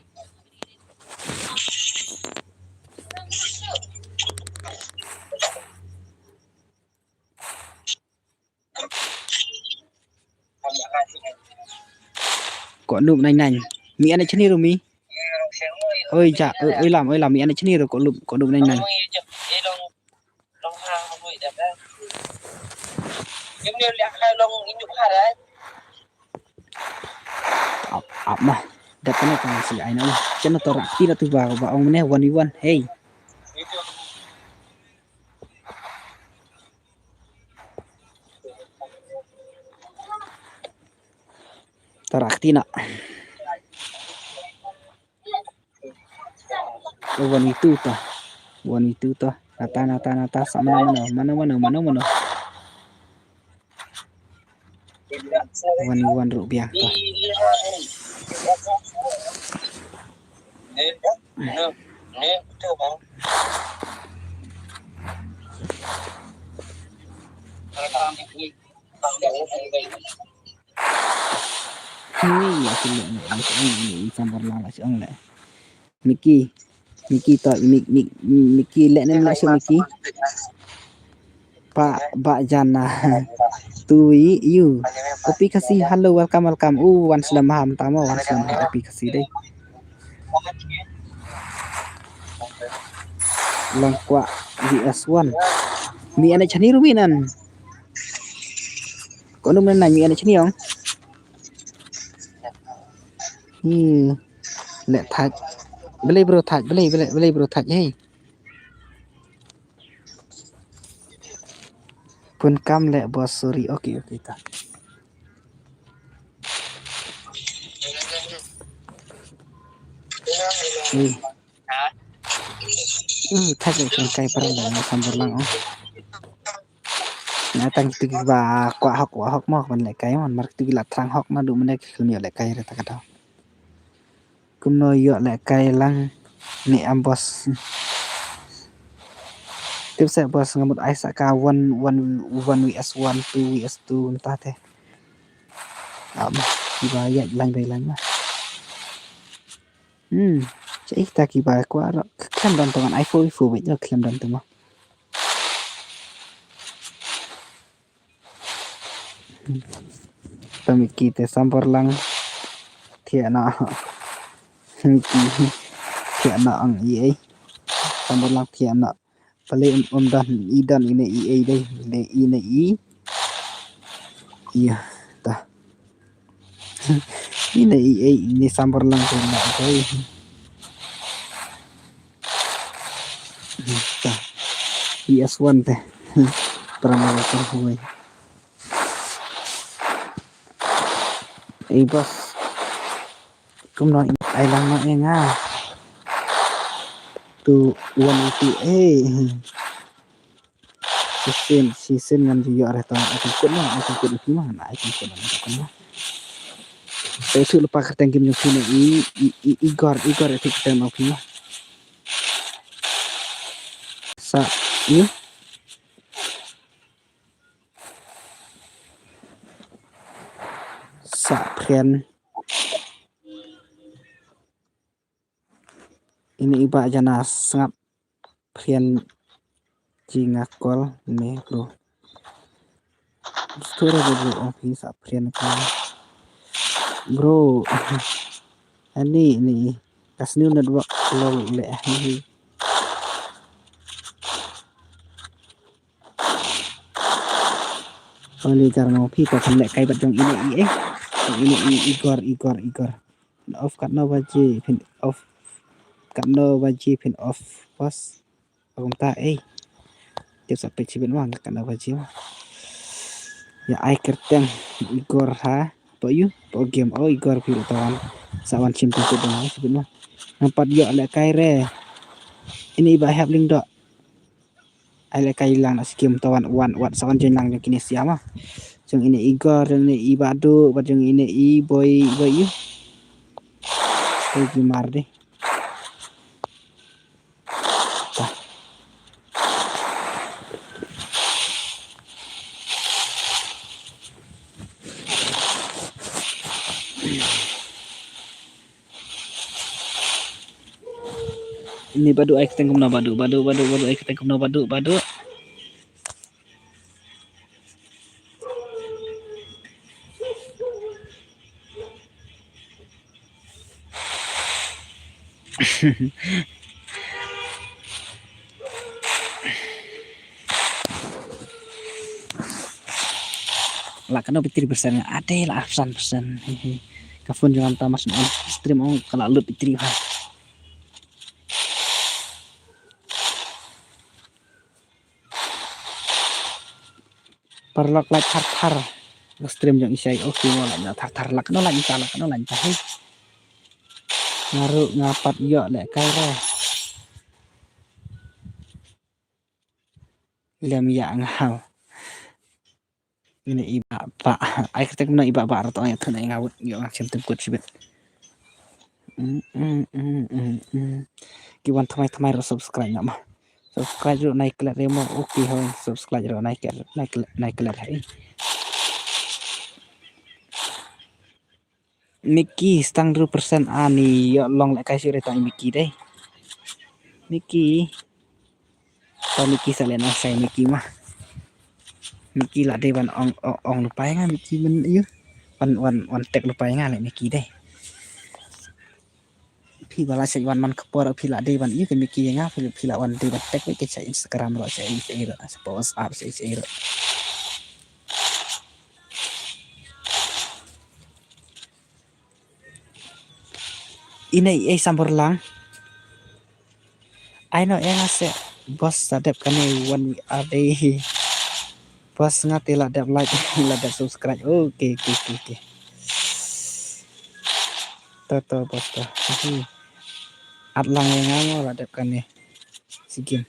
Ko nup nai nai. Mi ane chini rumi. Oi ja, oi, oi lam, oi lam, mi ane chini ru ko nup, ko nup nai nai. Ap, ap ma. Dak kana kan si ai na ma. Chana to rak ti na tu ba, ba ong ne one v one. Hey. Tarak tina. One v two ta. One v two ta. Nata, nata, nata. Sa mano, mano, mano, mano, mano, mano. One v one ruh biang ta. Hei, aku leh, aku leh, aku leh, sambar lang lah, aku leh. Miki, Miki to, Mik, Mik, Miki leh nem lah, Miki. Pa, ba jana. Tu i, you. Kopi Khasi, hello, welcome, welcome. Uh, wan slem ham tamo, wan slem ha Kopi Khasi dei. Long kwah V S one. Mi ane chani rumi nan. Kono men nan mi ane chani ong. Hmm. Leh thaj. Belei bro thaj, belei, belei, belei bro thaj, hey. Pun kam leh boss, sorry. Okay, okay ta. Hmm. Hmm, thaj leh chang kai parang da sambar lang oh. Na tang tu ba kwah hok, kwah hok mo ban leh kai man mar tu la thrang hok na du mene ki khlim yo leh kai re ta ka dau. Kumno ïoh leh kai lang ne am boss. Tip seh boss nga mut ai sa ka one, one, one V S one, two V S two nta te. Am, kiba ïaid line by line ma. Hmm, cha ih ta kiba kwah ro. Khlem don to ngan ai four v four bit ro khlem don to ma. Ta Miki te sambar lang thiah na. Miki thiah na ang i ei. Sambar lang thiah na. Pale um, um dan i dan ine i ei dei. Ine ine i. Iya ta. Ine i ei ine sambar lang te na ei. Ta. V S one te. Pramala te huai. Ei boss. Kumno ai lang ma e nga. Tu one eighty ei. Shisien, shisien ngan ju ïoh re tang ai kut ma, ai kut ma, ai kut ma. Te tu lepas kerteng kim jong sini i, i, i, Igor, Igor itu kerteng ma. Sa, i. Sa friend. Ini iba jana sngap friend ji nga call ne bro. Story bro, oh, phi sa friend ka. Bro. Ani ni. Ka sniew network long leh. Oli kar no phi to phin leh kai bad jong ine i eh. Jong ine i Igor, Igor, Igor. Phin off katno baje, phin off katno baje, phin off. Bos. Kumta ei. Tip sa peit shibit ma nga katno baje ma. Ïa ai kyrteng Igor ha. Poi ïu, poi game, oh Igor phi ruh to wan. Sa wan shim tyngkut dang ai shibit ma. Ngam pat ïoh leh kai re. Ine i Bah Hep Lyngdoh. Ai leh kai lang na skim to wan, wan, wat sa wan join lang jong kine sia ma. Jong ine Igor, jong ine i Badu, bad jong ine i Boi, Boi ïu. Boi Gimar dei. Ini Badu ai kyrteng kumno Badu, Badu, Badu, Badu ai kyrteng kumno Badu, Badu. La kano battery persen nga ade la arphew san persen. Ka phone jong nga mynta mas on stream ong ka la lut battery ha. Paralok like thar thar. Ka stream jong i Shai. Okay mo like thar thar, like no like ta, like no like ta. Hey. Nga ruh nga pat ïoh leh kai re. Lem ïa nga haw. Ine i Bah Bah. Ai kyrteng kumno i Bah Bah ruh to ïa thun ai nga wut ïoh nga shim tyngkut shibit. Mm, mm, mm, mm, mm. Ki wan thymmai thymmai ruh subscribe noh ma. Subscribe ruh nai klet re mo. Okay hoi, subscribe ruh nai klet, nai klet, nai klet hoi. Mickey, stang hynriew percent ani ïoh long leh kai shuh re tang i Mickey dei. Mickey. Tang Mickey sa leh nang shai Mickey ma. Mickey la dei ban ong, ong, ong lypa ïa nga Mickey men ïu. Wan, wan, wan tag lypa ïa nga leh Mickey dei. Phi ba la shait wan man ka por phi la dei ban ïu ka Mickey ïa nga phi, phi la wan dei ban tag ïa ka sha Instagram ruh sha ei ei ruh sha WhatsApp sha ei ei ruh. Ine i ei Samborlang. Ai no ïa nga se bos sa dep kane one hour dei. Bos nga te la dep like la dep subscribe. Okay, okay, okay, okay. To to bos to. Hi. At lang ïa nga mo la dep kane. Sigim.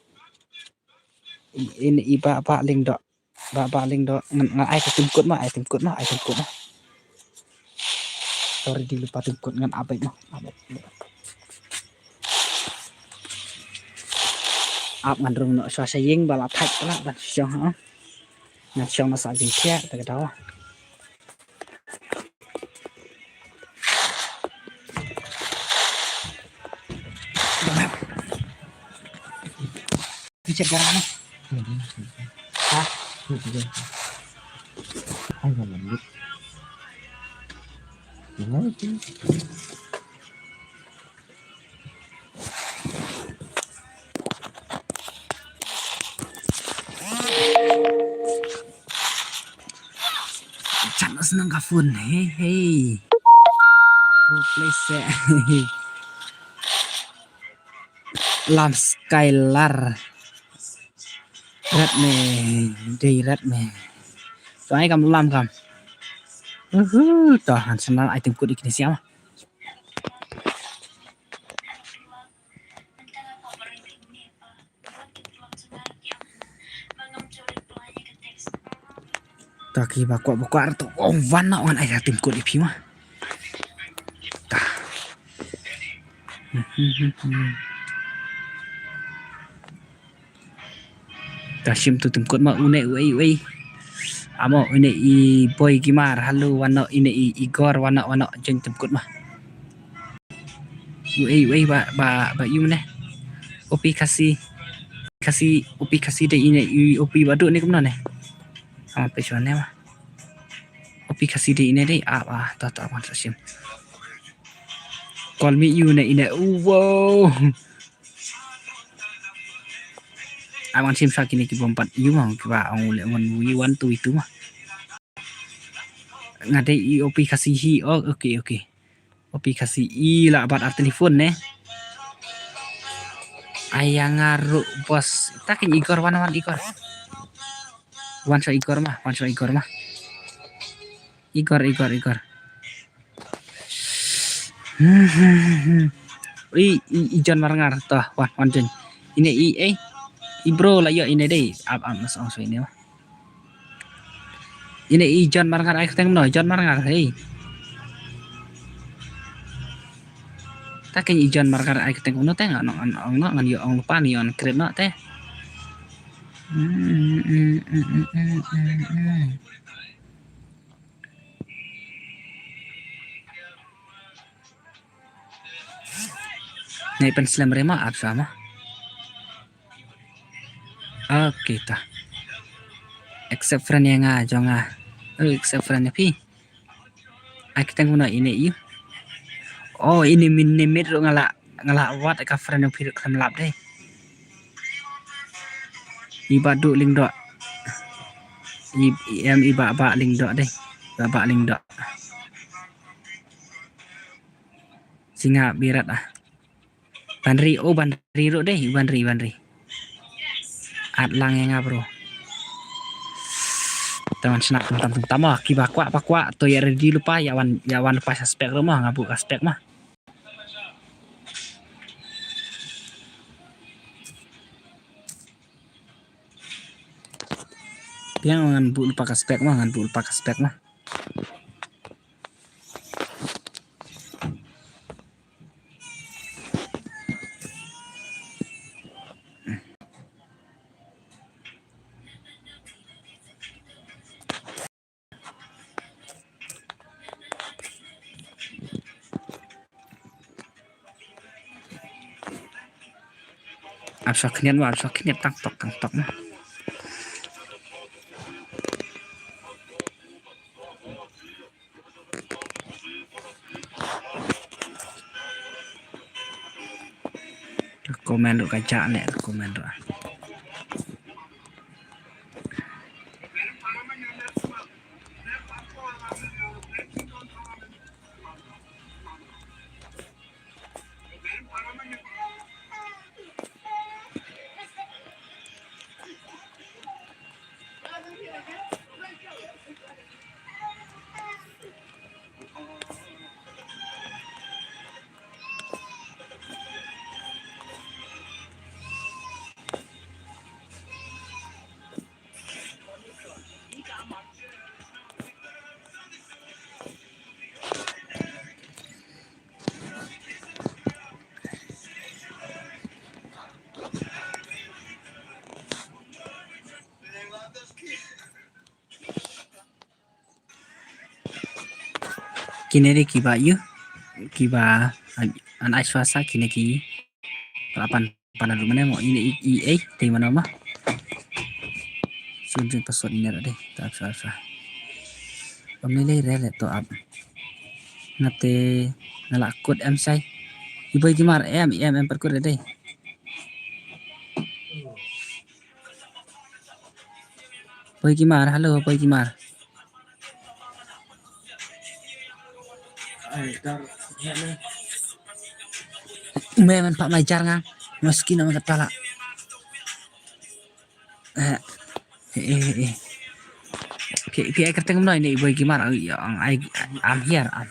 I, ine i Bah Bah Lyngdoh. Bah Bah Lyngdoh ngan, ngan ai ka tyngkut ma, ai tyngkut ma, ai tyngkut ma. Sorry di lypa tyngkut ngan ap beit ma, ap beit. Ap ngan rung noh shuwa sha ïing ba la thait la ban shong ha. Ngan shong noh sa jingthiah ta ka daw. Picture kar ano? Ha? Ay, wala. Chat na snang ka phone. Hey, hey. Pro player. Lam Skylar. Rat me, dei rat me. To ai kam lam kam. Uhu, to han snal ai tyngkut ïa kine siam. Ta ki ba kwah ba kwah to ong wan na wan ai tyngkut ïa phi ma. Ta. Ta shim tu tyngkut ma une uei uei. Amo une i Boy Gimar, halo wan na une i Igor wan na wan na jen tyngkut ma. Uei uei ba ba ba ïu ne. Opi Khasi. Khasi, Opi Khasi dei ine i Opi Badu ne kumno ne. Ah, pei shwa ne ma. O P Khasi dei ine dei, ah, ah, ta, ta, wan sa shim. Call me you ne ine, uh, wow. Ah, wan shim sa kine ki bym pat ïoh ma, kiba ong u leh wan wi wan tu itu ma. Nga dei i O P Khasi hi, oh, okay, okay. O P Khasi i lah bat ar telefon ne. Ai ïa nga ruh bos. Ta kin Igor wan wan Igor. Wan sha Igor ma, wan sha Igor ma. Igor, Igor, Igor. I, i, i John Marngar to, wan, wan John. Ine i, eh, i bro la ïoh ine dei. Ap, ap, mas ong so ine ma. Ine i John Marngar ai kyrteng kumno, John Marngar, hei. Ta kin i John Marngar ai kyrteng kumno te, ngan ong, ngan ong, ngan ïoh ong lypa, ngan ïoh ong create noh te. Hmm, hmm, hmm. Nai pynslem re ma ap sa ma. Okay ta. Accept friend ïa nga jong nga. Oh, accept friend ïa phi. Ai kyrteng kumno ine i. Oh, ine min ne mit ruh nga la, nga la wad ka friend ïa phi ruh khlem lap dei. I Bah Duh Lyngdoh. I, i em i Bah Bah Lyngdoh dei. Bah Bah Lyngdoh. Singa birat ah. Ban ri, oh, ban ri ruh dei, ban ri, ban ri. At lang ïa nga bro. Te wan shna tam tam tam tam, oh, kiba kwah, ba kwah, to ïa ready lypa, ïa wan, ïa wan lypa sha spec ruh mo, nga buh ka spec mo. Biang ngan buh lypa ka spec mo, ngan buh lypa ka spec mo. Ap sa khniat mo, ap sa khniat tang tok, tang tok mo. Comment ruh ka jah ne, comment ruh. Kine dei kiba ïa, kiba, ah, an ai shuwa sa kine ki. Lapan, pan adu mane mo, ine i, i, ei, te mano ma. Sun jin password ine dei, ta ap shuwa shuwa. Om ne lei re le to ap. Nga te nga la kut em sai. I Boi Kimar em, em, em pat kut dei. Boi Kimar, hello, Boi Kimar. Me man pak mai jar nga. Maski nama kata lah. Eh, eh, eh, eh. Pi, pi ai kyrteng kumno ine i Boi Kimar, ai, ya, ang, ai, I'm here, I'm.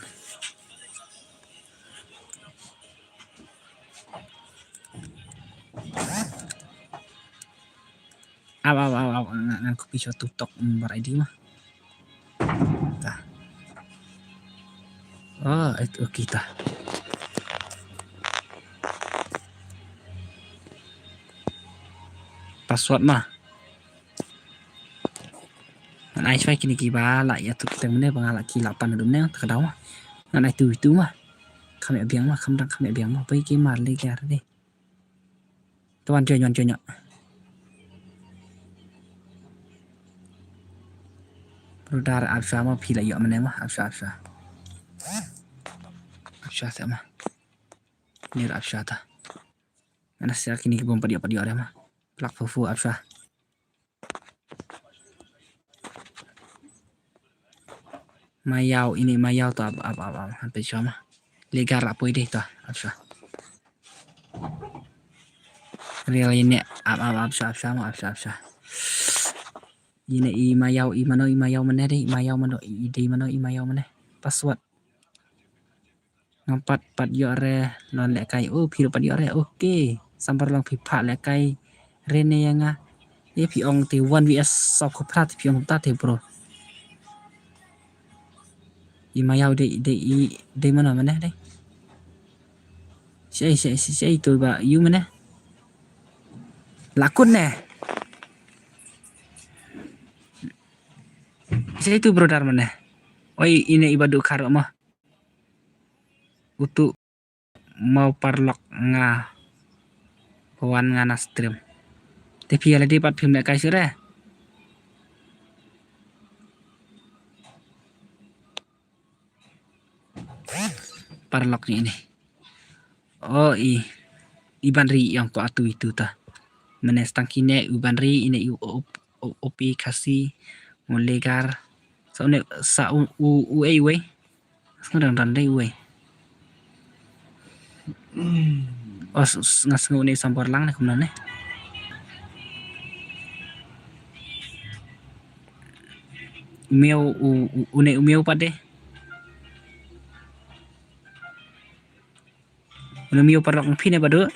Aw, aw, aw, aw, ngan, ngan copy shot tu tok, mm, bar I D mah. Tah. Oh, itu kita. Password mah. Ngan ai shwa kine kiba la ïa tu kita mane ba nga la ki la pan dum ne ta ka daw mah. Ngan ai tu itu mah. Kam ïa biang mah, kam dang kam ïa biang mah. Bai ki mar le ki ar de. Tuan join, tuan join. Brother, ap sha mo, phi la ïoh mynne mo, ap sha, ap sha. Ap sha seh mo. Ni ap sha ta. Ngan ai sha kine ki bym pat ïoh pat ïoh re mo. Plak fu fu ap sha. Maïaw, ine maïaw to ap, ap, ap, ap, ap, sha mo. Legar ap poi de to, ap sha. Real ine, ap, ap, ap sha, ap sha mo, ap sha, ap sha. Ine i maïaw, i mano, i maïaw mynne de, i maïaw mano, i de mano, i maïaw mynne. Password. Ngam pat, pat ïoh re, lon lehkai. Oh, phi ruh pat ïoh re. Okay. Sambar long phi phah lehkai re ne ïa nga. Ye phi ong te one V S sop ko prat phi ong ta te bro. I maïaw de, de, i, de mano mynne de. Sei, sei, sei, sei tu ba ïu mynne. Lakun ne. Sei tu brother mynne. Oi, ine i Baduh Khar mo. Utu mau paralok nga wan nga na stream. Te phi ïa lade pat phim lehkai shuh re. Paralok ni ine. Oh, i, i Banri ïong ko atu itu ta. Mynne stang kine u Banri ine i u, u, u, u pi Khasi, u Legar. Sa une, sa u, u, u ei wei. Sngew dang dang dei wei. Oh, s-, s-, nga sngew ne sambar lang ne kumno ne. Miau u, u, une u miau pat de. Une u miau paralok phi ne Baduh.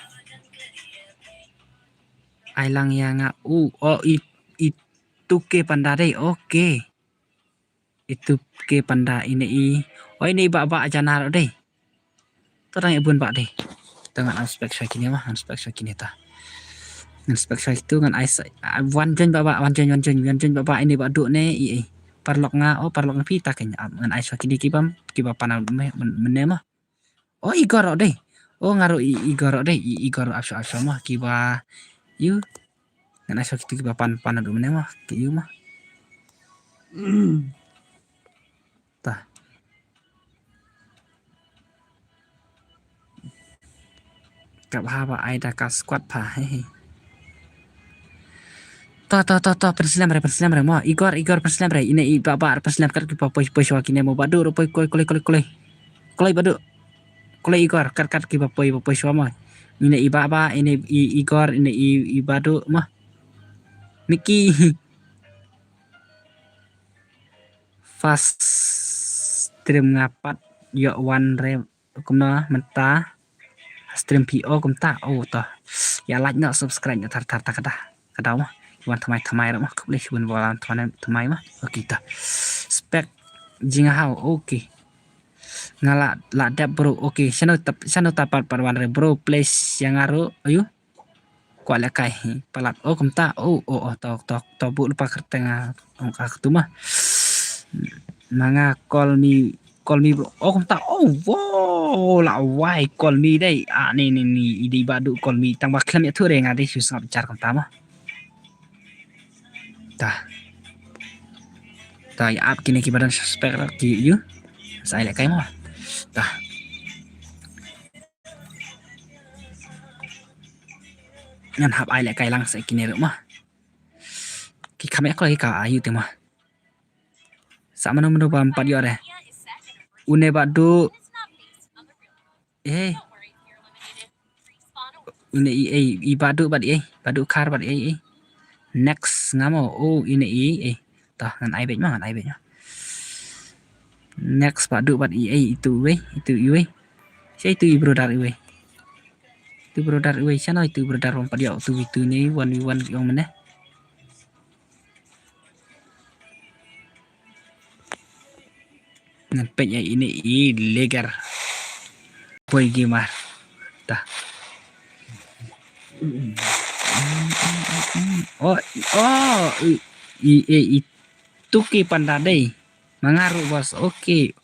Ai lang ïa nga u, oh, i, i tuke panda dei, okay. Itu ke panda ine i. Oh, ine i Bah Bah Janar dei. To dang i bun bah dei. To ngan inspect sha kine ma, inspect sha kine ta. Inspect sha itu ngan ai sa, ah, wan join Bah Bah, wan join, wan join, wan join Bah Bah ine Baduh ne i, i. Paralok nga, oh, paralok nga phi ta kane. Ah, ngan ai sha kine ki bam, ki ba pana me, men, mene ma. Oh, Igor dei. Oh, nga ruh i, Igor dei. I, Igor ap sha, ap sha ma ki ba. Yu. Ngan ai sha kitu ki ba pan, pan Baduh mene ma. Ki yu ma. Ta. Kap ha ba ai da ka squad pha. He, he. To, to, to, to, pynslem re, pynslem re mo. Igor, Igor, pynslem re. Ine i Bah Bah pynslem kat ki ba poi, poi shwa kine mo Baduh ruh poi, koi, koi, koi, koi. Koi Baduh. Koi Igor, kat, kat ki ba poi, ba poi shwa mo. Ine i Bah Bah, ine i Igor, ine i, i Baduh mo. Mickey. First stream nga pat ïoh wan re kumno mynta. Stream P O kumta, oh, to. Ïa like noh, subscribe noh, thar, thar, thar, kada. Kada ma. Wan thymmai, thymmai ruh ma. Khublei shibun ba wan thymmai, thymmai ma. Okay, to. Spek jinghaw, okay. Nga la, la dep bro, okay. Shano tap, shano tap pat, pat wan re bro, please ïa nga ruh, ayu. Kwah lehkai, palat, oh, kumta, oh, oh, oh, to, to, to, buh lypa kyrteng, ah, ong ka katu ma. Ma nga call me, call me bro. Oh, kumta, oh, wow, la wai call me dei. Ah, ni, ni, ni, i dei Baduh call me. Tang ba khlem ïathuh re nga dei shu sngap jar kumta ma. Ta. Ta ïa ap kine ki ba don suspect la ki yu. Sa ai lehkai ma. Ta. Ngan hap ai lehkai lang sa kine ruh ma. Ki kham ïa kloi ka ayu te ma. Sa mano mano ba em pat ïoh re. Une Baduh. Eh. Une i, eh, i Baduh bad i, eh. Baduh Khar bad i, eh. Next nga mo. Oh, ine i, eh. Tah, ngan ai beit ma, ngan ai beit ma. Next Baduh bad i, eh, itu wei, itu i wei. Sa itu i brother i wei. Itu brother i wei, shano itu brother bym pat ïoh, itu, itu ne one v one ïong mane. Ngan peit ïa ine i Legar. Poi gamer. Tah. Oh, oh, i, i, i, i tuki panda dei. Ma nga ruh bos. Okay.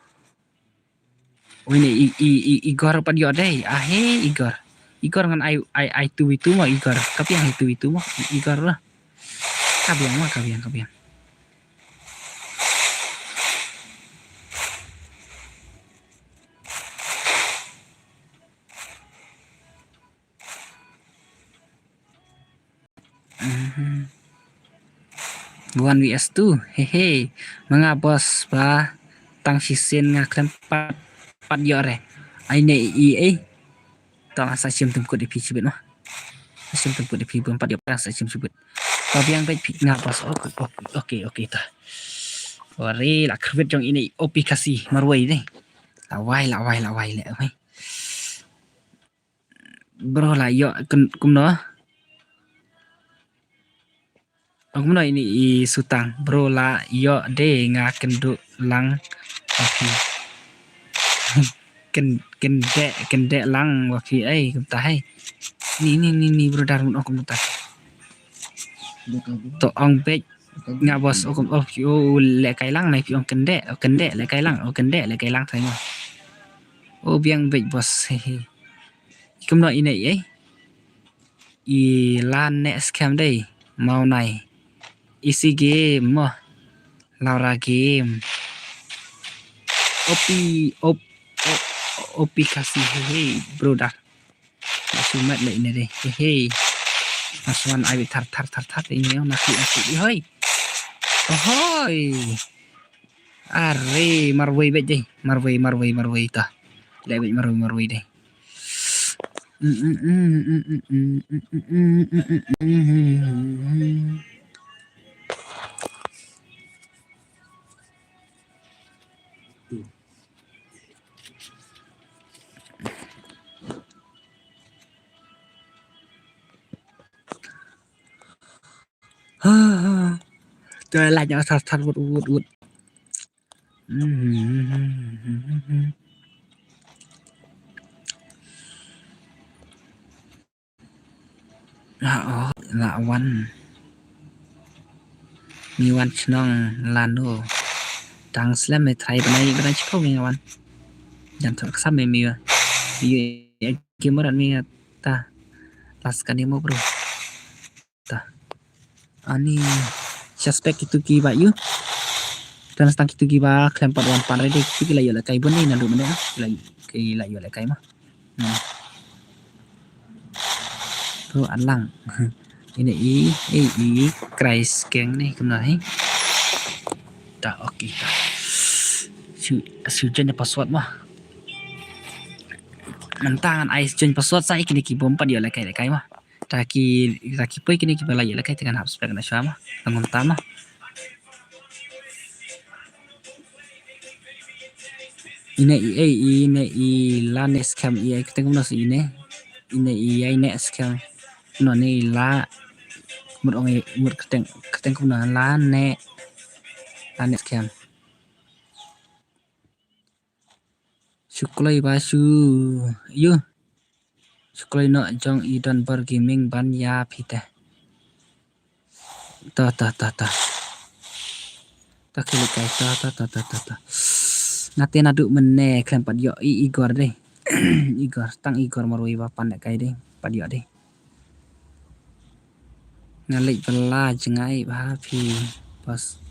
Oh, ine i, i, i, Igor pat ïoh dei. Ah, he, Igor. Igor ngan ai, ai, ai tu itu ma Igor. Ka biang itu itu ma Igor lah. Ka biang ma, ka biang, ka biang. One V S two. He he. Ma nga boss ba tang shisien nga khlem pat, pat ïoh re. Ai ne i ei. To nga sa shim tyngkut ïa phi shibit mo. Sa shim tyngkut ïa phi bym pat ïoh, sa shim shibit. To biang beit phi nga boss. Okay, okay, okay, okay, ta. Wari la khwit jong ine i O P Khasi marwei de. La wai, la wai, la wai, la wai. Bro la ïoh ken-, kumno? Ong kumno ine i Sutang? Bro la ïoh de nga kynduh lang. Okay. Ken-, kyndeh, kyndeh lang wa phi ei kumta hei. Ni, ni, ni, ni brother mun ong kumta. To ong beit nga boss ong kum, oh, phi, oh, lehkai lang nai phi ong kyndeh, oh, kyndeh lehkai lang, oh, kyndeh lehkai lang thai mo. Oh, biang beit boss. He he. Kumno ine ei? I la neh skhem dei. Mawnai. Easy game mo. Laura game. O P, op, op, O P Khasi, he he, brother. Sumat le ine dei. He he. Maswan ai thar, thar, thar, thar ine na ki, na ki. Hoi. Ohoi. Are, marwei beit dei. Marwei, marwei, marwei ta. Le beit marwei, marwei dei. Te la nyau thar thar wut wut wut. La oh, la wan. Mi wan chnong lano. Tang slem me trai bnai bnai chipau me wan. Jan thar ksam me mi wa. Mi yu e kimaran mi ta. Las kani mo bro. Ta. Ani suspect kitu ki ba yu. Dan stang kitu ki ba khlem pat wan pan ready kitu ki la ïoh lehkai bun ni naduh mynne ki la, ki la ïoh lehkai ma. Hmm. Tu alang. Ine i, i, i, Christ keng ni kumno hi. Ta, okay, ta. Su, su jen password ma. Nantang ai su jen password sa i kine ki bym pat ïoh lehkai lehkai ma. Ta ki, ta ki poi kine ki ba la ïoh lehkai te kan hap spek na shwa ma. Tangum ta ma. Ine i, ei, ine i la ne skhem i, ei, kete kumno si ine. Ine i, ei, ne skhem. No ne i la. Mut ong i, mut keteng, keteng kumno la ne. La ne skhem. Shu kloi ba shu. Yu. Shu kloi noh jong i Donbor Gaming ban ïa phi te. Ta, ta, ta, ta. Ta ki lehkai, ta, ta, ta, ta, ta, ta. Nga te naduh mynne khlem pat ïoh i Igor dei. Igor, tang Igor marwei ba pan lehkai dei. Pat ïoh dei. Nga leit bylla jngai ba phi boss.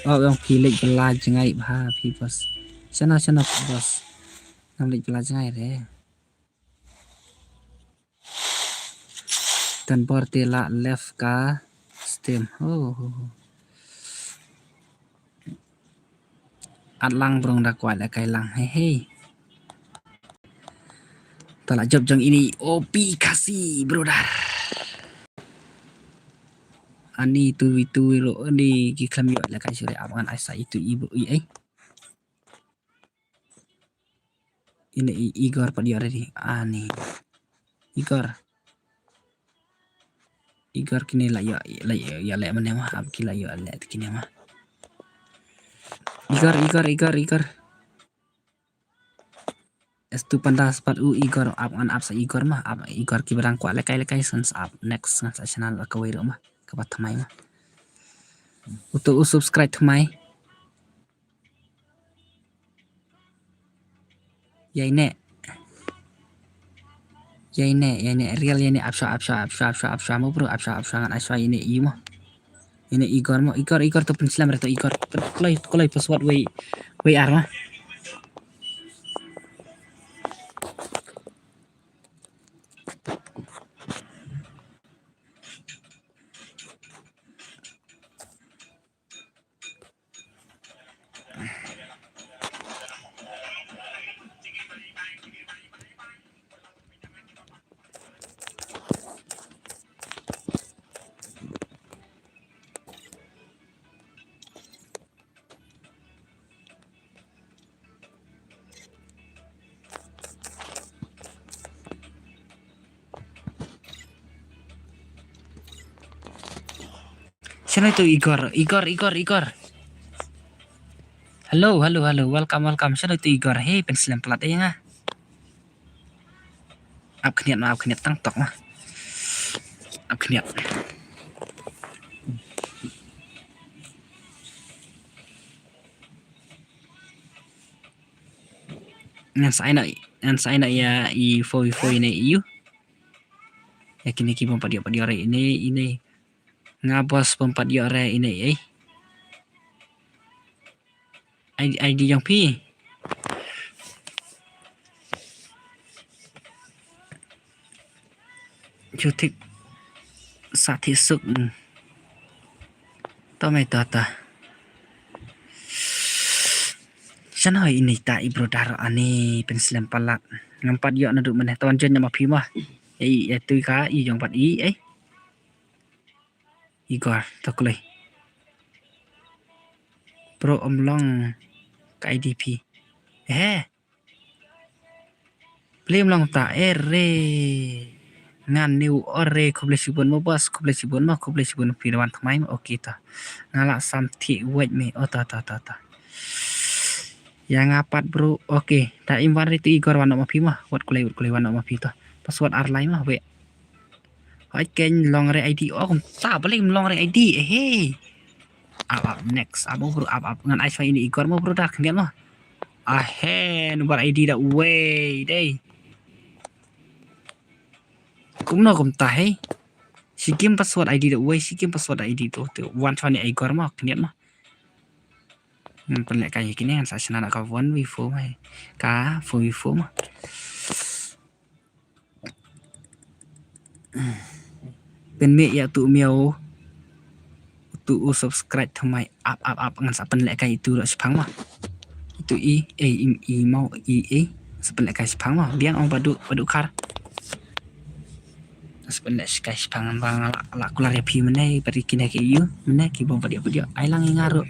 Oh, ong phi leit bylla jngai ba phi boss. Shano, shano boss. Ngam leit bylla jngai re. Donbor te la left ka stem. Oh. At lang brong da kwah lehkai lang. Hei, hei. Ta la jop jong ini O P Khasi, brother. Ani tu, itu lo, ani ki khlem ïoh lehkai shuh re ap ngan ai sa itu i bro i ei. Ine i Igor pat ïoh ready. Ani. Igor. Igor kine la ïoh, la ïoh, ïoh leh mane ma, ap ki la ïoh leh kine ma. Igor, Igor, Igor, Igor. Estu panda spat u Igor, ap ngan ap sa Igor ma, ap Igor ki ba dang kwah lehkai lehkai san sa ap next ngan sa channel la kawei ruh ma, kaba thymmai ma. Uto u subscribe thymmai. Ïa ine. Ïa ine, ïa ine, real ïa ine, ap shwa, ap shwa, ap shwa, ap shwa, ap shwa, mo bro, ap shwa, ap shwa, ngan ai shwa ïa ine i mo. Ine Igor mo, Igor, Igor to pynslem re to Igor. Kloi, kloi password wei, wei ar ma. Shano ïa utu Igor, Igor, Igor, Igor. Hello, hello, hello. Welcome, welcome. Shano ïa utu Igor. Hey, pynslem palat ïa nga. Ap khyndiat ma, ap khyndiat tang tok ma. Ap khyndiat. Ngan sa ai noh, ngan sa ai noh ïa i four v four ine ïa u. Ïa kine ki bym pat ïoh pat ïoh re ine ine. Nga boss bym pat ïoh re ine ei. I D, I D jong phi. Jutik sa thi suk. To mai to to. Shano ïa ine ita i brother ani pynslem palat. Ngam pat ïoh naduh mynne, to wan join ma phi ma. Ei, ei tu ka i jong pat i ei. Igor, to kloi. Bro, ym long ka I D phi. Eh. Balei ym long ta, ere. Ngan new ore, khublei shibun mo boss, khublei shibun mo, khublei shibun phi da wan thymmai mo, okay ta. Nga la sam thi wait me, oh ta ta ta ta. Ïa nga pat bro, okay. Ta im wan re tu Igor wan noh ma phi mo, wat kloi, wat kloi wan noh ma phi ta. Password ar lai mo, wait. Hoi ken long re I D, oh kumta balei ym long re I D, eh hey. Ap ap next, ap mo bro, ap ap ngan ai shwa ine Igor mo bro da khyndiat mo. Ah he, number I D da uwei dei. Kumno kumta hei. Shi kim password I D da uwei, shi kim password I D tu, tu wan shwa ine Igor mo khyndiat mo. Hmm, pynleh kai kine ngan sa shna da ka one v four mai. Ka four v four mo. Pynmih ïa utu u miaw, utu u subscribe thymmai ap ap ap ngan sa pynleh kai itu ruh shiphang ma. Itu i, ei, i, i mau, i, ei, sa pynleh kai shiphang ma. Biang ong badu, badu khar. Sa pynleh kai shiphang ba nga la, la kular ïa phi mynne, bad kine ki ïa u, mynne ki bym pat ïoh pat ïoh. Ai lang ïa nga ruh.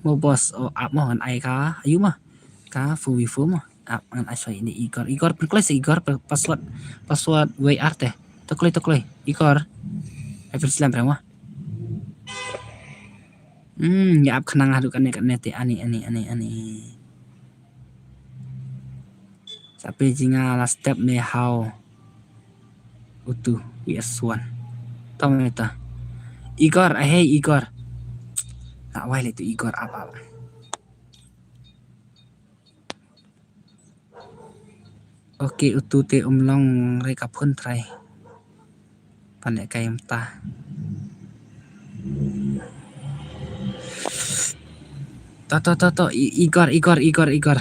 Mo boss, oh, ap mo ngan ai ka, ïa u ma. Ka four v four ma. Ap ngan ai shwa ine Igor. Igor pynkloi sa Igor pa-, password, password W R te. To kloi, to kloi. Igor. Ai pynslem re mo. Hmm, ïa ap khnang haduh kane kane te ani, ani, ani, ani. Sa phi jingala step ne how. Utu, yes one. Tong ita. Igor, ah, hey Igor. Nak wai le tu Igor ap ap. Okay, utu te um long re ka phone trai. Pan leh kai mynta. To, to, to, to. I-, Igor, Igor, Igor, Igor.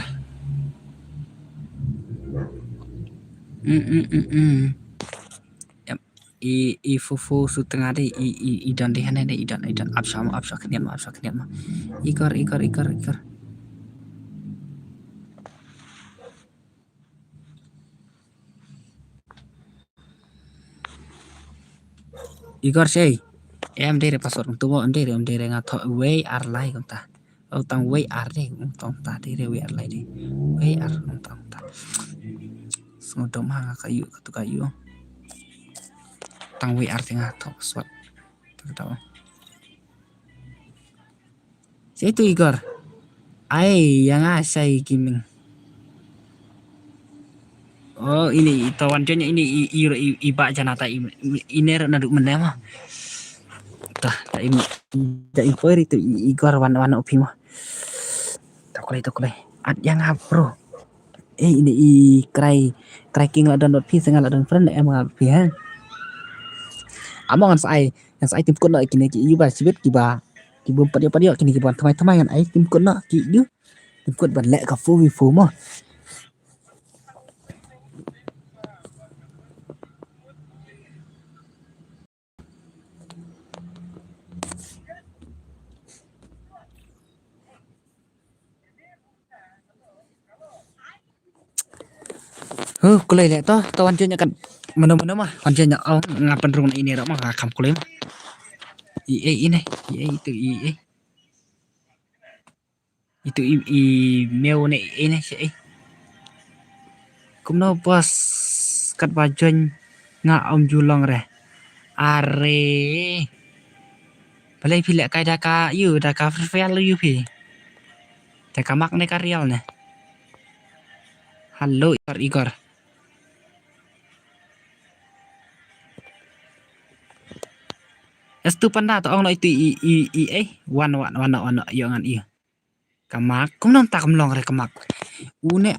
Mm, mm, mm, mm. Yep. I, i fu fu su tnga de, i, i, i don de hane de, i don, i don. Ap shwa mo, ap shwa khyndiat mo, ap shwa khyndiat mo. Igor, Igor, Igor, Igor. Igor sei. Em dei re password kumtu mo, em dei re, em dei re nga thoh wei ar lai kumta. Oh, tang wei ar dei, um, tang ta dei re wei ar lai dei. Wei ar, um, tang ta. Sngewdom ha nga ka yu, katu ka yu. Tang wei ar dei nga thoh password. Tang ta. Sa itu Igor. Ai, ïa nga sa i Kiming. Oh, ini i tawan jon ini i, i, i, i ba jana ta i, i, ine ruh naduh mynne ma. Ta, ta i, ta i poi ri tu i, Igor wan, wan u phi ma. Ta kloi, ta kloi. At ïa nga bro. Eh, ini i krai, krai king la don dot phi, sa nga la don friend em nga phi ha. Amo ngan sa ai, ngan sa ai tim kut noh kine ki yu ba shibit ki ba. Ki bym pat ïoh pat ïoh kine ki ban thymmai thymmai ngan ai tim kut noh ki yu. Tim kut ban leh ka four v four mo. Huh, kloi leh to, to wan jong kat mano mano ma, wan jong ong nga pynrung na ine ruh ma, nga kham kloi ma. I ei ine, i ei itu i ei. Itu i, i mew ne i ei ne shi ei. Kumno boss katba join nga ym ju long re. Are. Balei phi lehkai da ka ïu, da ka Free Fire ïu phi. Da ka Mark ne ka Real ne. Hello, Igor, Igor. Estu panda to ong no itu i, i, i, eh. Wan, wan, wan, wan, wan, ïoh ngan i. Ka Mark, kumno mynta kam long re ka Mark. U ne,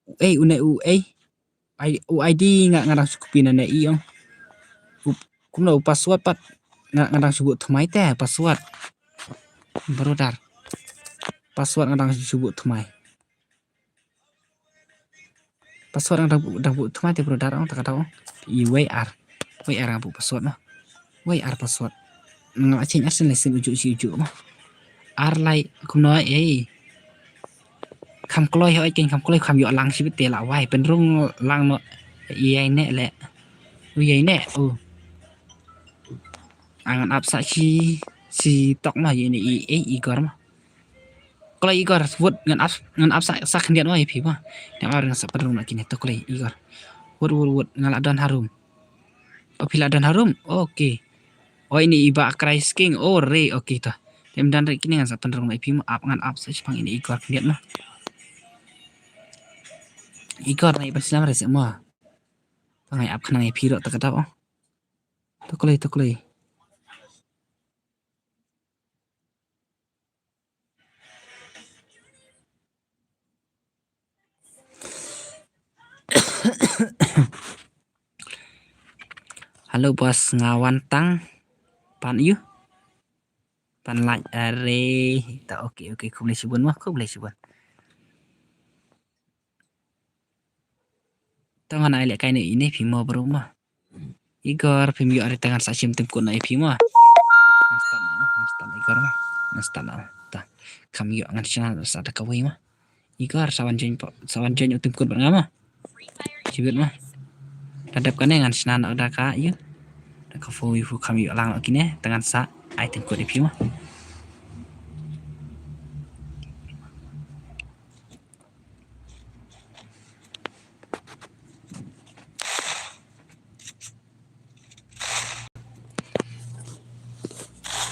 u, eh, u ne, u, eh. Ai, u I D nga, nga dang shu copy na ne i ong. U, kumno u password pat. Nga, nga dang shu buh thymmai te, password. Brother. Password nga dang shu buh thymmai. Password nga dang, dang buh thymmai te brother ong, ta kata ong. I wei ar. Wei ar nga buh password mo. Wei ar password. Nga change ar sien lai sien uju shi uju mo. Ar lai kumno ei. Kham kloi hoi ken kham kloi kham ïoh lang shi bit te la wai. Pynrung lang no. I ei ne le. U ei ne. U. Ngan ap sa shi, shi tok mo ei ne i ei Igor mo. Kloi Igor, wut ngan ap, ngan ap sa, sa khyndiat mo ïa phi mo. Ngan ap ngan sa pynrung na kine to kloi Igor. Wut, wut, wut, nga la don harum. O phi la don harum? Okay. O ini i Bah Christ King, o re, okay to. Te ym don re kine ngan sa pynrung na ïa phi mo, ap ngan ap sa shipang ini Igor khyndiat mo. Igor na i ban slam re se mo. To ngan ap khnang ïa phi ro ta ka dap o. To kloi, to kloi. Hello boss, nga wan tang. Pan ïu. Pan lait are. Ta okay, okay, khublei shibun mo, khublei shibun. To ngan ai lehkai ne ine phi mo bro mo. Igor phim ïoh are ta ngan sa shim tyngkut na ïa phi mo. Ngan start na mo, ngan start na Igor mo. Ngan start na mo. Ta. Kham ïoh ngan shna sa da kawei mo. Igor sa wan join po, sa wan join u tyngkut bad nga mo. Shibit mo. Ta dep kane ngan shna na da ka ïu. Da ka fo ïu fo kham ïoh lang na kine ta ngan sa ai tyngkut ïa phi mo.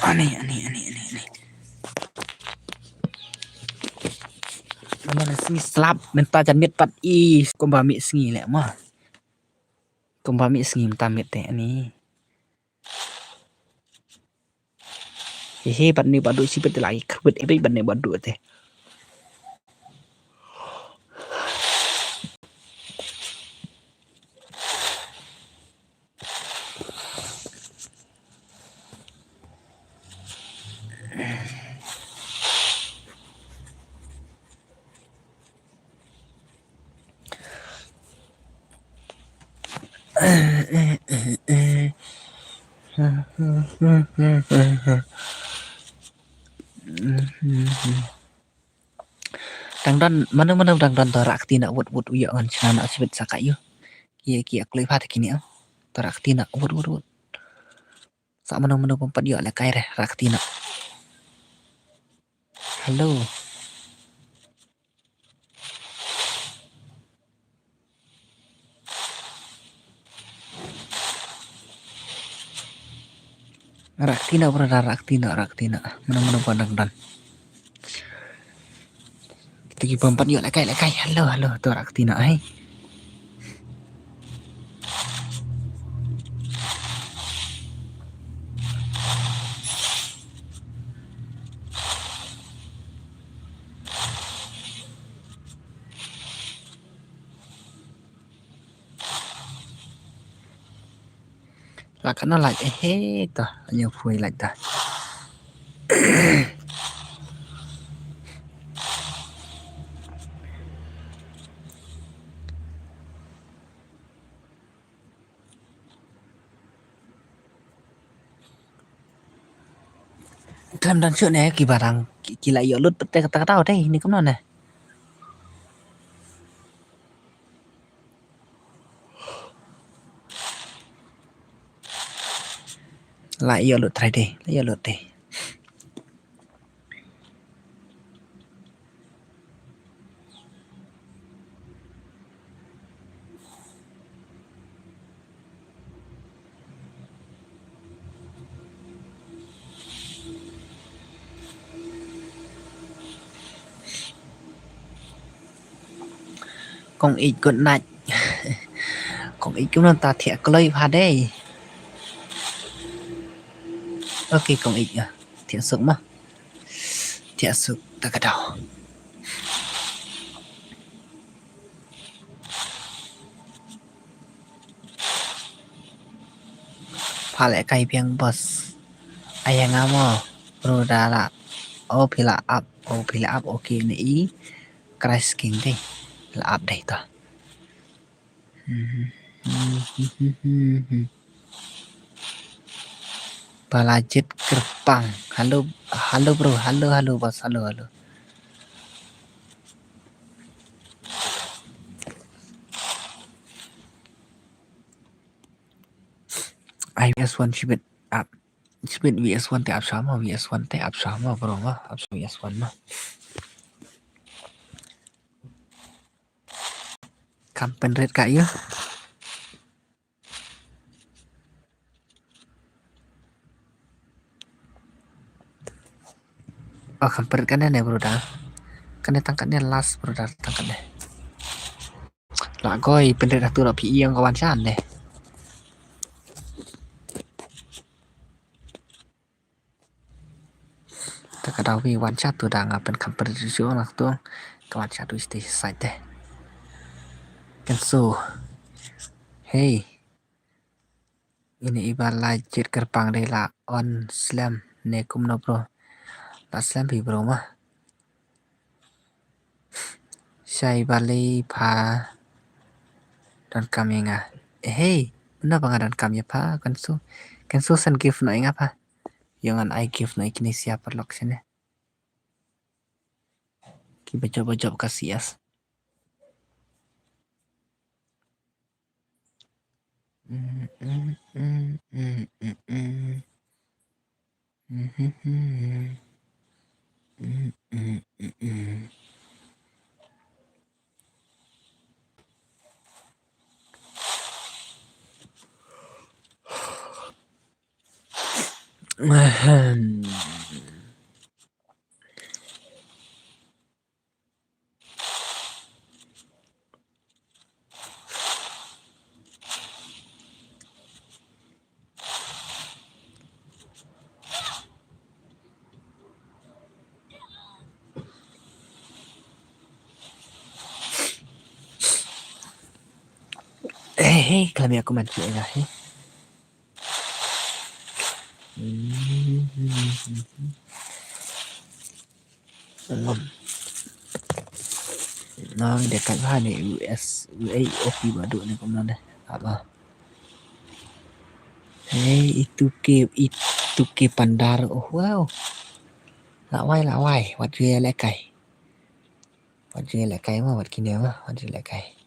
Ani, ani, ani, ani, ani. Mynta sngi slap, mynta jan miet pat i kumba miet sngi leh mo. Kumba miet sngi mynta miet te ani. He he, bad ni badu sibit la i khrbit ibe bad ni badu te. Dang don, mano mano dang don to rah kti na wut wut u ïoh ngan shna na sibit sa ka ïu. Ki ki kloi pha te kini ah. To rah kti na wut wut wut. Sa mano mano pom pat ïoh lehkai re rah kti na. Hello. Rah kti na, brother, rah kti na, rah kti na. Mano mano pom dang don. Kita ki pom pat ïoh lehkai lehkai. Hello, hello, to rah kti na ai. La kana lait eh he to, anyo phui lait ta. Khlem dang shuh ne ki barang ki, ki la ïoh lut pat te kata kata te ni kumno ne. La ïoh lut trai te, la ïoh lut te. Kong Ïeit good night. Kong Ïeit kumno ta thiah kloi bha dei. Ok Kong Ïeit ah. Thiah suk ma. Thiah suk ta ka daw. Pha leh kai biang boss. Ai nga mo. Bro da la. Oh phi la ap. Oh phi la ap. Ok ne i. Christ King dei. La ap dei ta. Balajied Kyrpang. Hello, hello bro. Hello, hello boss. Hello, hello. Ai V S one shibit ap. Shibit V S one te ap shwa ma, V S one te ap shwa ma bro ma, ap shwa V S one ma. Kam pynrit ka ïa. Oh, kam pynrit kane ne brother. Kane tang kane last brother, tang kane. La koi pynrit hatu la phi ïeng ka wan shan ne. Ta ka daw wi wan sha tu da nga pyn kam pynrit shu na tu. Ka wan sha tu sti sait te. Kan so. Hey. Ini i Balajied Kyrpang dei la on slem ne kumno bro. La slem phi bro ma. Shai bali pha. Donkam ïa nga. Eh, hey, una ba nga donkam ïa pha kan su. Kan su send gift noh ïa nga pha. Ïa ngan ai gift noh ïa kine sia paralok sene. Ki ba jop ba jop ka C S. Ahem. Hey, hey, khlem ïa comment ïa nga, hey. Nang dekat ha ne U S, U A, O P badu ne kumno ne. Apa? Hey, itu ke, itu ke pandar. Oh, wow. Lawai, lawai. Wat ju lekai. Wat ju lekai ma, wat kine ma, wat ju lekai.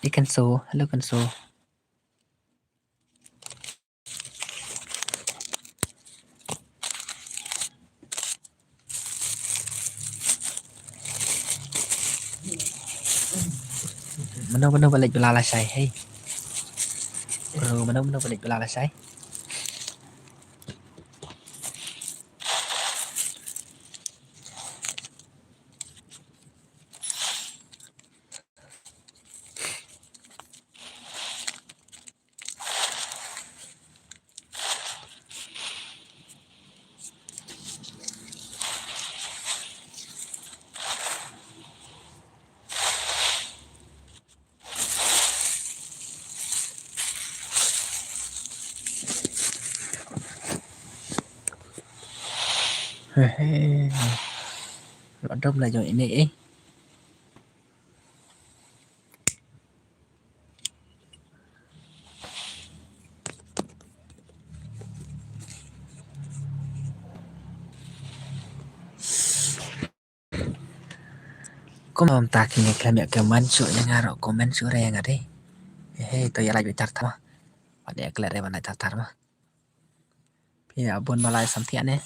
Ikan so, hello kan so. Mano mano ba leit bala lashai, hey. Bro, mano mano ba leit bala lashai. Hehe. Lok dom la jong ine eh. Kumno mynta kine khlem ïa comment shuh ïa nga ruh, comment shuh re ïa nga dei. He to ïa lait bitar tama. Wat ïa klet re ban lait tar tar ma. Phi ïa bun ba lai samthiah ne.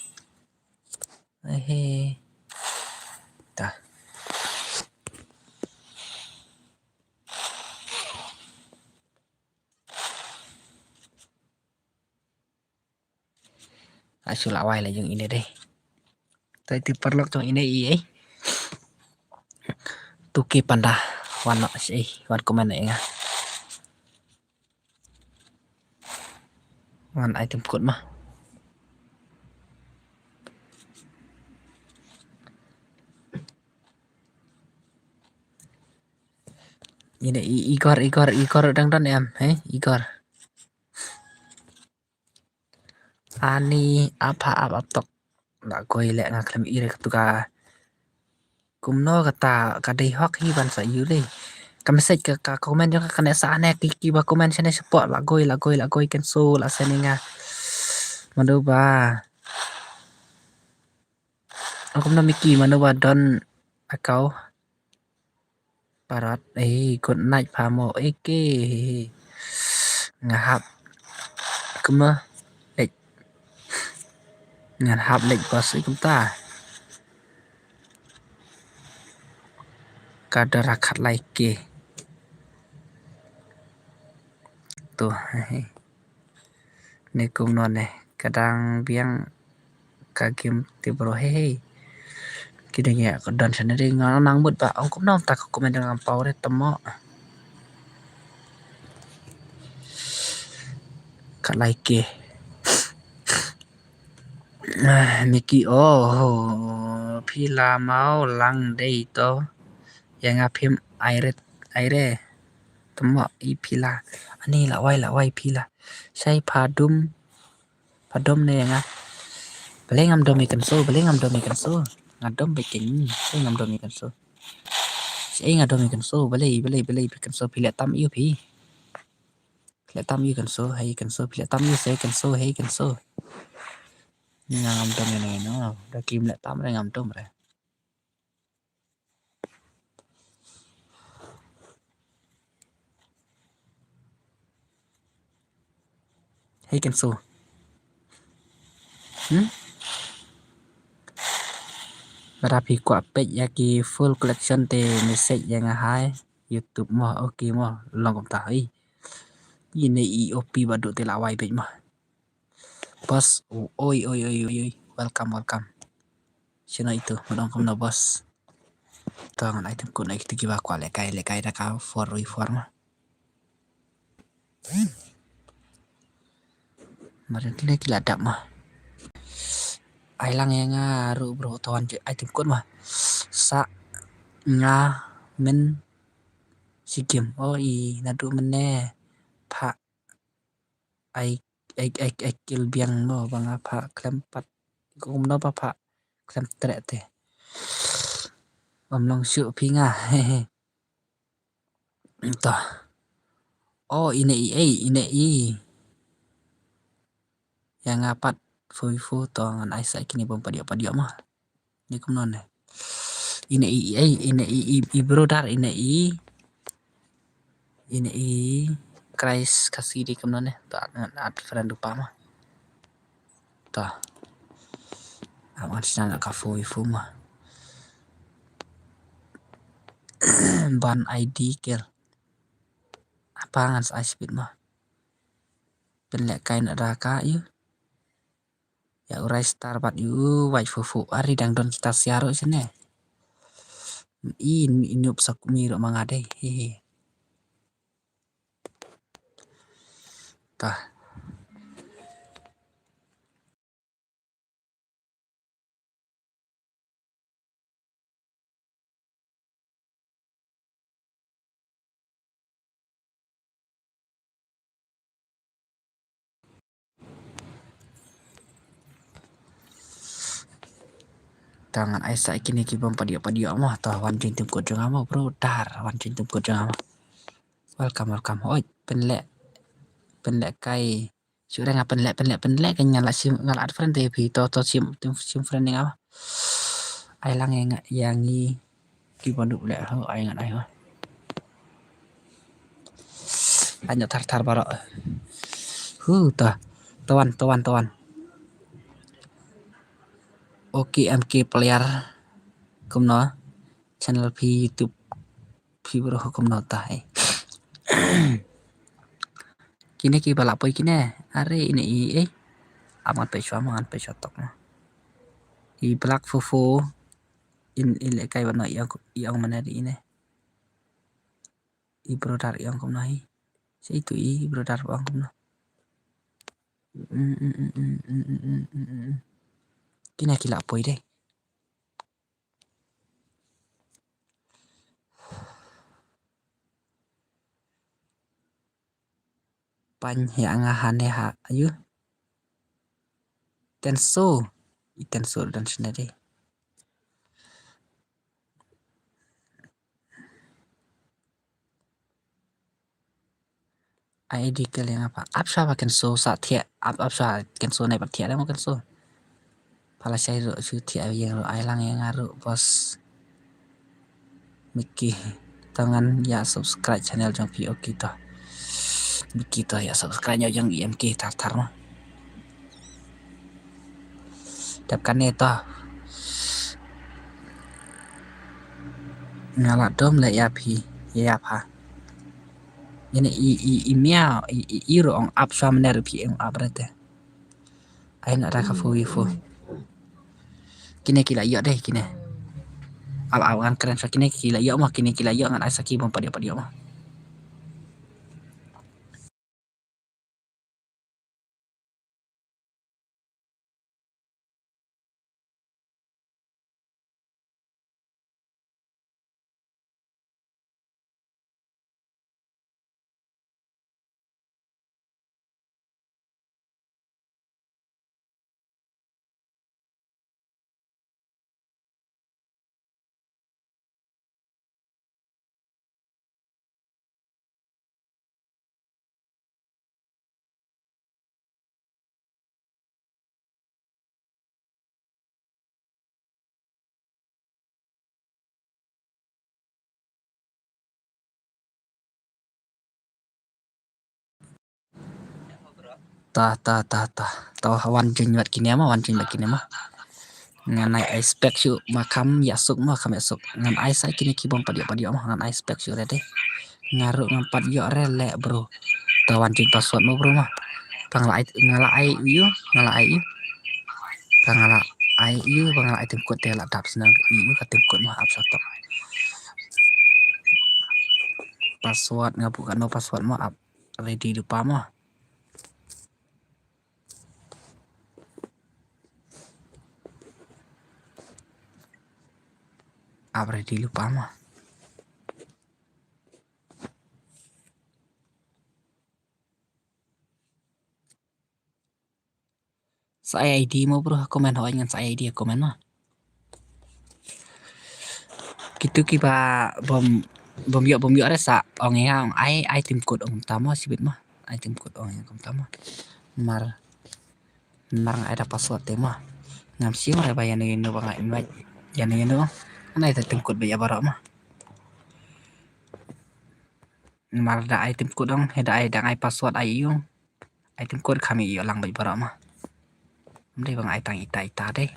Ehe. Ta. Lah shu lah wai la jong ine dei. Te ti paralok jong ine i ei. Tuki panda wan noh shi ei, wan comment noh ïa nga. Wan ai tim kut ma. Ine i Igor, Igor, Igor dang don em, eh, Igor. Ani ap ha ap ap tok. La koi leh nga khlem i re katu ka. Kumno kata ka dei hok hi ban sa ïoh lei. Ka message ka, ka comment jong ka kane sa ne ki, ki ba comment shane support la koi, la koi, la koi cancel la sene nga. Mano ba. Kumno Miki, mano ba don account. Parot, eh, good night pha mo, eh, ke. Nga hap. Kumno? Leit. Nga hap leit boss, eh, kumta. Ka dara khat lai ke. Tu, eh. Ne kumno ne, ka dang biang ka game te bro, hei, hei. Ki dang ïa ka don shane dei nga nang mut ba, ong kumno ta ka comment dang am pau re temo. Ka lai ke. Ah, Miki, oh, phi la mau lang dei to. Ïa nga phim ai re, ai re. Temo i phi la. Ani la wai, la wai phi la. Shai pha dum. Pha dom ne nga. Balei ngam dom i kan so, balei ngam dom i kan so. Nga dom beit keiñ, balei ngam dom i kan so. Shaei nga dom i kan so, balei, balei, balei phi kan so, phi leh tam ïa u phi. Phi leh tam ïa u kan so, hei kan so, phi leh tam ïa u se kan so, hei kan so. Nga ngam dom ïa ne no, da kim leh tam re ngam dom re. Hei kan so. Hmm? Lada phi kwah peit ïa ki full collection te message ïa nga hai YouTube mo, okay mo, long kumta. Ih. Ine i O P ba duk te la wai peit mo. Boss, oi, oi, oi, oi, oi. Welcome, welcome. Shano itu, madong kumno boss. To ngan ai tim kut na itu kiba kwah lehkai, lehkai da ka four v four ma. Marin kine ki la dap ma. Ai lang ïa nga ruh bro, to wan ai tim kut ma. Sa nga men si game. Oh i naduh mynne pha ai, ai, ai, ai kill biang mo ba nga pha khlem pat. Kumno ba pha khlem treh te. Ym long shuh phi nga. He he. To. Oh, ine i ei, ine i. Ïa nga pat four v four to ngan ai sa kine bom padiok padiok ma. Ni kumno ne. Ine i, i, ine i, i, i brother, ine i. Ine i Christ Khasi di kumno ne. To ngan add friend ruh pa ma. To. Awan snan ka four v four ma. Ban I D kel. Apa ngan sa ai speed ma. Pynlehkai na da ka ïa u. Ïa u Rai Star bad ïa u White Fufu. Ari dang don kita sia ruh sini. I, i nup sa kumi ruh ma nga dei. Hi hi. Tah. Tang ai sa kine ki bom padiok padiok mo, to wan join tim kut jong nga mo bro, dar wan join tim kut jong nga mo. Welcome, welcome. Oi, pynleh, pynlehkai. Shu re nga pynleh, pynleh, pynleh ka nga la sim, nga la add friend te phi, to, to sim, sim friend nga. Ai lang ïa nga, ïa ngi ki ban dup leh ho, ai ngan ai ho. Ai nyo thar thar baroh. Hu, to. To wan, to wan, to wan. Okay, M K player. Kumno? Channel phi YouTube. Phi bro hukum nota eh. Kine ki ba la poi kine. Are ine i eh. Ap ngan peit shuwa mo, ngan peit shuwa tok mo. I Black Fofo. In, in leh kai ba no i ong, i ong mane ri ine. I brother i ong kumno hi. Sa itu i brother ba ong kumno. Mm, mm, mm, mm, mm, mm, mm, mm, mm. Kine ki la poi dei. Pan ya nga hane ha ayu. Tenso. I Tenso dan sendiri. Ai di ke leng apa? Ap sha ba Kenso sa thiah, ap, ap sha Kenso nai pat thiah dei mo Kenso. Pala shai ruh shu thiah ïeng ruh ai lang ïa nga ruh bos. Miki, to ngan ïa subscribe channel jong phi, okay to. Miki to ïa subscribe ïa jong M K thar thar mo. Dep kane to. Nga la dom leh ïa phi, ïa pha. Ine i, i, i miaw, i, i, i ruh ong ap sha mane ruh phi ong ap rete. Ai na da ka fu wi fu. Kine ki la ïoh dei kine. Ap, ap ngan kren sha kine ki la ïoh mo, kine ki la ïoh ngan ai sha ki bom pat ïoh, pat ïoh mo. Ta, ta, ta, ta. Ta wan jing wat kine ma, wan jing wat kine ma. Ngan ai, ai spek shu ma kham ïa suk ma, kham ïa suk. Ngan ai sa kine ki bom pat ïoh, pat ïoh ma, ngan ai spek shu re dei. Nga ruh ngam pat ïoh re leh bro. Ta wan jing password mo bro ma. Ta nga la ai, nga la ai ïu, nga la ai ïu. Ta nga la ai ïu, ba nga la ai tyngkut te la dap snang ïu ka tyngkut ma ap sha tok. Password nga buh kano password ma ap ready lypa ma. Ap ready lypa ma. Sa ai I D mo bro, comment hoi ngan sa ai I D comment ma. Kitu kiba bom, bom ïoh, bom ïoh re sa ong ïa nga ong ai, ai tim code ong tamo sibit ma. Ai tim code ong ïa kum tamo. Mar, mar nga ai da password te ma. Ngam siem re ba ïano ïano ba nga invite. Ïano ïano. Ngan ai da tim code ba ïa baroh ma. Mar da ai tim code ong, he da ai, da ai password ai ïung. Ai tim code kham ïoh lang bad baroh ma. Ym dei ba nga ai tang ita ita dei.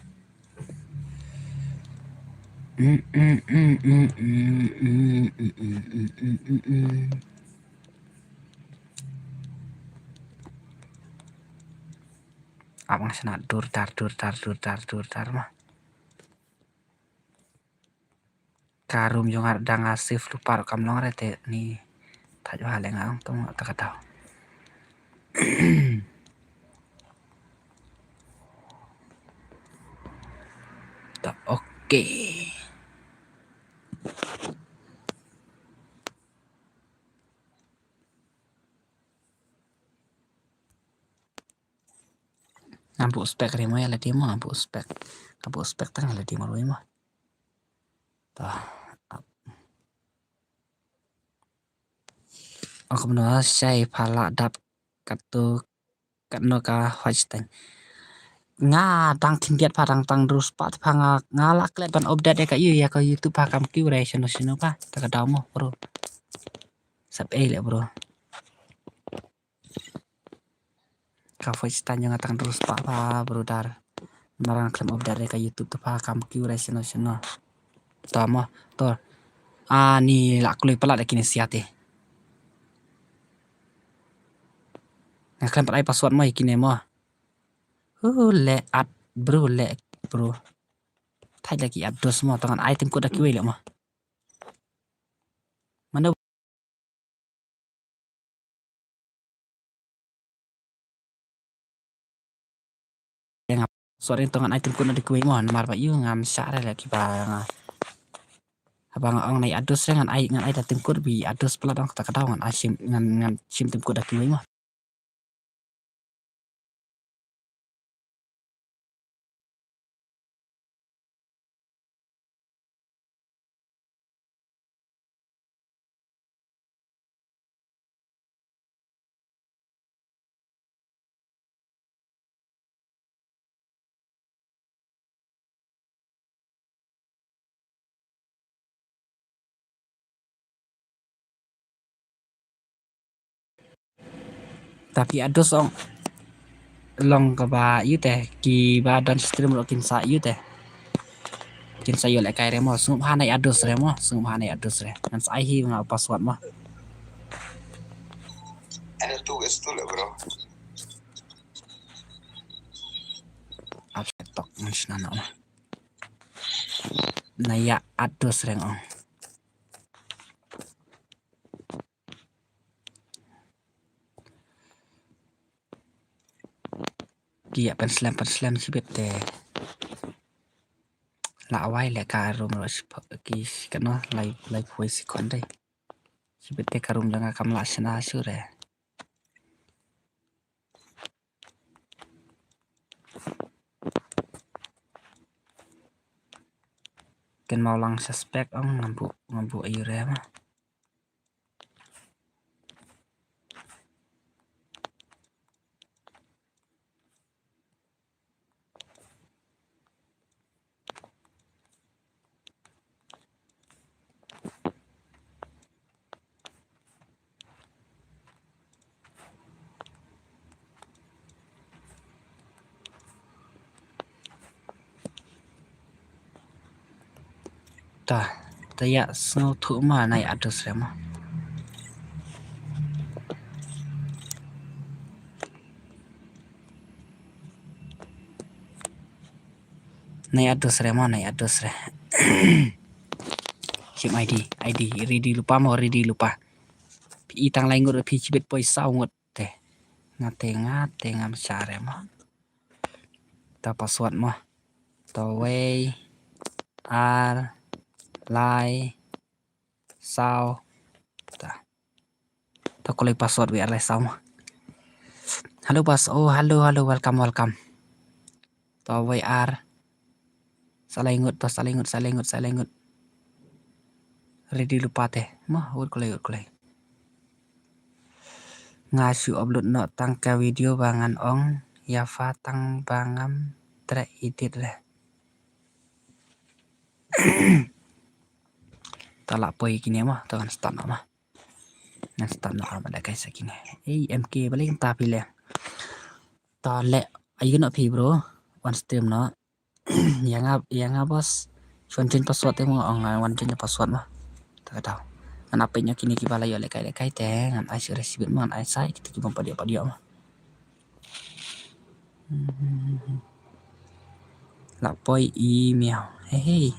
Ap nga shna dur dar, dur dar, dur dar, dur dar ma. Ka room jong nga da nga save lypa ruh kam long re te ni. Thait bha leh nga ong tang ta ka daw. Ta okay. Ngam buh spek re mo ïa lade mo, ngam buh spek. Ngam buh spek tang ïa lade mo ruh mo. Ta. Ong kumno shai pha lah dap katto katno ka Holstein. Nga dang khyndiat pha dang tang drus pat pha nga, nga lah klet ban update ïa ka ïa ka YouTube pha kam kiew re shano shano pha. Ta ka daw mo bro. Sap ei le bro. Ka first time nga tang terus pa pa brother. Marang khlem update ka YouTube tu pa kam kiew re sino sino. To mo to. Ani la kloi palat kine siate. Nga khlem pat ai password mo kine mo. Huh, leh at bro, leh bro. Thait da ki at dos mo, tang ngan ai tyngkut da kiwei leh mo. Mano Sorry, tang ngan ai tyngkut na da kiwei mo, namar ba ïoh ngam shah re leh kiba nga. Haba nga ong na i at dos re ngan ai, ngan ai da tyngkut, ba i at dos palat ong kata ka daw ngan ai shim, ngan, ngan shim tyngkut da kiwei mo. Tapi at dos ong long kaba ïoh te, kiba don stream ruh kin sa ïoh te. Kin sa ïoh lehkai re mo, sngewbha na i at dos re mo, sngewbha na i at dos re. Ngan sa ai hi nga u password mo. Ada tu, es tu lah, bro. Ap tok ngan shna noh mo. Na i at dos re ong. Ki ïa pynslem, pynslem shibit te. La wai leh ka room ruh shibit ki shikano, lai, lai phew second dei. Shibit te ka room jong nga kam lah shna shuh re. Kynmaw lang suspect ong, ngam buh, ngam buh aiu re ma. Ta, ta ïa sngewthuh ma na i at dos re ma. Na i at dos re ma, na i at dos re. Shim ID, ID, ready lypa mo, ready lypa. Phi i tang lai ngut, phi shibit poi saw ngut te. Nga te, nga te, ngam shah re ma. Ta password mo. Ta wei, ar, lai, saw. Ta. Ta kulai password wei ar lai saw mo. Hello, pass. Oh, hello, hello, welcome, welcome. Ta wei ar. Sa lai ngut, ta sa lai ngut, sa lai ngut, sa lai ngut. Ready lypa te. Mo, wut kulai, wut kulai. Nga shu upload noh tang ka video ba ngan ong ïa pha tang ba ngam treh edit re. Ta lah poi kine ma, ta ngan start noh ma. Ngan start noh ma da kai sa kine. Ei, M K balei ta phi leh. Ta leh, ayu noh phi bro. Wan stream noh. Ïa nga, ïa nga boss. Shwan change password te mo, ong nga wan change password ma. Ta ka daw. Ngan ap noh kine kiba la ïoh lehkai lehkai te, ngan ai shu receive ma, ngan ai sa kita kiba pat ïoh pat ïoh ma. Lah poi i miaw. Hei hei.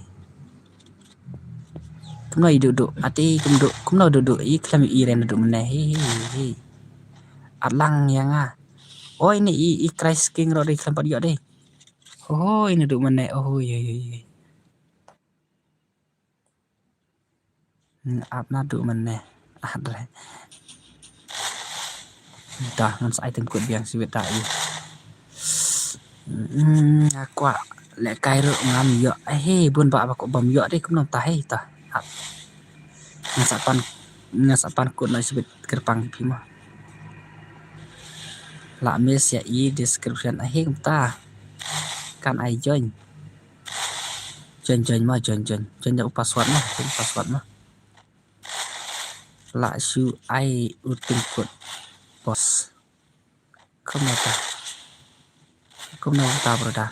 Kumno i duh duh. Ati kumno duh duh. I khlem i ren duh mene. Hei hei hei. At lang ïa nga. Oi ni i, i Christ King ruh dei khlem pat ïoh dei. Hoi ni duh mene. Oi oi oi. Ap naduh mynne. Ah, dre. Dah ngan sa ai tyngkut biang sibit da i. Hmm, nga kwah lehkai ruh ngam ïoh. Eh, bun ba ba ko bam ïoh dei kumno ta hei ta. Ap. Nga sa pan, nga sa pan kut na sibit kyrpang phi ma. La miss ïa i description ahi kumta. Kan ai join. Join, join ma, join, join. Join ïa u password ma, join password ma. La shu ai u tyngkut. Boss. Kumno ta? Kumno ta, brother?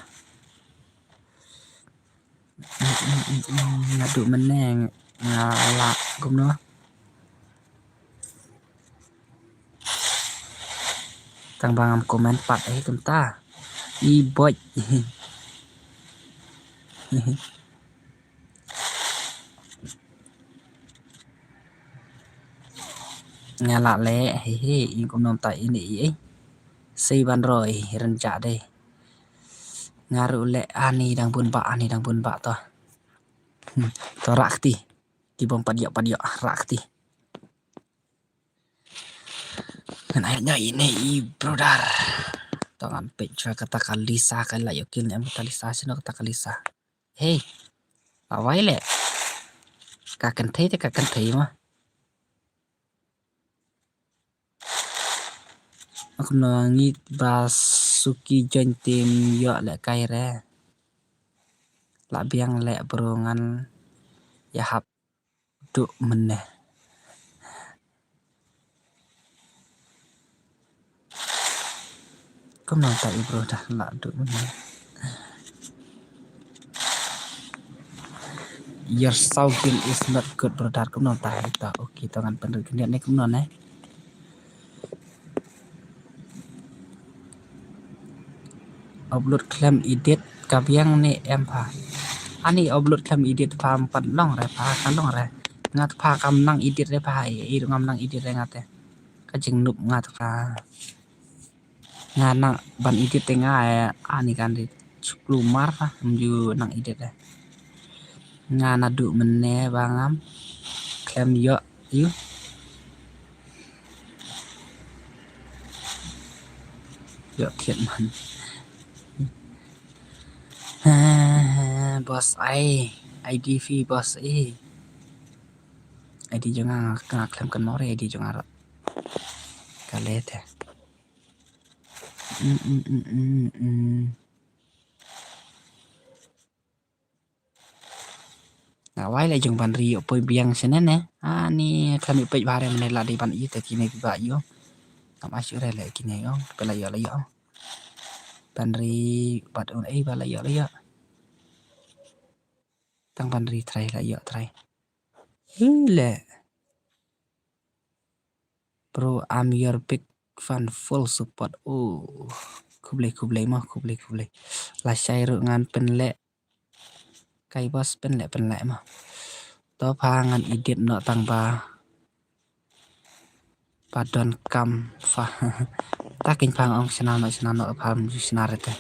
Naduh mynne nga la kumno? Tang ba ngam comment pat eh kumta. I boj. Nga lah leh, he he, i kumno mynta ine i, eh. Sei ban roi, ren ja dei. Nga ruh leh, ani dang bun ba, ani dang bun ba to. Hmm, to rak ti. Ki bom pat ïoh, pat ïoh, rak ti. Ngan ai ïa ine i brother. To ngan peit shuwa kata ka Lisa, ka la ïoh kill ne em kata Lisa, shano kata ka Lisa. Hey. Awai leh. Ka kynthei te ka kynthei ma. Kumno ngi ba suki join team ïoh leh kai re. La biang leh bro ngan ïa hap duh mynne. Kumno ta i bro dah la duh mynne. Your sound is not good brother. Kumno ta ita. Okay, to ngan pynrut kyndiat ne kumno ne. Upload khlem edit ka biang ne em pha. Ani upload khlem edit pha em pat long re pha, ka long re. Nga te pha kam nang edit re pha, i, i ruh ngam nang edit re nga te. Ka jingngup nga te pha. Nga nang ban edit te nga, eh, ani kan di suklu mar pha, ym ju nang edit re. Nga naduh mynne ba ngam khlem ïoh ïu. Ïoh thied man. Ah, boss ai, I D phi boss eh. I D jong nga nga khlem kynmaw re I D jong nga ruh. Ka leh te. Mm, mm, mm, mm, mm. Nga wai leh jong ban ri ïoh poi biang sene ne. Ani khlem ïoh peit bha re mynne la dei ban i te kine ki ba ïoh. Ngam ai shuh re leh kine ïoh. Pela ïoh la ïoh. Ban ri bad un ei ba la ïoh la ïoh. Tang ban ri trai la ïoh trai. Hi leh. Bro, I'm your big fan, full support. Oh, khublei, khublei mo, khublei, khublei. Lashai ruh ngan pynleh. Kai boss pynleh, pynleh mo. To pha ngan edit noh tang ba. Ba don kam pha. Ta keiñ pha nga ong shna noh, shna noh pha ym ju shna re te.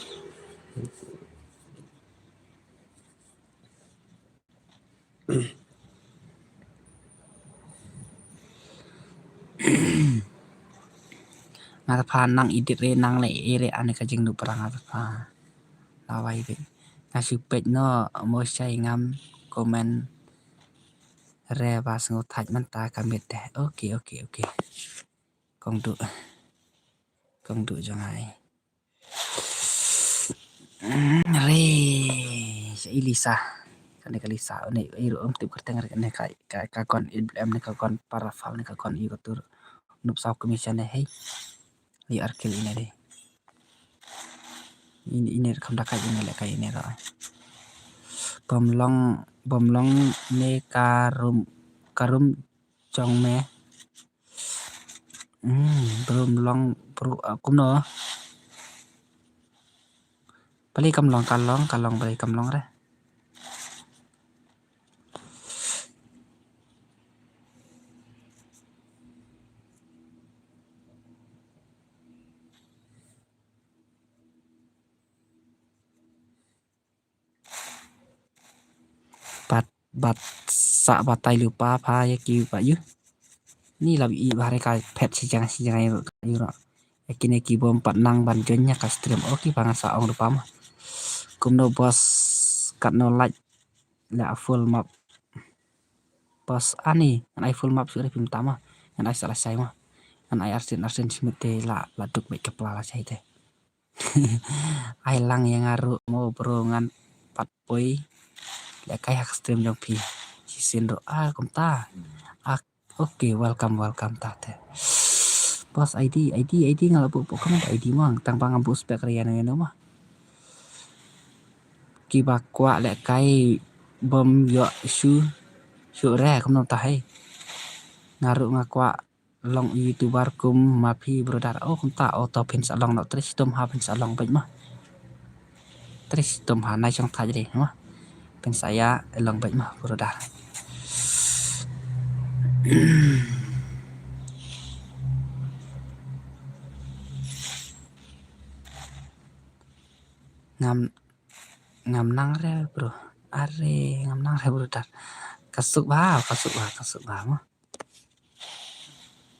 Nga te pha nang edit re nang leh ei re ani ka jingduh para nga te pha. Lawai beit. Nga shu peit noh mo shai ngam comment re ba sngewthait mynta ka miet te. Okay, okay, okay. Kong duh. Kong duh jong nga ei. Mm, re, sha i Lisa. Kane ka Lisa, ne, i ruh ym tip kyrteng re, ne ka, ka, ka gon, i blem ne ka gon, para fal ne ka gon, i ka tur. Nup saw kmie sha ne, hei. Ïoh ar kill ine de. Ine, ine kham da kai ine leh kai ine ruh. Bym long, bym long ne ka rum, ka rum jong me. Hmm, bym long bro, ah, kumno. Balei kam long, ka long, ka long, balei kam long re. Bad, bad sa batai lypa pha ïa ki ba ïu. Ni la i ba re ka phet shi jang shi jang ïu ka ïu ro. Ïa kine ki bym pat nang ban join ïa ka stream. Okay, pha ngan sa ong lypa ma. Kumno boss katno like la full map. Boss ani, ngan ai full map shuh re phim tam ma. Ngan ai sa lashai ma. Ngan ai arsen arsen shimit te la, la duk beit ka pla lashai te. Ai lang ïa nga ruh mo bro ngan pat poi. Leh kai ha ka stream jong phi. Shisien ruh ah kumta. Ah, okay, welcome, welcome ta te. Boss I D, I D, I D nga la buh buh comment I D mo tang ba ngam buh spek re ïano ïano mo. Kiba kwah leh kai bym ïoh shu shu re kumno ta hei. Nga ruh nga kwah long YouTuber kum ma phi brother. Oh kumta, oh to phin sa long noh tre, shitom ha phin sa long beit ma. Tris tum ha nai chong thaj ri mo. Pynsa ïa long bad mo brother. Ngam ngam nang re bro. Are ngam nang re brother. Ka suk ba, ka suk ba, ka suk ba mo.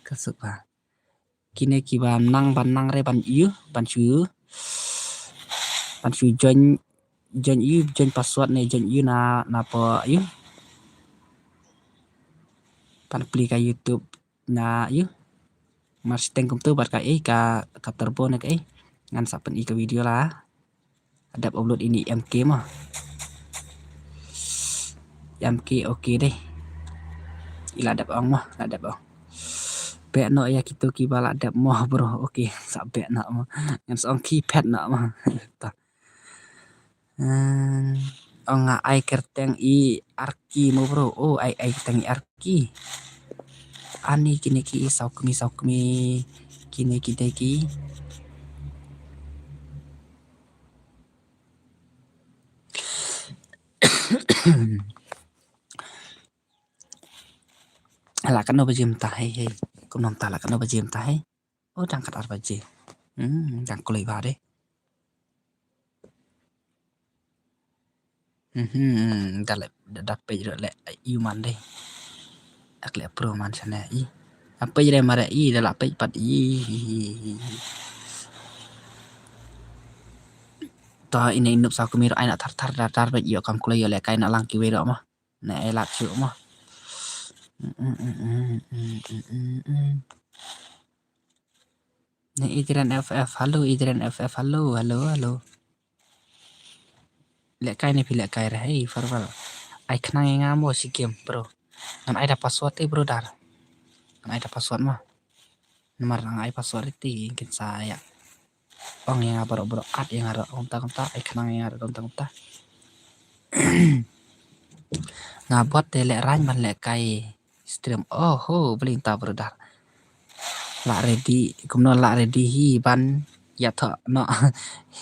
Ka suk ba. Kine kiba nang ban nang re ban ïu ban shu ban shu join join ïu join password ne join ïu na na po ïu. Ban plie ka YouTube na ïu. Mar siteng kumtu bad ka ei ka ka turbo ne ka ei. Ngan sa pyn-i ka video la. Dep upload ine i M K mo. M K okay dei. I la dep ong mo, la dep ong. Beh noh ïa kito kiba la dep mo bro. Okay, sa beh noh mo. Ngan sa ong ki phet noh mo. Ta. Hmm, ong nga ai kyrteng i Arki mo bro. Oh, ai ai kyrteng i Arki. Ani kine ki i saw kmie saw kmie kine kine ki. La katno baje mynta hei hei. Kumno mynta la katno baje mynta hei. Oh, dang kat ar baje. Hmm, dang kloi ba dei. Mhm, da le da pej le yu man dei. Ak le pro man sane i. Apa jere mare i da la pej pat i. To ine inup sa kumiro ai na thar thar dar dar pej ïoh kam kloi ïoh le kai na lang kiwei ro mo. Na ai lak shu mo. Ne Adrian F F, halo Adrian F F, halo halo halo. Lehkai ne phi lehkai re, hei farewell. Ai khnang ïa nga mo shi game bro. Ngan ai da password te brother. Ngan ai da password mo. Namar nga ai password te kin sa ïa ong ïa nga baroh baroh, at ïa nga baroh kumta kumta, ai khnang ïa nga baroh kumta kumta. Nga bot te leh rang ban lehkai stream. Oh ho, bling ta brother. La ready, kumno la ready hi ban ïathoh noh.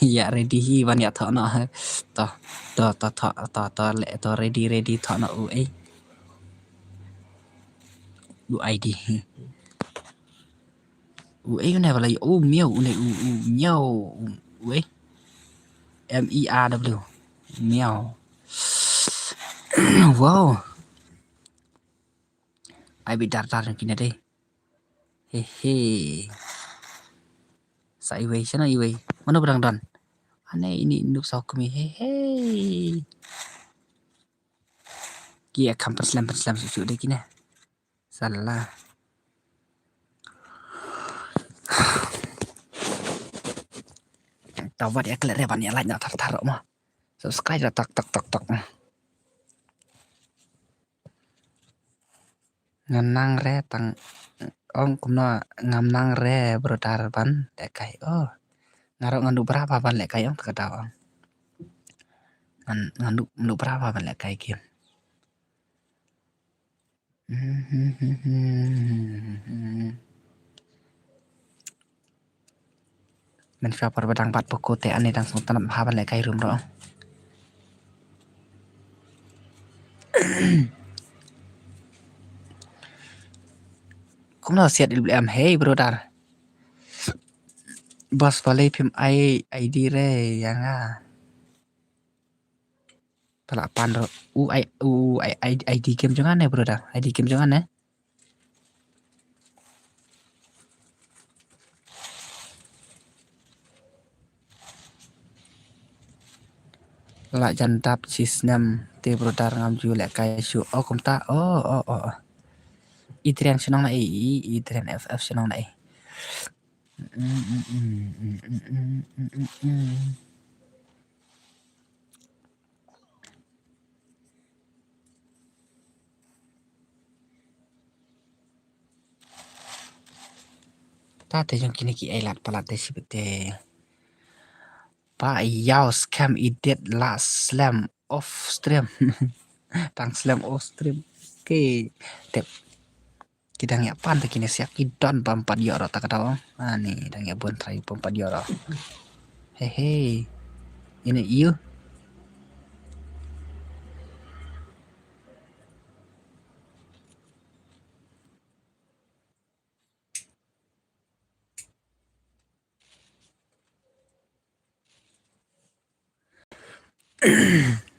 Ïa ready hi ban ïathoh noh. To to to to to to le to ready ready thoh noh u ei. U I D. U ei une bala u miau une u u miau u ei. M E R W. Miau. Wow. Ai bit dar dar kine dei. He he. Sa iwei sana iwei. Mano ba dang don? Ane ini nuk sau kemi he he. Ki akam penslem penslem susu dei kine. Salah. Tawat ya kele reban ya like na tar tar mo. Subscribe tok tok tok tok. Ngan nang re tang ong kumno ngam nang re brother ban lehkai. Oh. Nga ruh ngan duh bra ba ban lehkai ong ka daw ong. Ngan ngan duh ngan duh bra ba ban lehkai game. Men shuwa por ba dang bat poko te ani dang sngewtynnat bha ban lehkai room ruh. Kumno siat ilblem hei brother. Bos balei phim ai I D re ïa nga. Pala pan ro u ai u ai I D game jong nga ne brother. I D game jong nga ne. La jan dap shi snem te brother ngam ju lehkai shuh. Oh kumta. Oh oh oh. Adrian shnong na i, Adrian F F shnong na i. Ta te jong kine ki ai lad palat te sibit te. Pa ïaw scam edit la slem off stream. Tang slem off stream. Ke tep. Ki dang ïa pan ta kine siak ki don bam pat ïoh ro ta ka daw. Ani dang ïa bun trai bam pat ïoh ro. He he. Ine ïu.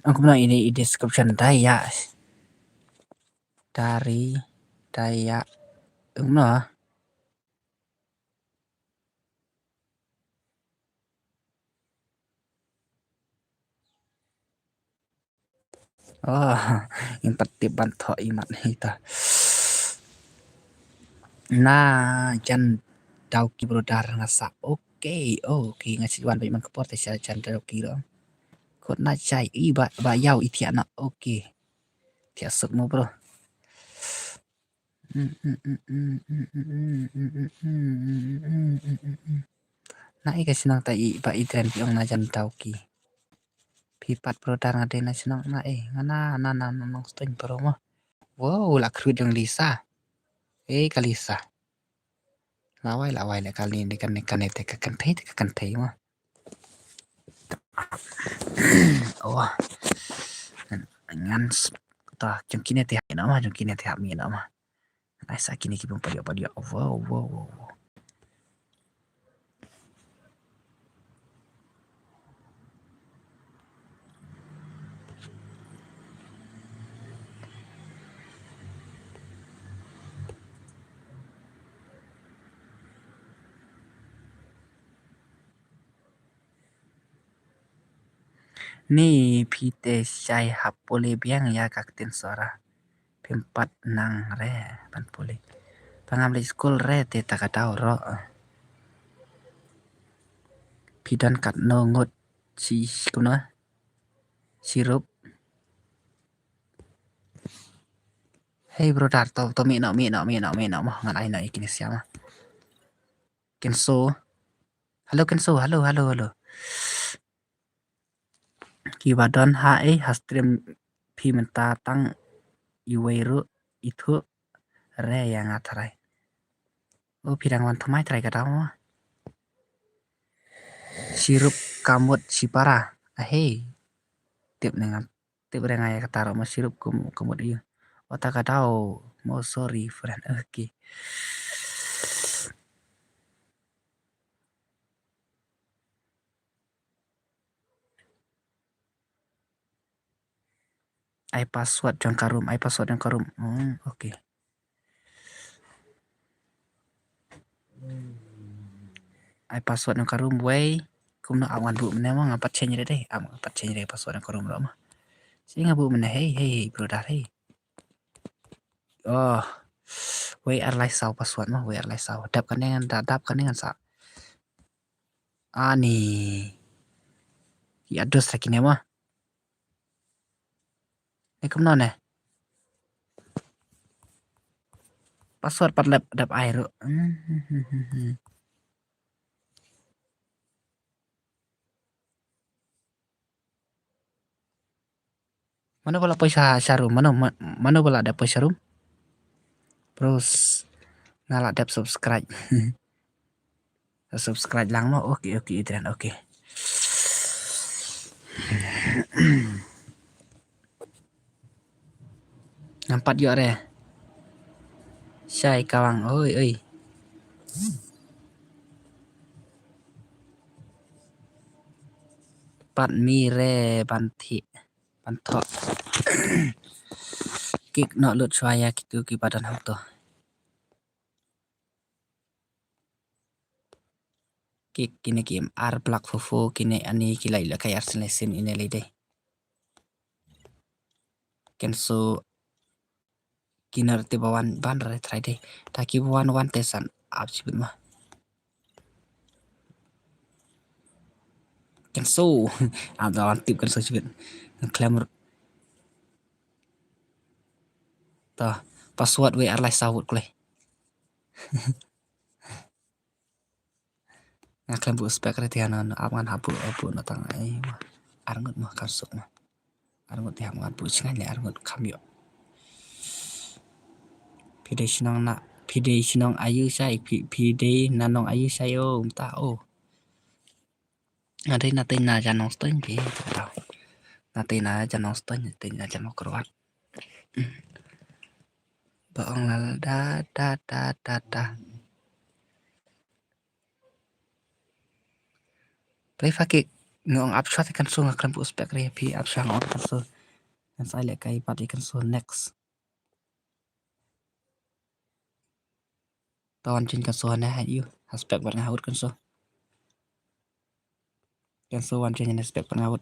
Ang kumno ine i description da ïa. Dari da ïa. Kumno. Oh, in pat tip ban thoh i mat hi ta. Na jan dau ki brother nga sa. Okay, okay, nga shu wan ba man ka por te sha jan dau ki ro. Kot na chai i ba, ba yau i thiah na. Okay. Thiah suk mo bro. Na i ka shnong ta i ba i dren ki ong na jan dau ki. Phi pat brother nga dei na shnong na e nga na na na na nong ston bro mo. Wow la khrut jong Lisa. E ka Lisa. Lawai lawai le kali ni kan ni kan te ka kan thei te ka kan thei mo. Oh. Ngan s- ta jong kine te hap mi na ma jong kine te hap mi na ma. Ai sa kine ki bum padio padio. Wow wow wow. Wow. Ni phi te shai hap pule biang ïa ka ktien Sora. Phim pat nang re ban pule. Pangam leit skul re te ta ka daw ro. Phi don katno ngut shi kumno? Shirup. Hey brother, to to mi no mi no mi no mi no mo ngan ai no ikini siama. Kenso. Hello Kenso, hello hello hello. Ki ba don ha e ha stream phi mynta tang iwei ruh ithuh re ïa nga tharai. O phi dang wan thymmai tharai ka daw mo. Shirup kamut shipara. Ahei. Tip ne nga tip re nga ïa kata ruh mo shirup kum kamut ïa. Wata ka daw mo sorry friend. Okay. Ai password jong ka room, ai password jong ka room. Hmm, okay. Ai password jong ka room wei. Kumno am ngan buh mynne mo nga pat change re dei. Am nga pat change re password jong ka room ro mo. Si nga buh mynne hey hey hey brother hey. Oh. Wei ar lai saw password mo, wei ar lai saw. Dap kane ngan da dap kane ngan sa. Ani. Ki ados lagi ne mo. Ne kumno ne. Password pat lep dap ai ruh. Mano ba la poi sha room? Mano mano ba la dep poi sha room? Bros, nga la dep subscribe. Subscribe lang mo. Okay okay Adrian okay. Nampat ïoh re. Shai kawang oi oi. Pat mi re ban thi ban thok. Kik nok lut shwa ïa kitu ki ba don hangto. Kik kine ki ar blak fofo kine ani ki lai la kai ar sene sin ine lei dei. Kenso kiner te ba wan ban re trai dei. Ta ki ba wan wan te san ap sibit ma. Kenso ap da wan tip kenso sibit. Klem ta password wei ar lai sawut klei. Nga klem buh spek re tihan no ap ngan habu habu no tang ai ma. Arngut ma kam suk ma. Arngut tihan ngan buh chngai le arngut kam ïoh. Phi dei shnong na phi dei shnong ayu shai phi dei na nong ayu shai o mynta o. Nga dei na tei na Janong Stone phi. Na tei na Janong Stone, na tei na Janong Kruat. Ba ong la la da da da da da. Play fa ki nga ong ap shwa te kan so nga khlem pu spek re phi ap shwa nga ong kan so. Ngan sa ai leh kai pat i kan so next. Ton chin kan so ne ha yu. Ha spek bat nga hut kan so. Kan so wan chin ne spek bat nga hut.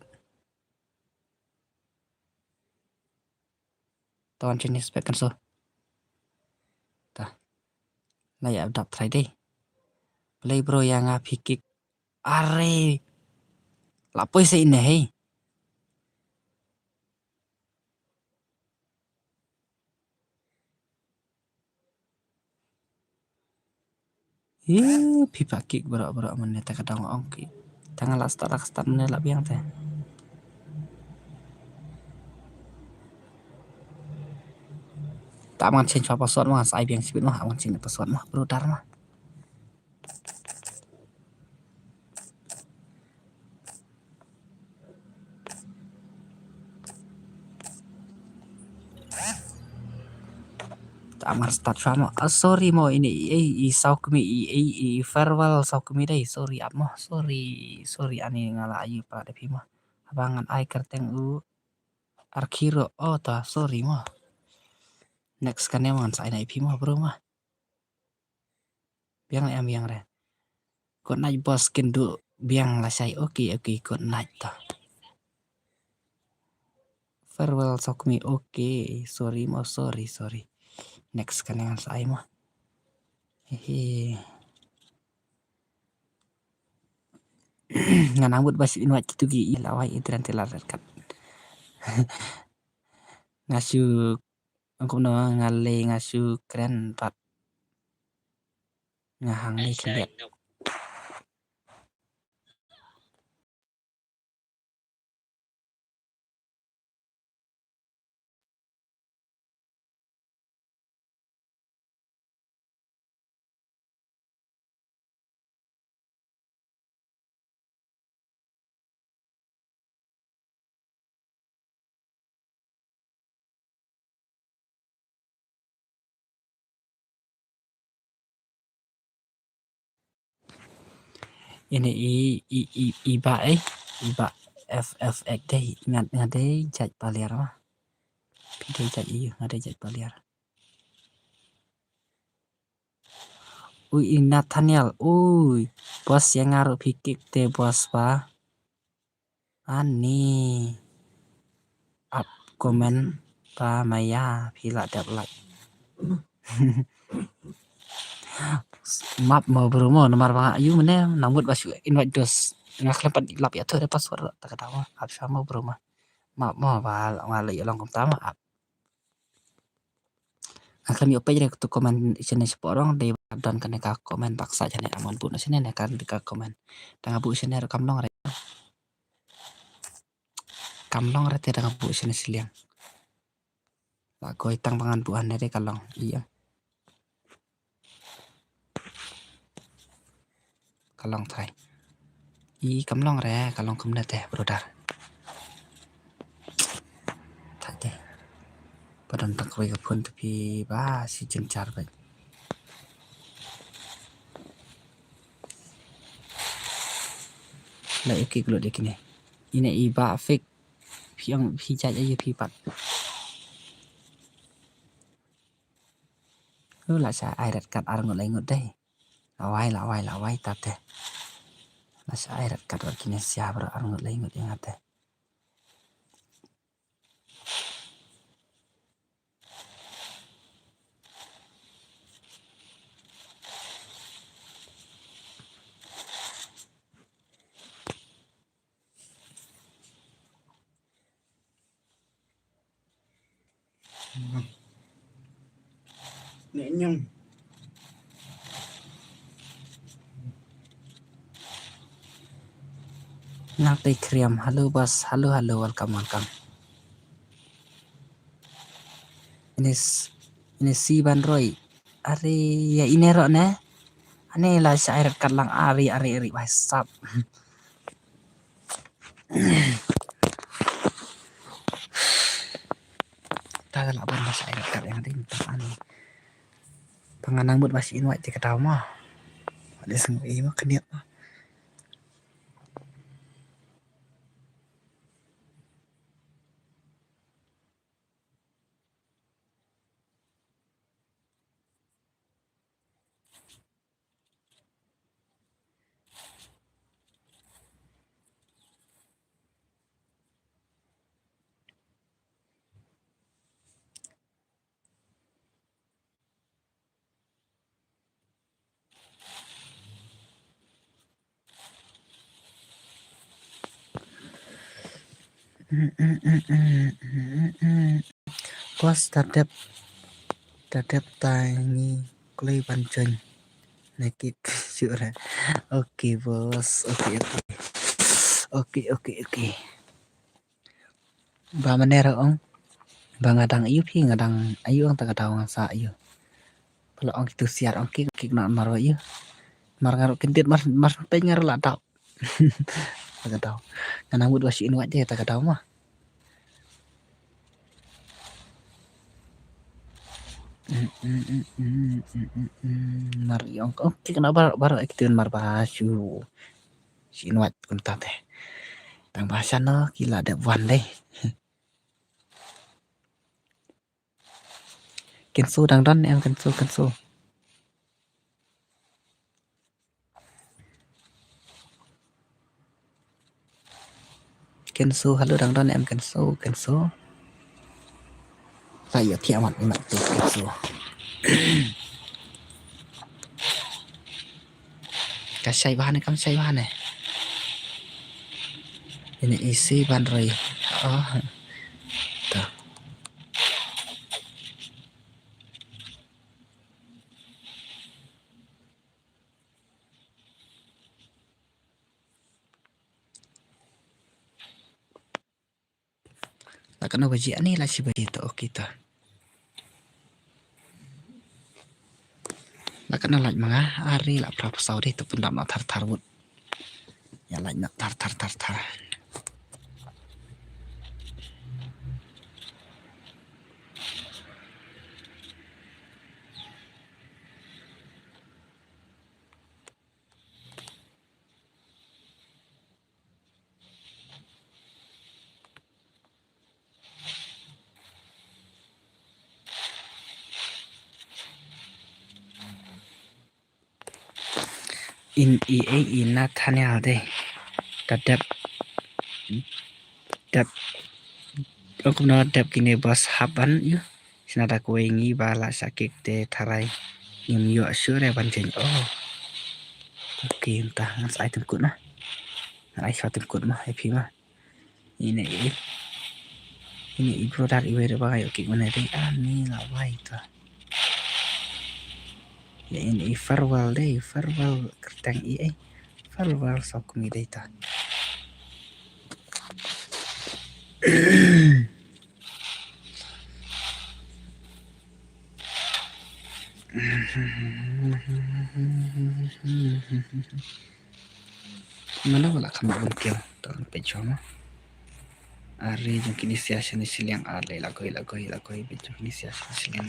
Ton chin ne spek kan so. Ta. La ya dap try dei. Play bro ya nga phi kick. Are. La poi se ine hei. Ih, phi pa kick bro bro mane ta ka dong ong ki. Tang la start la start mane la biang te. Ta man change password ma, sa ai biang sibit ma, man change password ma, bro dar ma. Amar start shwa mo. Ah, sorry mo ini i i i saw kmi i i i farewell saw kmi dei. Sorry ap mo. Sorry sorry ani nga la ayu pra de phi mo. Haba ngan ai kyrteng u Arkiro. Oh ta sorry mo. Next kane mo ngan sa ai na i phi mo bro mo. Biang em biang re. Good night boss kin du biang la shai. Okay okay good night ta. Farewell sok mi okay. Sorry mo sorry sorry. Next kane ngan sa ai mo. Hehe. Nga nang bud bas invite kitu ki i lawai i tren te la red card. Nga shu angkup no nga le nga shu kren pat. Nga hang le khliat. Ini i i i i ba eh i ba F F X dei ngat ngat dei jait paliar ma. Pi dei jait i ngat dei jait paliar. Ui i Nathaniel ui bos yang ngaru pikik te bos ba. Ani ap comment pa maya phi la dep like. Map mo bro mo namar ba nga yu mene nang mut ba shu invite dos nga khlem pat lap ya tu ada password ta ka dawa ap sha mo bro mo. Map mo ba nga la ya long kum ta ma ap. Nga khlem ïoh peit re tu comment shane shapoh rong dei ba don kane ka comment baksa shane amon bu na shane ne kan ka comment. Tang abu shane re kam long re. Kam long re te tang abu shane shiliang. La koi tang bangan bu ane re ka long. Iya. Ka long thai. I kam long re ka long kumne te brother. Thai te. Padon tak wei ka phone te phi ba si jeng char bai. La iki klo de kine. Ine i ba fik. Phi ang phi jai ayu phi pat. Lu la sa ai rat kat ar ngut lai ngut dei. Lawai lawai lawai tate. Lasa ai rat kat wat kine sia bro ar ngut lai ngut ing ate. Nang tei kriam. Hello boss. Hello hello welcome welcome. Ini ini si ban roi. Ari ya ini ro ne. Ani la sa ai kat lang ari ari ari bai sap. Ta ka lah ban ba sa ai kat yang ding ta ani. Panganang mut ba shi in wai te ka daw ma. Wa de sang i ma kniat ma. Boss, ta dep, ta dep ta ngi kloi ban join. Na ki sure. Okay, boss. Okay, okay. Okay, okay, okay. Ba mane ra ong. Ba nga dang ayu phi, nga dang ayu ong ta ka daw nga sa ayu. Pala ong kitu siar ong ki, ki kena mar wa ayu. Mar nga ru kindit mar, mar peng nga ru la daw. Ta ka daw. Nga nang mut wa shi in wai te ta ka daw ma. Mar ong ong ki kena bar bar ki tun mar ba shu. Shi in wai kumta te. Tang ba shan no ki la dep wan dei. Kenso dang don em kenso kenso. Kenso, hello dang don em kenso, kenso. Sa ïa thiah mat mat tu kenso. Ka shai bha ne, kam shai bha ne. Ini isi ban roi. Oh. Ta. La katno baje ani la shi baje to, okay to. La katno lait ma nga, ari la phra phew saw dei to pyndap na thar thar wut. Ïa lait na thar thar thar thar. In i ei i Nathaniel de. Ta dep. Dep. Ong kumno dep kine boss hap ban ïa. Sna da kawei ngi ba la sakik te tharai. Ngim ïoh sure ban jeng. Oh. Okay, mynta ngan sa ai tymkut ma. Ngan ai sa tymkut ma, ai phi ma. Ine i. Ine i brother iwei re ba ngai okay mane dei ani la wai ta. Ya ine i farewell dei, farewell kyrteng i ei. Farewell sa kum i dei ta. Mano wala kham bun kill. Tang peit shwa ma. Are jong kine sia shane shiliang are la koi la koi la koi peit jong kine sia shane shiliang.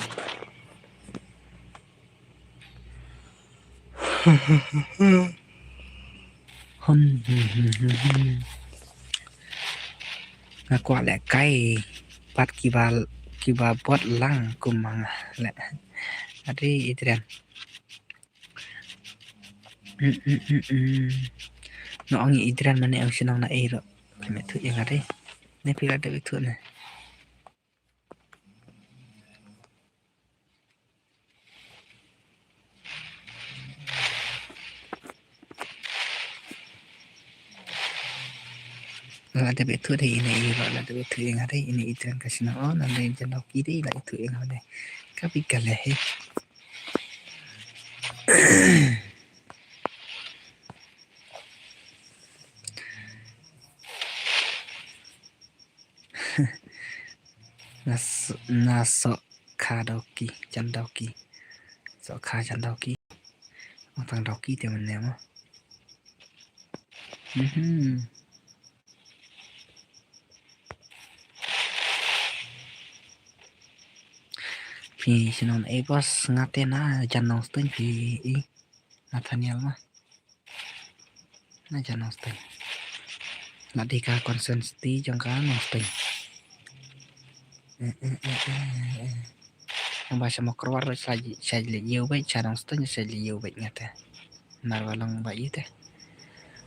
Hum. Nga kwah leh kai pat kiba, kiba bot lang kum ma nga leh. Ade Adrian. Mm, mm, mm, mm. Nga ong ïa Adrian mane ong shnong na ei ruh. Phi met thuh ïa nga dei. Ne phi la dep thuh ne. La dep thuh dei ine i ruh la dep thuh ïa nga dei ine i Adrian ka shnong. Oh, nang dei Jandauki dei la thuh ïa nga dei. Ka phi ka leh he. Na s-, na Sokha Dauki, Jandauki. Sokha Jandauki. Ong tang Dauki te mane mo. Mhm. Phi shnong ei boss, nga te na jan Nongstoiñ phi i. Nathaniel ma. Na jan Nongstoiñ. Na dei ka constituency jong ka Nongstoiñ. Nang ba sha Mawkyrwat ruh sha, sha leit ïew beit, sha Nongstoiñ sha leit ïew beit nga te. Namar ba long ba ïew te.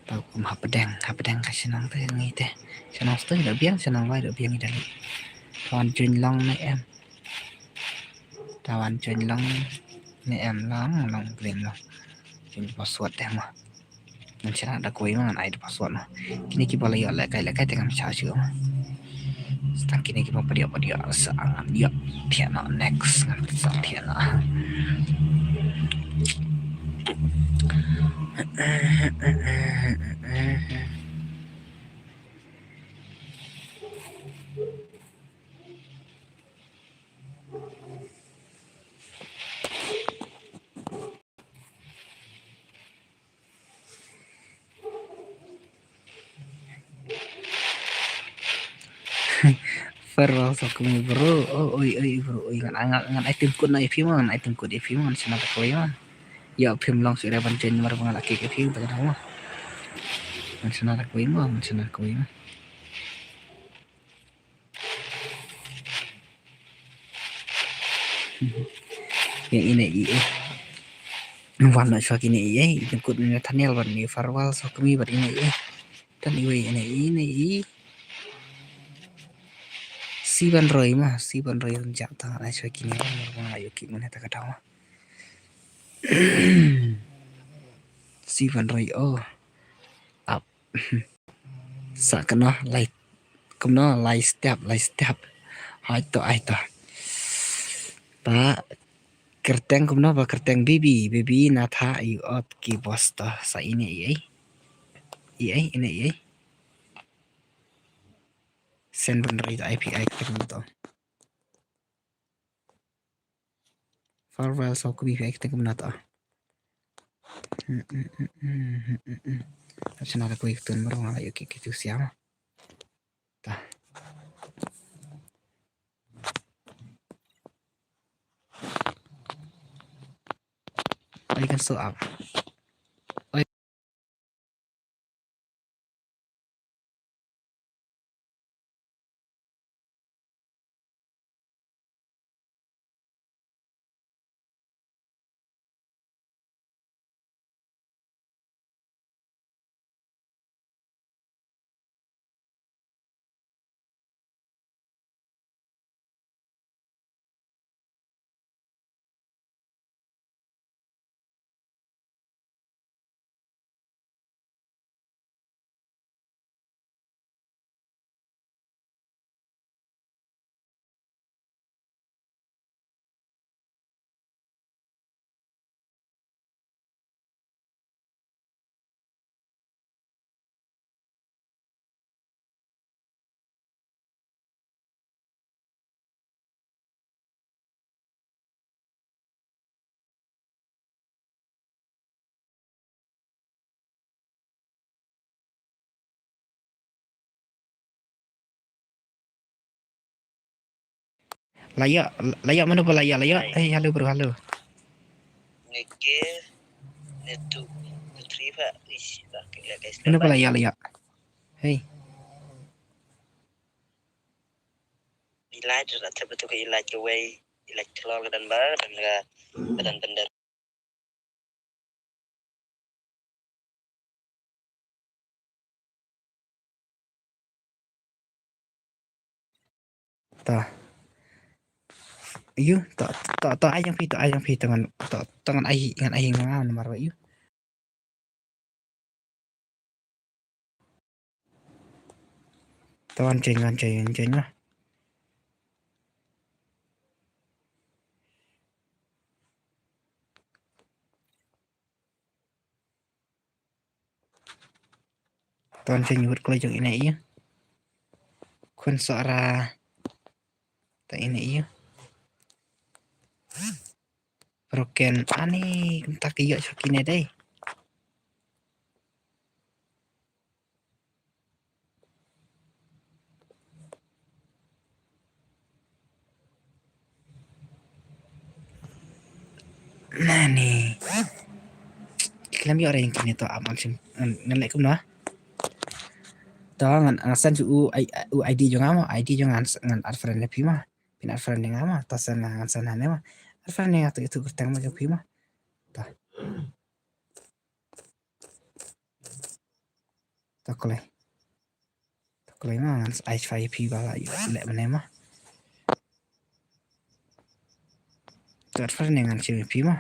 Tau kum hapdeng, hapdeng ka shnong te ngi te. Sha Nongstoiñ ruh biang, sha Nongwai ruh biang i da leit. Wan join long ne em. Tawan join long ne em, long, long, blem long. Join password te mo. Ngan shna da kawei mo, ngan ai da password mo. Kine kiba la ïoh lehkai lehkai te ngam shah shuh mo. Tang kine kiba pdiah pdiah sa ngan ïoh thiah noh next, ngan sa thiah noh. Farewell Sokmi bro. Oh, oi, oi, bro, oi, ngan, ngan, ngan ai tim code na ïa phi mo, ngan ai tim code ïa phi mo, ngan shna da kawei mo. Ïa phim long shuh re ban join namar ba nga la kik ïa phi ba ka dang mo. Ngan shna da kawei mo, ngan shna da kawei mo. Ïa ine i eh. Wan na shuwa kine i eh, i jingkut ine Nathaniel bad ine Farewell Sokmi bad ine i eh. Tan iwei ine i, ine i. Siban roi ma, siban roi run jak tang na shuwa kine, ma ïoh ki mane ta ka daw ma. Siban roi oh. Ap. Sa kano lai, kumno lai step, lai step. Hai to, ai to. Ba kyrteng kumno, ba kyrteng baby, baby na tha i ot ki boss to. Sa ine i ei. I ei, ine i ei. Sen ban ri to I P I kumno to. Farewell Sokmi phi ai kyrteng kumno to. Hap shna da kawei ka tun baroh nga la ïoh ki, ki tu siam. Ta. Ai kan so ap. La ïoh, la ïoh, mano ba la ïoh, la ïoh. Hey, hello bro, hello. Neke, netu, netri ba, ish, la, la, guys, mano ba la ïoh, la ïoh. Hey. Ilaj, la, tep tu ke ilaj ke wei, ilaj ke lor ke dan ba, dan ga, dan bendar. Ta. Yu, ta, ta, ta ai jong phi, ta ai jong phi, ta ngan, ta, ta ngan ai, ngan ai nga namar ba yu. Ta wan join, wan join, wan join lah. Ton sha ñiwut kloi jong ine i. Khun Sohra. Ta ine i. Broken ani kumta ki ïoh sha kine dei. Nani. Khlem ïoh re ïing kine to am am sim. Ngan, ngan leh kumno? To ngan, ngan send shu u I, u ID jong nga mo, ID jong nga ngan, ngan add friend ïa phi mo. Phin add friend ïa nga mo. To send ngan, ngan send hangne mo. Add friend ïa nga to itu kyrteng mo jong phi mo. To. To kloi. To kloi ma ngan ai shwa ïa phi ba la ïoh leh mynne ma. To add friend ngan shim ïa phi ma.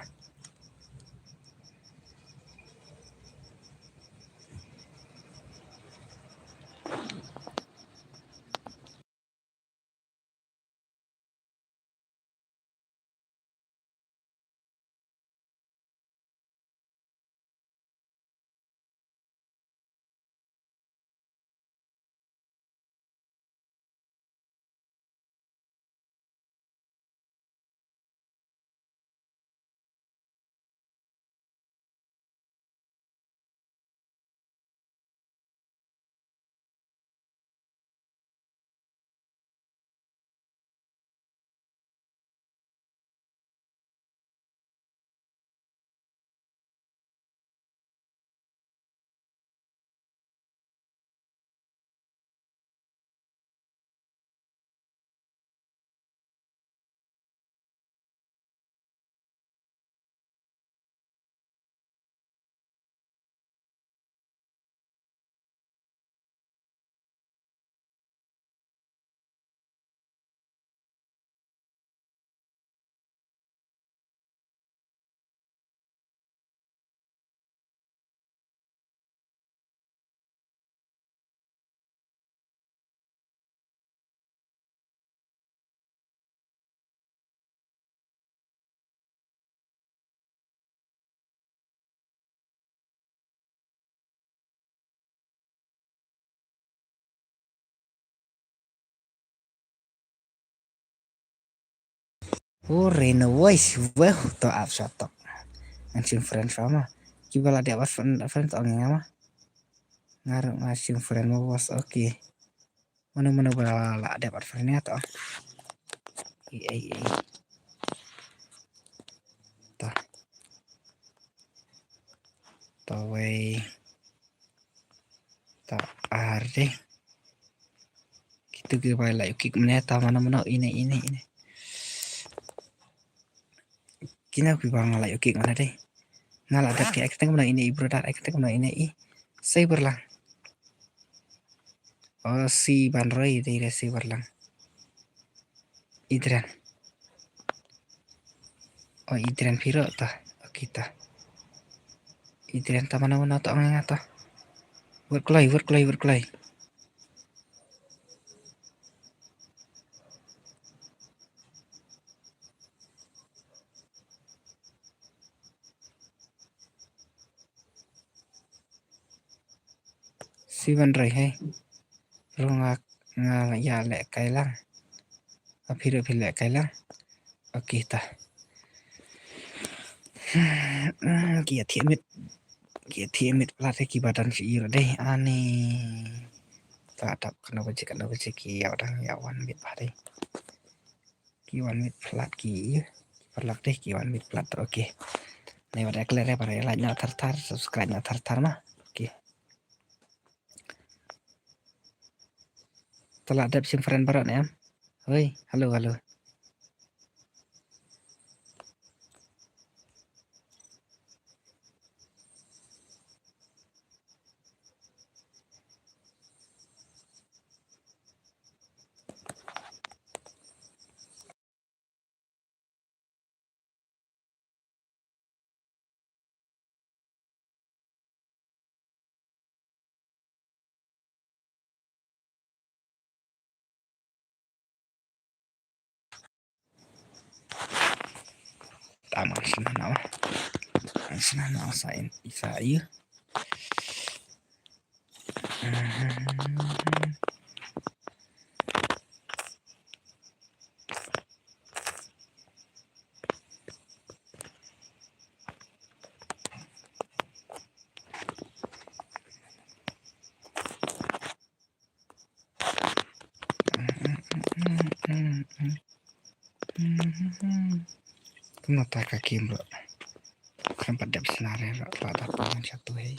Hore na wai shi wai to ap shot tok. Ngan shim friend shwa ma. Kiba la dep add friend, friend to ong ïa nga ma. Nga ruh nga shim friend ma boss, okay. Mano mano ba la dep add friend ïa nga to. Ei ei ei. To. To wei. To ar dei. Kitu kiba la ïoh kick mynne to mano mano ine ine ine. Kine kiba nga la ïoh kick mynne dei. Nga la dep ki ai kyrteng kumno ine i brother, ai kyrteng kumno ine i. Sei Barlang. O si Ban Roi dei re sei Barlang. Idren. O Idren phi ruh ta. Okay ta. Idren ta mano mano ta ong ïa nga ta. Wat kloi, wat kloi, wat kloi. Si Ban Roi hei. Ruh nga, nga ïa leh kai lang. Phi ruh phi leh kai lang. Okay ta. Ki ïa thiah miet. Ki ïa thiah miet palat kiba don shi ïa dei ani. Ta dap kano baje kano baje ki ïa dang ïa wan miet ba dei. Ki wan miet palat ki ïa. Ki paralok dei ki wan miet palat, okay. Nai wat ïa klet re para ïa like na thar thar, subscribe na thar thar ma. Okay. Te la dep shim friend baroh ne em? Hoi, hello, hello. Tama sina nawa. Sina nawa sa in isa iya. Kumno ta ka kim bro. Em pat dep scenario la da pynban sha tu hei.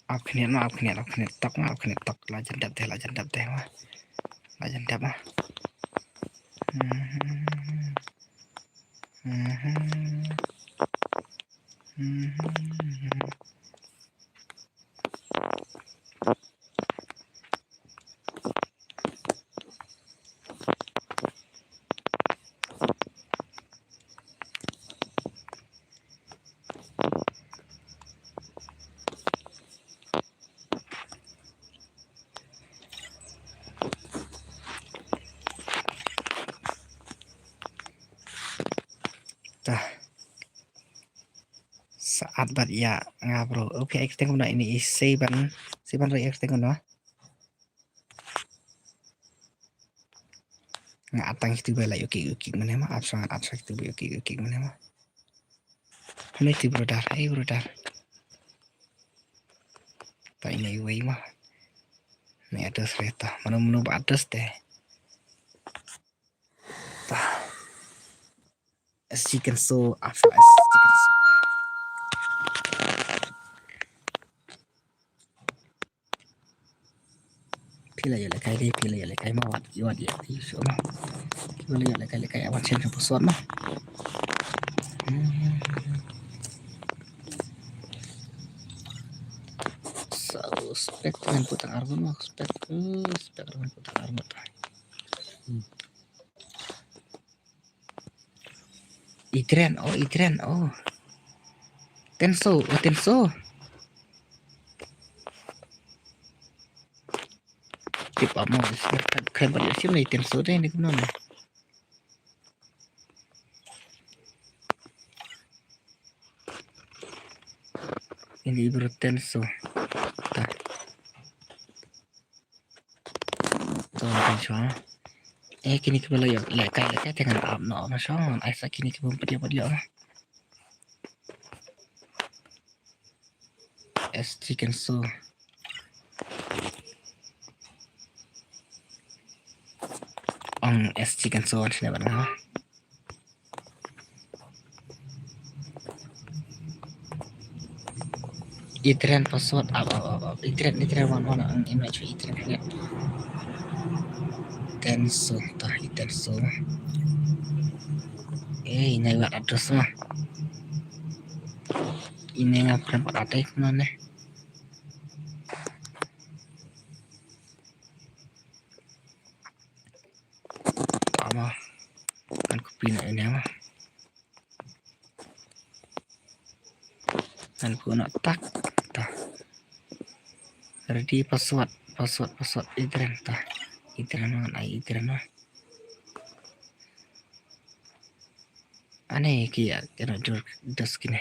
Ap khyndiat ma, ap khyndiat, ap khyndiat tok ma, ap khyndiat tok. La jan dep te, la jan dep te ma. La jan dep ma. Mhm. Mhm. Mhm. Ta. Sa at bad ïa nga bro. Okay, ai kyrteng kumno ini i Seban. Seban ri ai kyrteng kumno. Nga at tang itu ba la ïoh kick, ïoh kick mane ma. At sa nga at sa itu ba ïoh kick, ïoh kick mane ma. Hynrei ti brother, hey brother. Ta ini iwei ma. Ni address re ta. Mano mano ba address te. Ta. As you can so, after as you can so. Phi la ïoh lehkai de, phi la ïoh lehkai ma wat, ïoh wat ïa, ïoh shuh ma. Phi la ïoh lehkai lehkai wan shen shen password ma. Hmm. So, spek ngan put tang arngut ma, spek, eh, spek ngan put tang arngut. Hmm. Itren, oh, Itren, oh. Tenso, oh, Tenso. Tip amo, khem bad sim ni Tenso de ni kumno ni. Ini bro Tenso. Ta. To kan shuwa. Eh, kini kiba la ïoh lehkai lehkai te ngan ap noh ma shuwa, ngan ai sa kini kiba ym pat ïoh pat ïoh ma. As you can so. Ong as you can so wan shane bad nga. Itren password ap ap ap ap. Itren, Itren wan wan ang image Itren hynrei. Tenso, ta Itenso. Eh, ine wat address ma. Ine nga pran pat atai kumno ne. Tama. Kan copy na ine ma. Kan ku na tak. Ta. Ready password, password, password Itren ta. Itren ma, ai Itren ma. Ane ki ïa kena dur dos kine.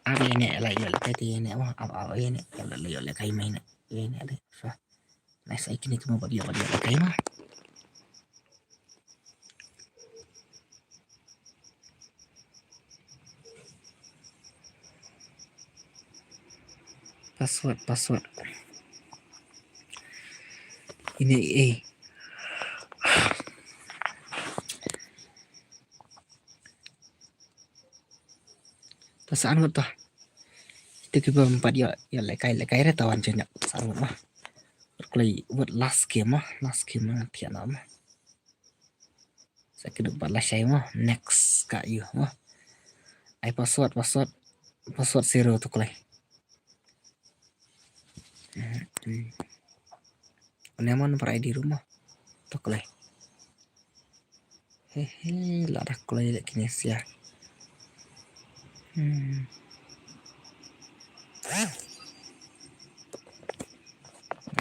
Ab ïa ne la ïoh lehkai te ïa ne wa, ab ab ïa ne la ïoh lehkai mai ne. Ïa ne le. Sa. Nice ai kine kimo bad ïoh bad ïoh lehkai ma. Password, password. Ine eh. Ta sa arngut ta. Itu kiba ym pat ïoh, ïoh lehkai, lehkai re ta wan jynjar. Sa arngut ma. Kloi wat last game ma, last game ma thiah na ma. Sa kiduk pat lashai ma, next ka ïoh ma. Ai password, password, password zero tu kloi. Hmm, hmm. Une mon para I D ruh mo. To kloi. He he, la da kloi le kine sia. Hmm.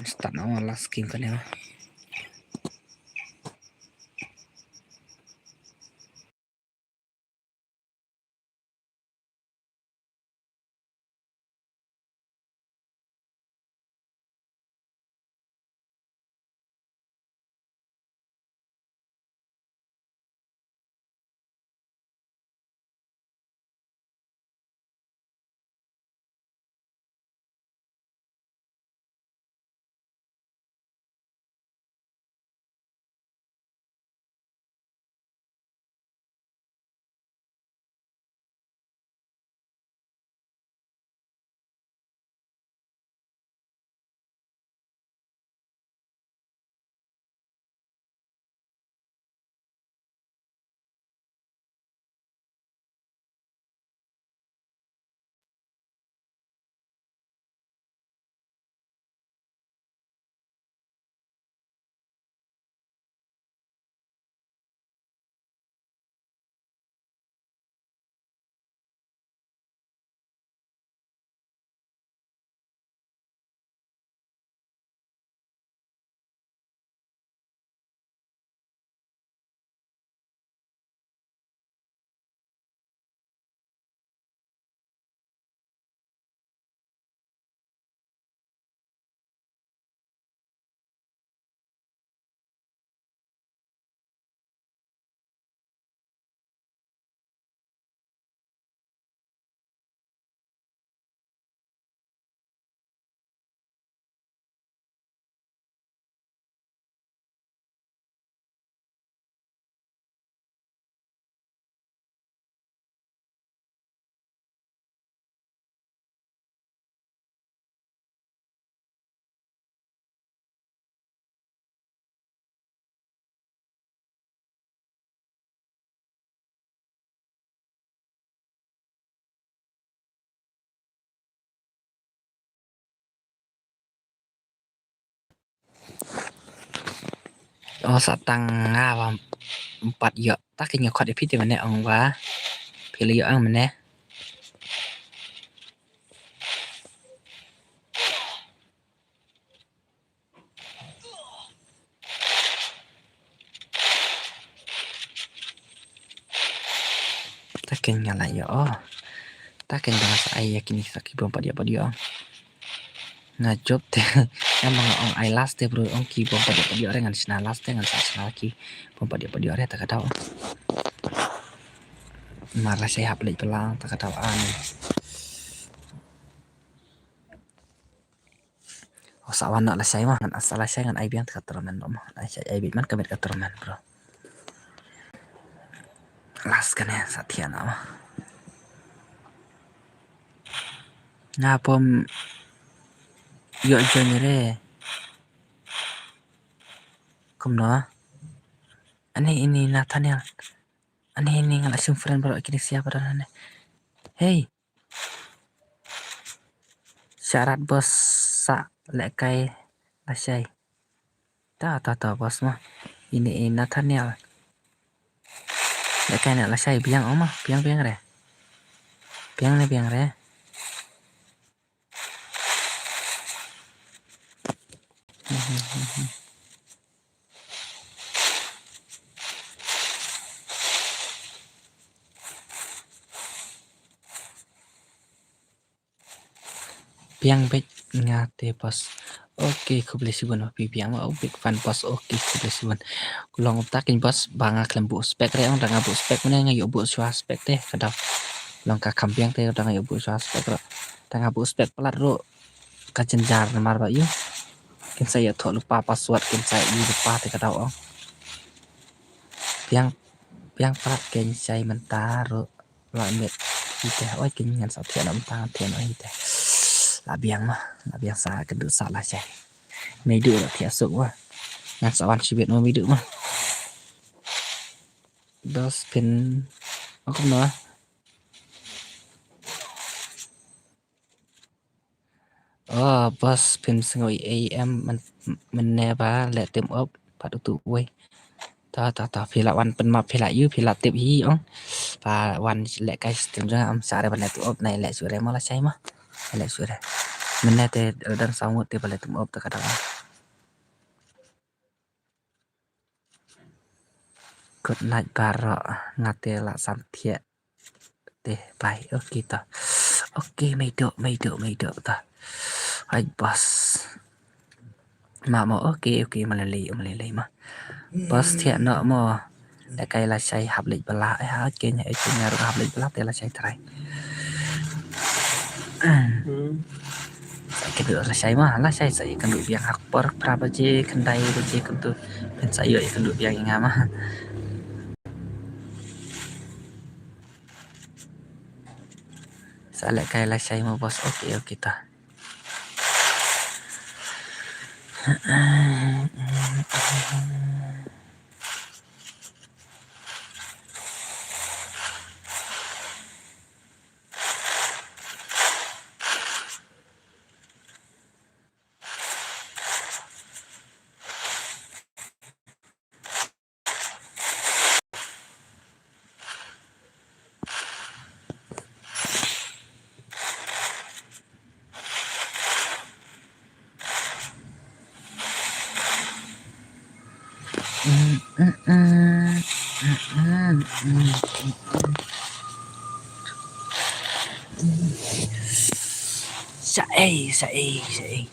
Start na last game kane. O, sa tang nga ba ym pat ïoh. Ta ki nga khot ïa phi te mynne ong ba phi la ïoh ang mynne. Ta ken nga la ïoh. Ta ken ba nga sa ai ïa kine sa ki bym pat ïoh pat ïoh. Nga jop te. Nga ma nga ong ai last te bro, ong ki bym pat ïoh pat ïoh re, ngan shna last te, ngan sa shna ki bym pat ïoh pat ïoh re, ta ka daw. Mar lashai hap leit pynlang ta ka daw an. O, sa wan noh lashai ma, ngan sa lashai ngan ai biang te ka tournament ma, ngan ai shai ai beit man ka met ka tournament bro. Last kane sa thiah noh ma. Nga pom ïoh join re. Kumno? Ani ini Nathaniel. Ani ini nga la shim friend baroh kine sia baroh nane. Hey. Sharat boss sa lehkai lashai. Ta ta ta boss ma. Ini i Nathaniel. Lehkai na lashai biang o ma, biang biang re. Biang ne biang re. Biang beit nga te boss. Ok, khublei shibun ba phi biang ma, big fan boss. Ok, khublei shibun. Long ta ken boss ba nga khlem buh spec re, ong da nga buh spec mynne nga ïoh buh shuwa spec te ka daw. Long ka kham biang te da nga ïoh buh shuwa spec ruh. Da nga buh spec palat ruh ka jynjar namar ba ïoh kin sa ïathuh lypa password, kin sa ïoh lypa te ka daw ong. Biang, biang palat ken shai mynta ruh. La miet hi te, oi kin ngan sa thiah noh mynta, thiah noh hi te. La biang ma, la biang sa kynduh sa lashai. Meiduh la thiah suk wa. Ngan sa wan shibit ma meiduh ma. Dos pin. O kumno? O boss, phin sngew ei em mynne ba leh team up pat utu uwei. Ta ta ta phi la wan pynmap, phi la ïoh, phi la tip hi ong. Ba wan lehkai stream jong nga, ym shah re ban leh team up, nai leh shuh re mo lashai mo. Leh shuh re. Mynne te dang saw ngut te ba leh team up te ka dang. Good night baroh, nga te la sam thiah. Te bye. Ok to. Ok, meiduh, meiduh, meiduh to. Hai boss. Ma mo, ok, ok, ma lei lei, ma lei lei ma. Boss thiah noh mo. Lehkai lashai hap leit bylla. Eh, ha, ok, nya, ok, nya ruh hap leit bylla te lashai trai. Sa ïakynduh lashai ma, lashai sa ïakynduh biang ha por phra baje, khyndai baje kumtu. Phin sa ïoh ïakynduh biang ïa nga ma. Sa lehkai lashai ma boss. Ok, ok ta. Sa ei, sa ei, sa ei.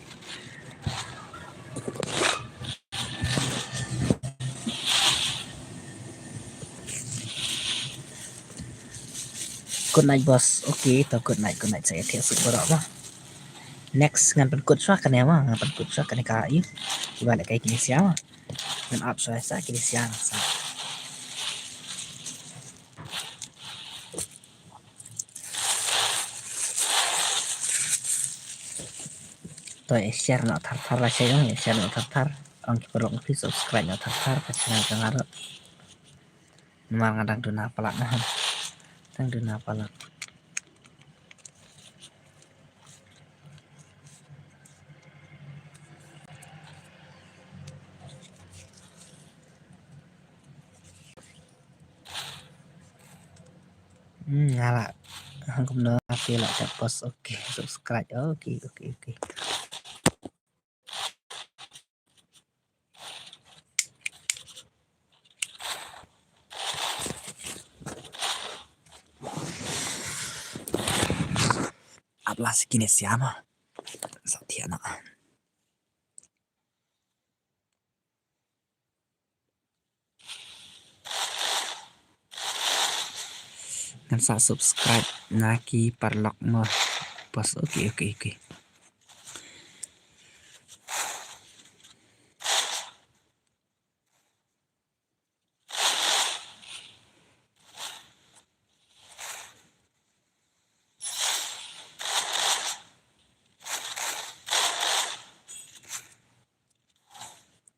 Good night boss. Ok, to good night, good night. Sa ïathiah suk baroh ba. Next ngan pynkut shuwa kane ma, ngan pynkut shuwa kane ka i. Kiba lehkai kine sia ma. Ngan ap shuwa sa kine sia sa. To, eh, share noh thar thar lashai ong, eh, share noh thar thar. Ong ki paralok phi subscribe noh thar thar ka channel ka nga ruh. Namar nga dang duna palat na. Dang duna palat. Hmm, nga lah. Hang kumno, okay, lah, tap post. Okay, subscribe. Okay, okay, okay. Ap la sha kine sia ma. Sa thiah na. Ngan sa subscribe na ki paralok mo. Bos, okay, okay, okay.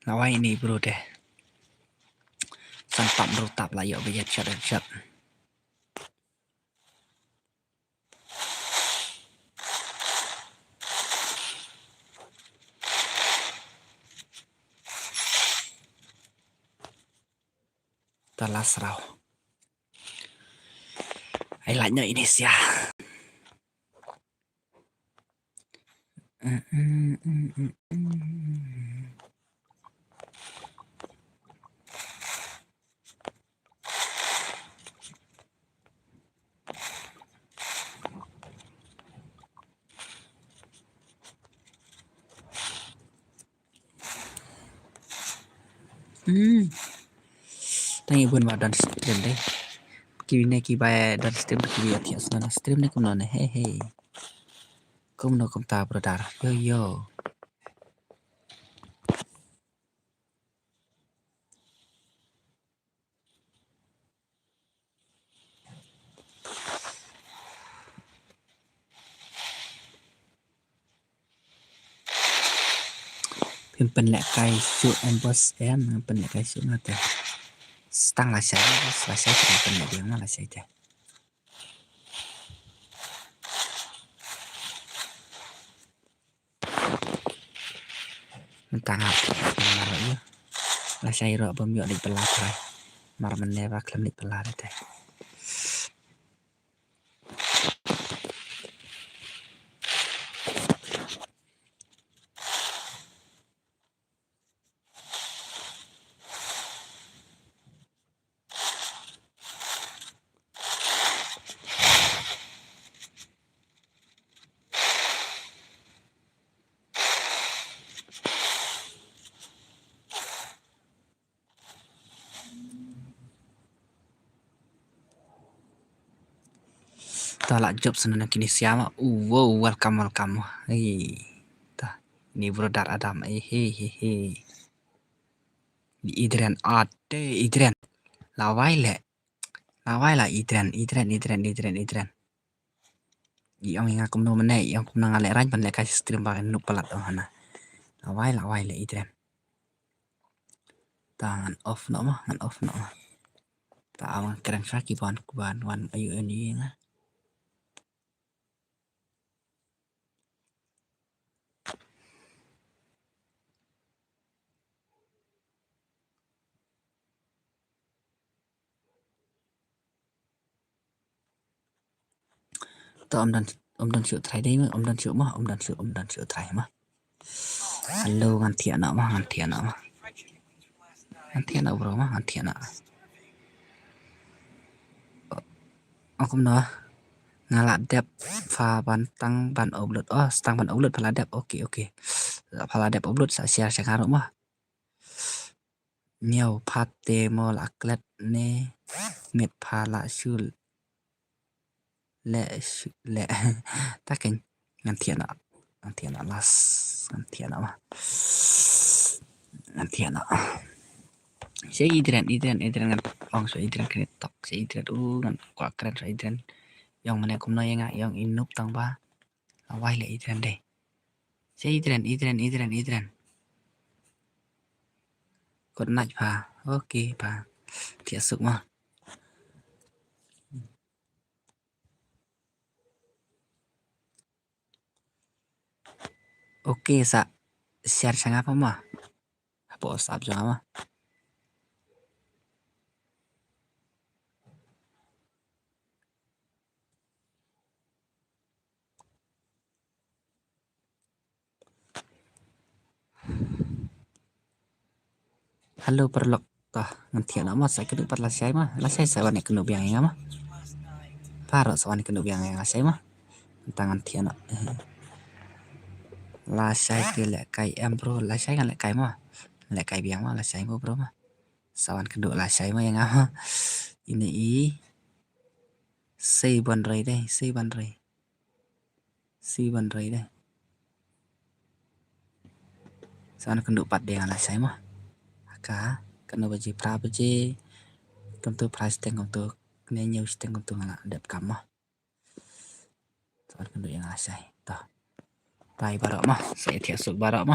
Lawai ini bro deh. San tap bro tap la ïoh ba ïa shot, shot. Tala sraw. Ai lait noh ini sia. Hmm. Tang i bun ba don stream dei. Ki ne ki ba don stream ki ïa thiah sna stream ne kumno ne. Hey, hey. Kumno kumta brother. Yo, yo. Phim pynlehkai shuh em bos em, phim pynlehkai shuh nga te. Stang lashai, lashai te pynleh biang lashai te. Mynta nga, nga ruh ïa. Lashai ruh bym ïoh leit bylla trai. Mar mynne ba khlem leit bylla te. Ta lah jop sana na kini siama. Uh, wow, welcome, welcome. Hey. Ta. Ni brother Adam. Eh, hey, hey, hey. Ni Idren. Ate Idren. Lawai le. Lawai la Idren. Idren, Idren, Idren, Idren. I ong i nga kumno mynne, i ong kumno nga leh rang ban lehkai stream ba ngan nup palat ong hana. Lawai, lawai le Idren. Ta ngan off noh ma, ngan off noh ma. Ta aw ngan kren sha ki ban, ki ban wan ayu ini nga. To, ym don, ym don shuh trai dei ma, ym don shuh ma, ym don shuh, ym don shuh trai ma. Hello, ngan thiah noh ma, ngan thiah noh ma. Ngan thiah noh bro ma, ngan thiah noh. Ong kumno? Nga la dep pha ban tang ban upload. Oh, tang ban upload pha la dep. Okay, okay. Pha la dep upload sa share sha nga ruh ma. Niaw pha te mo la klet ne miet pha la shu le shu le. Ta keiñ ngan thiah noh. Ngan thiah noh last. Ngan thiah noh ma. Ngan thiah noh. Sha Idren, Idren, Idren ngan ong sha Idren kane tok. Sha Idren, uh, ngan kwah kren sha Idren. I ong mynne kumno ïa nga, i ong i nup tang ba. Lawai le Idren dei. Sha Idren, Idren, Idren, Idren. Good night pha. Okay pha. Thiah suk ma. Okay, sa share sha nga pha ma. Hapoh WhatsApp jong nga ma. Hello paralok. Toh, ngan thiah noh mo, sa ïakynduh pat lashai mo. Lashai sa wan ïakynduh biang ïa nga mo. Paralok sa wan ïakynduh biang ïa nga lashai mo. Mynta ngan thiah noh. Lashai te lehkai em bro, lashai ngan lehkai mo. Lehkai biang mo lashai mo bro mo. Sa wan kynduh lashai mo ïa nga mo. Ine i. Sei ban rei dei, sei ban rei. Sei ban rei dei. Sa wan kynduh pat de nga lashai mo. Ka, katno baje, phra baje. Kumto phra shiteng kumto. Kane hynñiew shiteng kumto nga la dep kam mo. Sa wan kynduh ïa nga lashai. Toh. Bye baroh mo. Sa ïathiah suk baroh mo.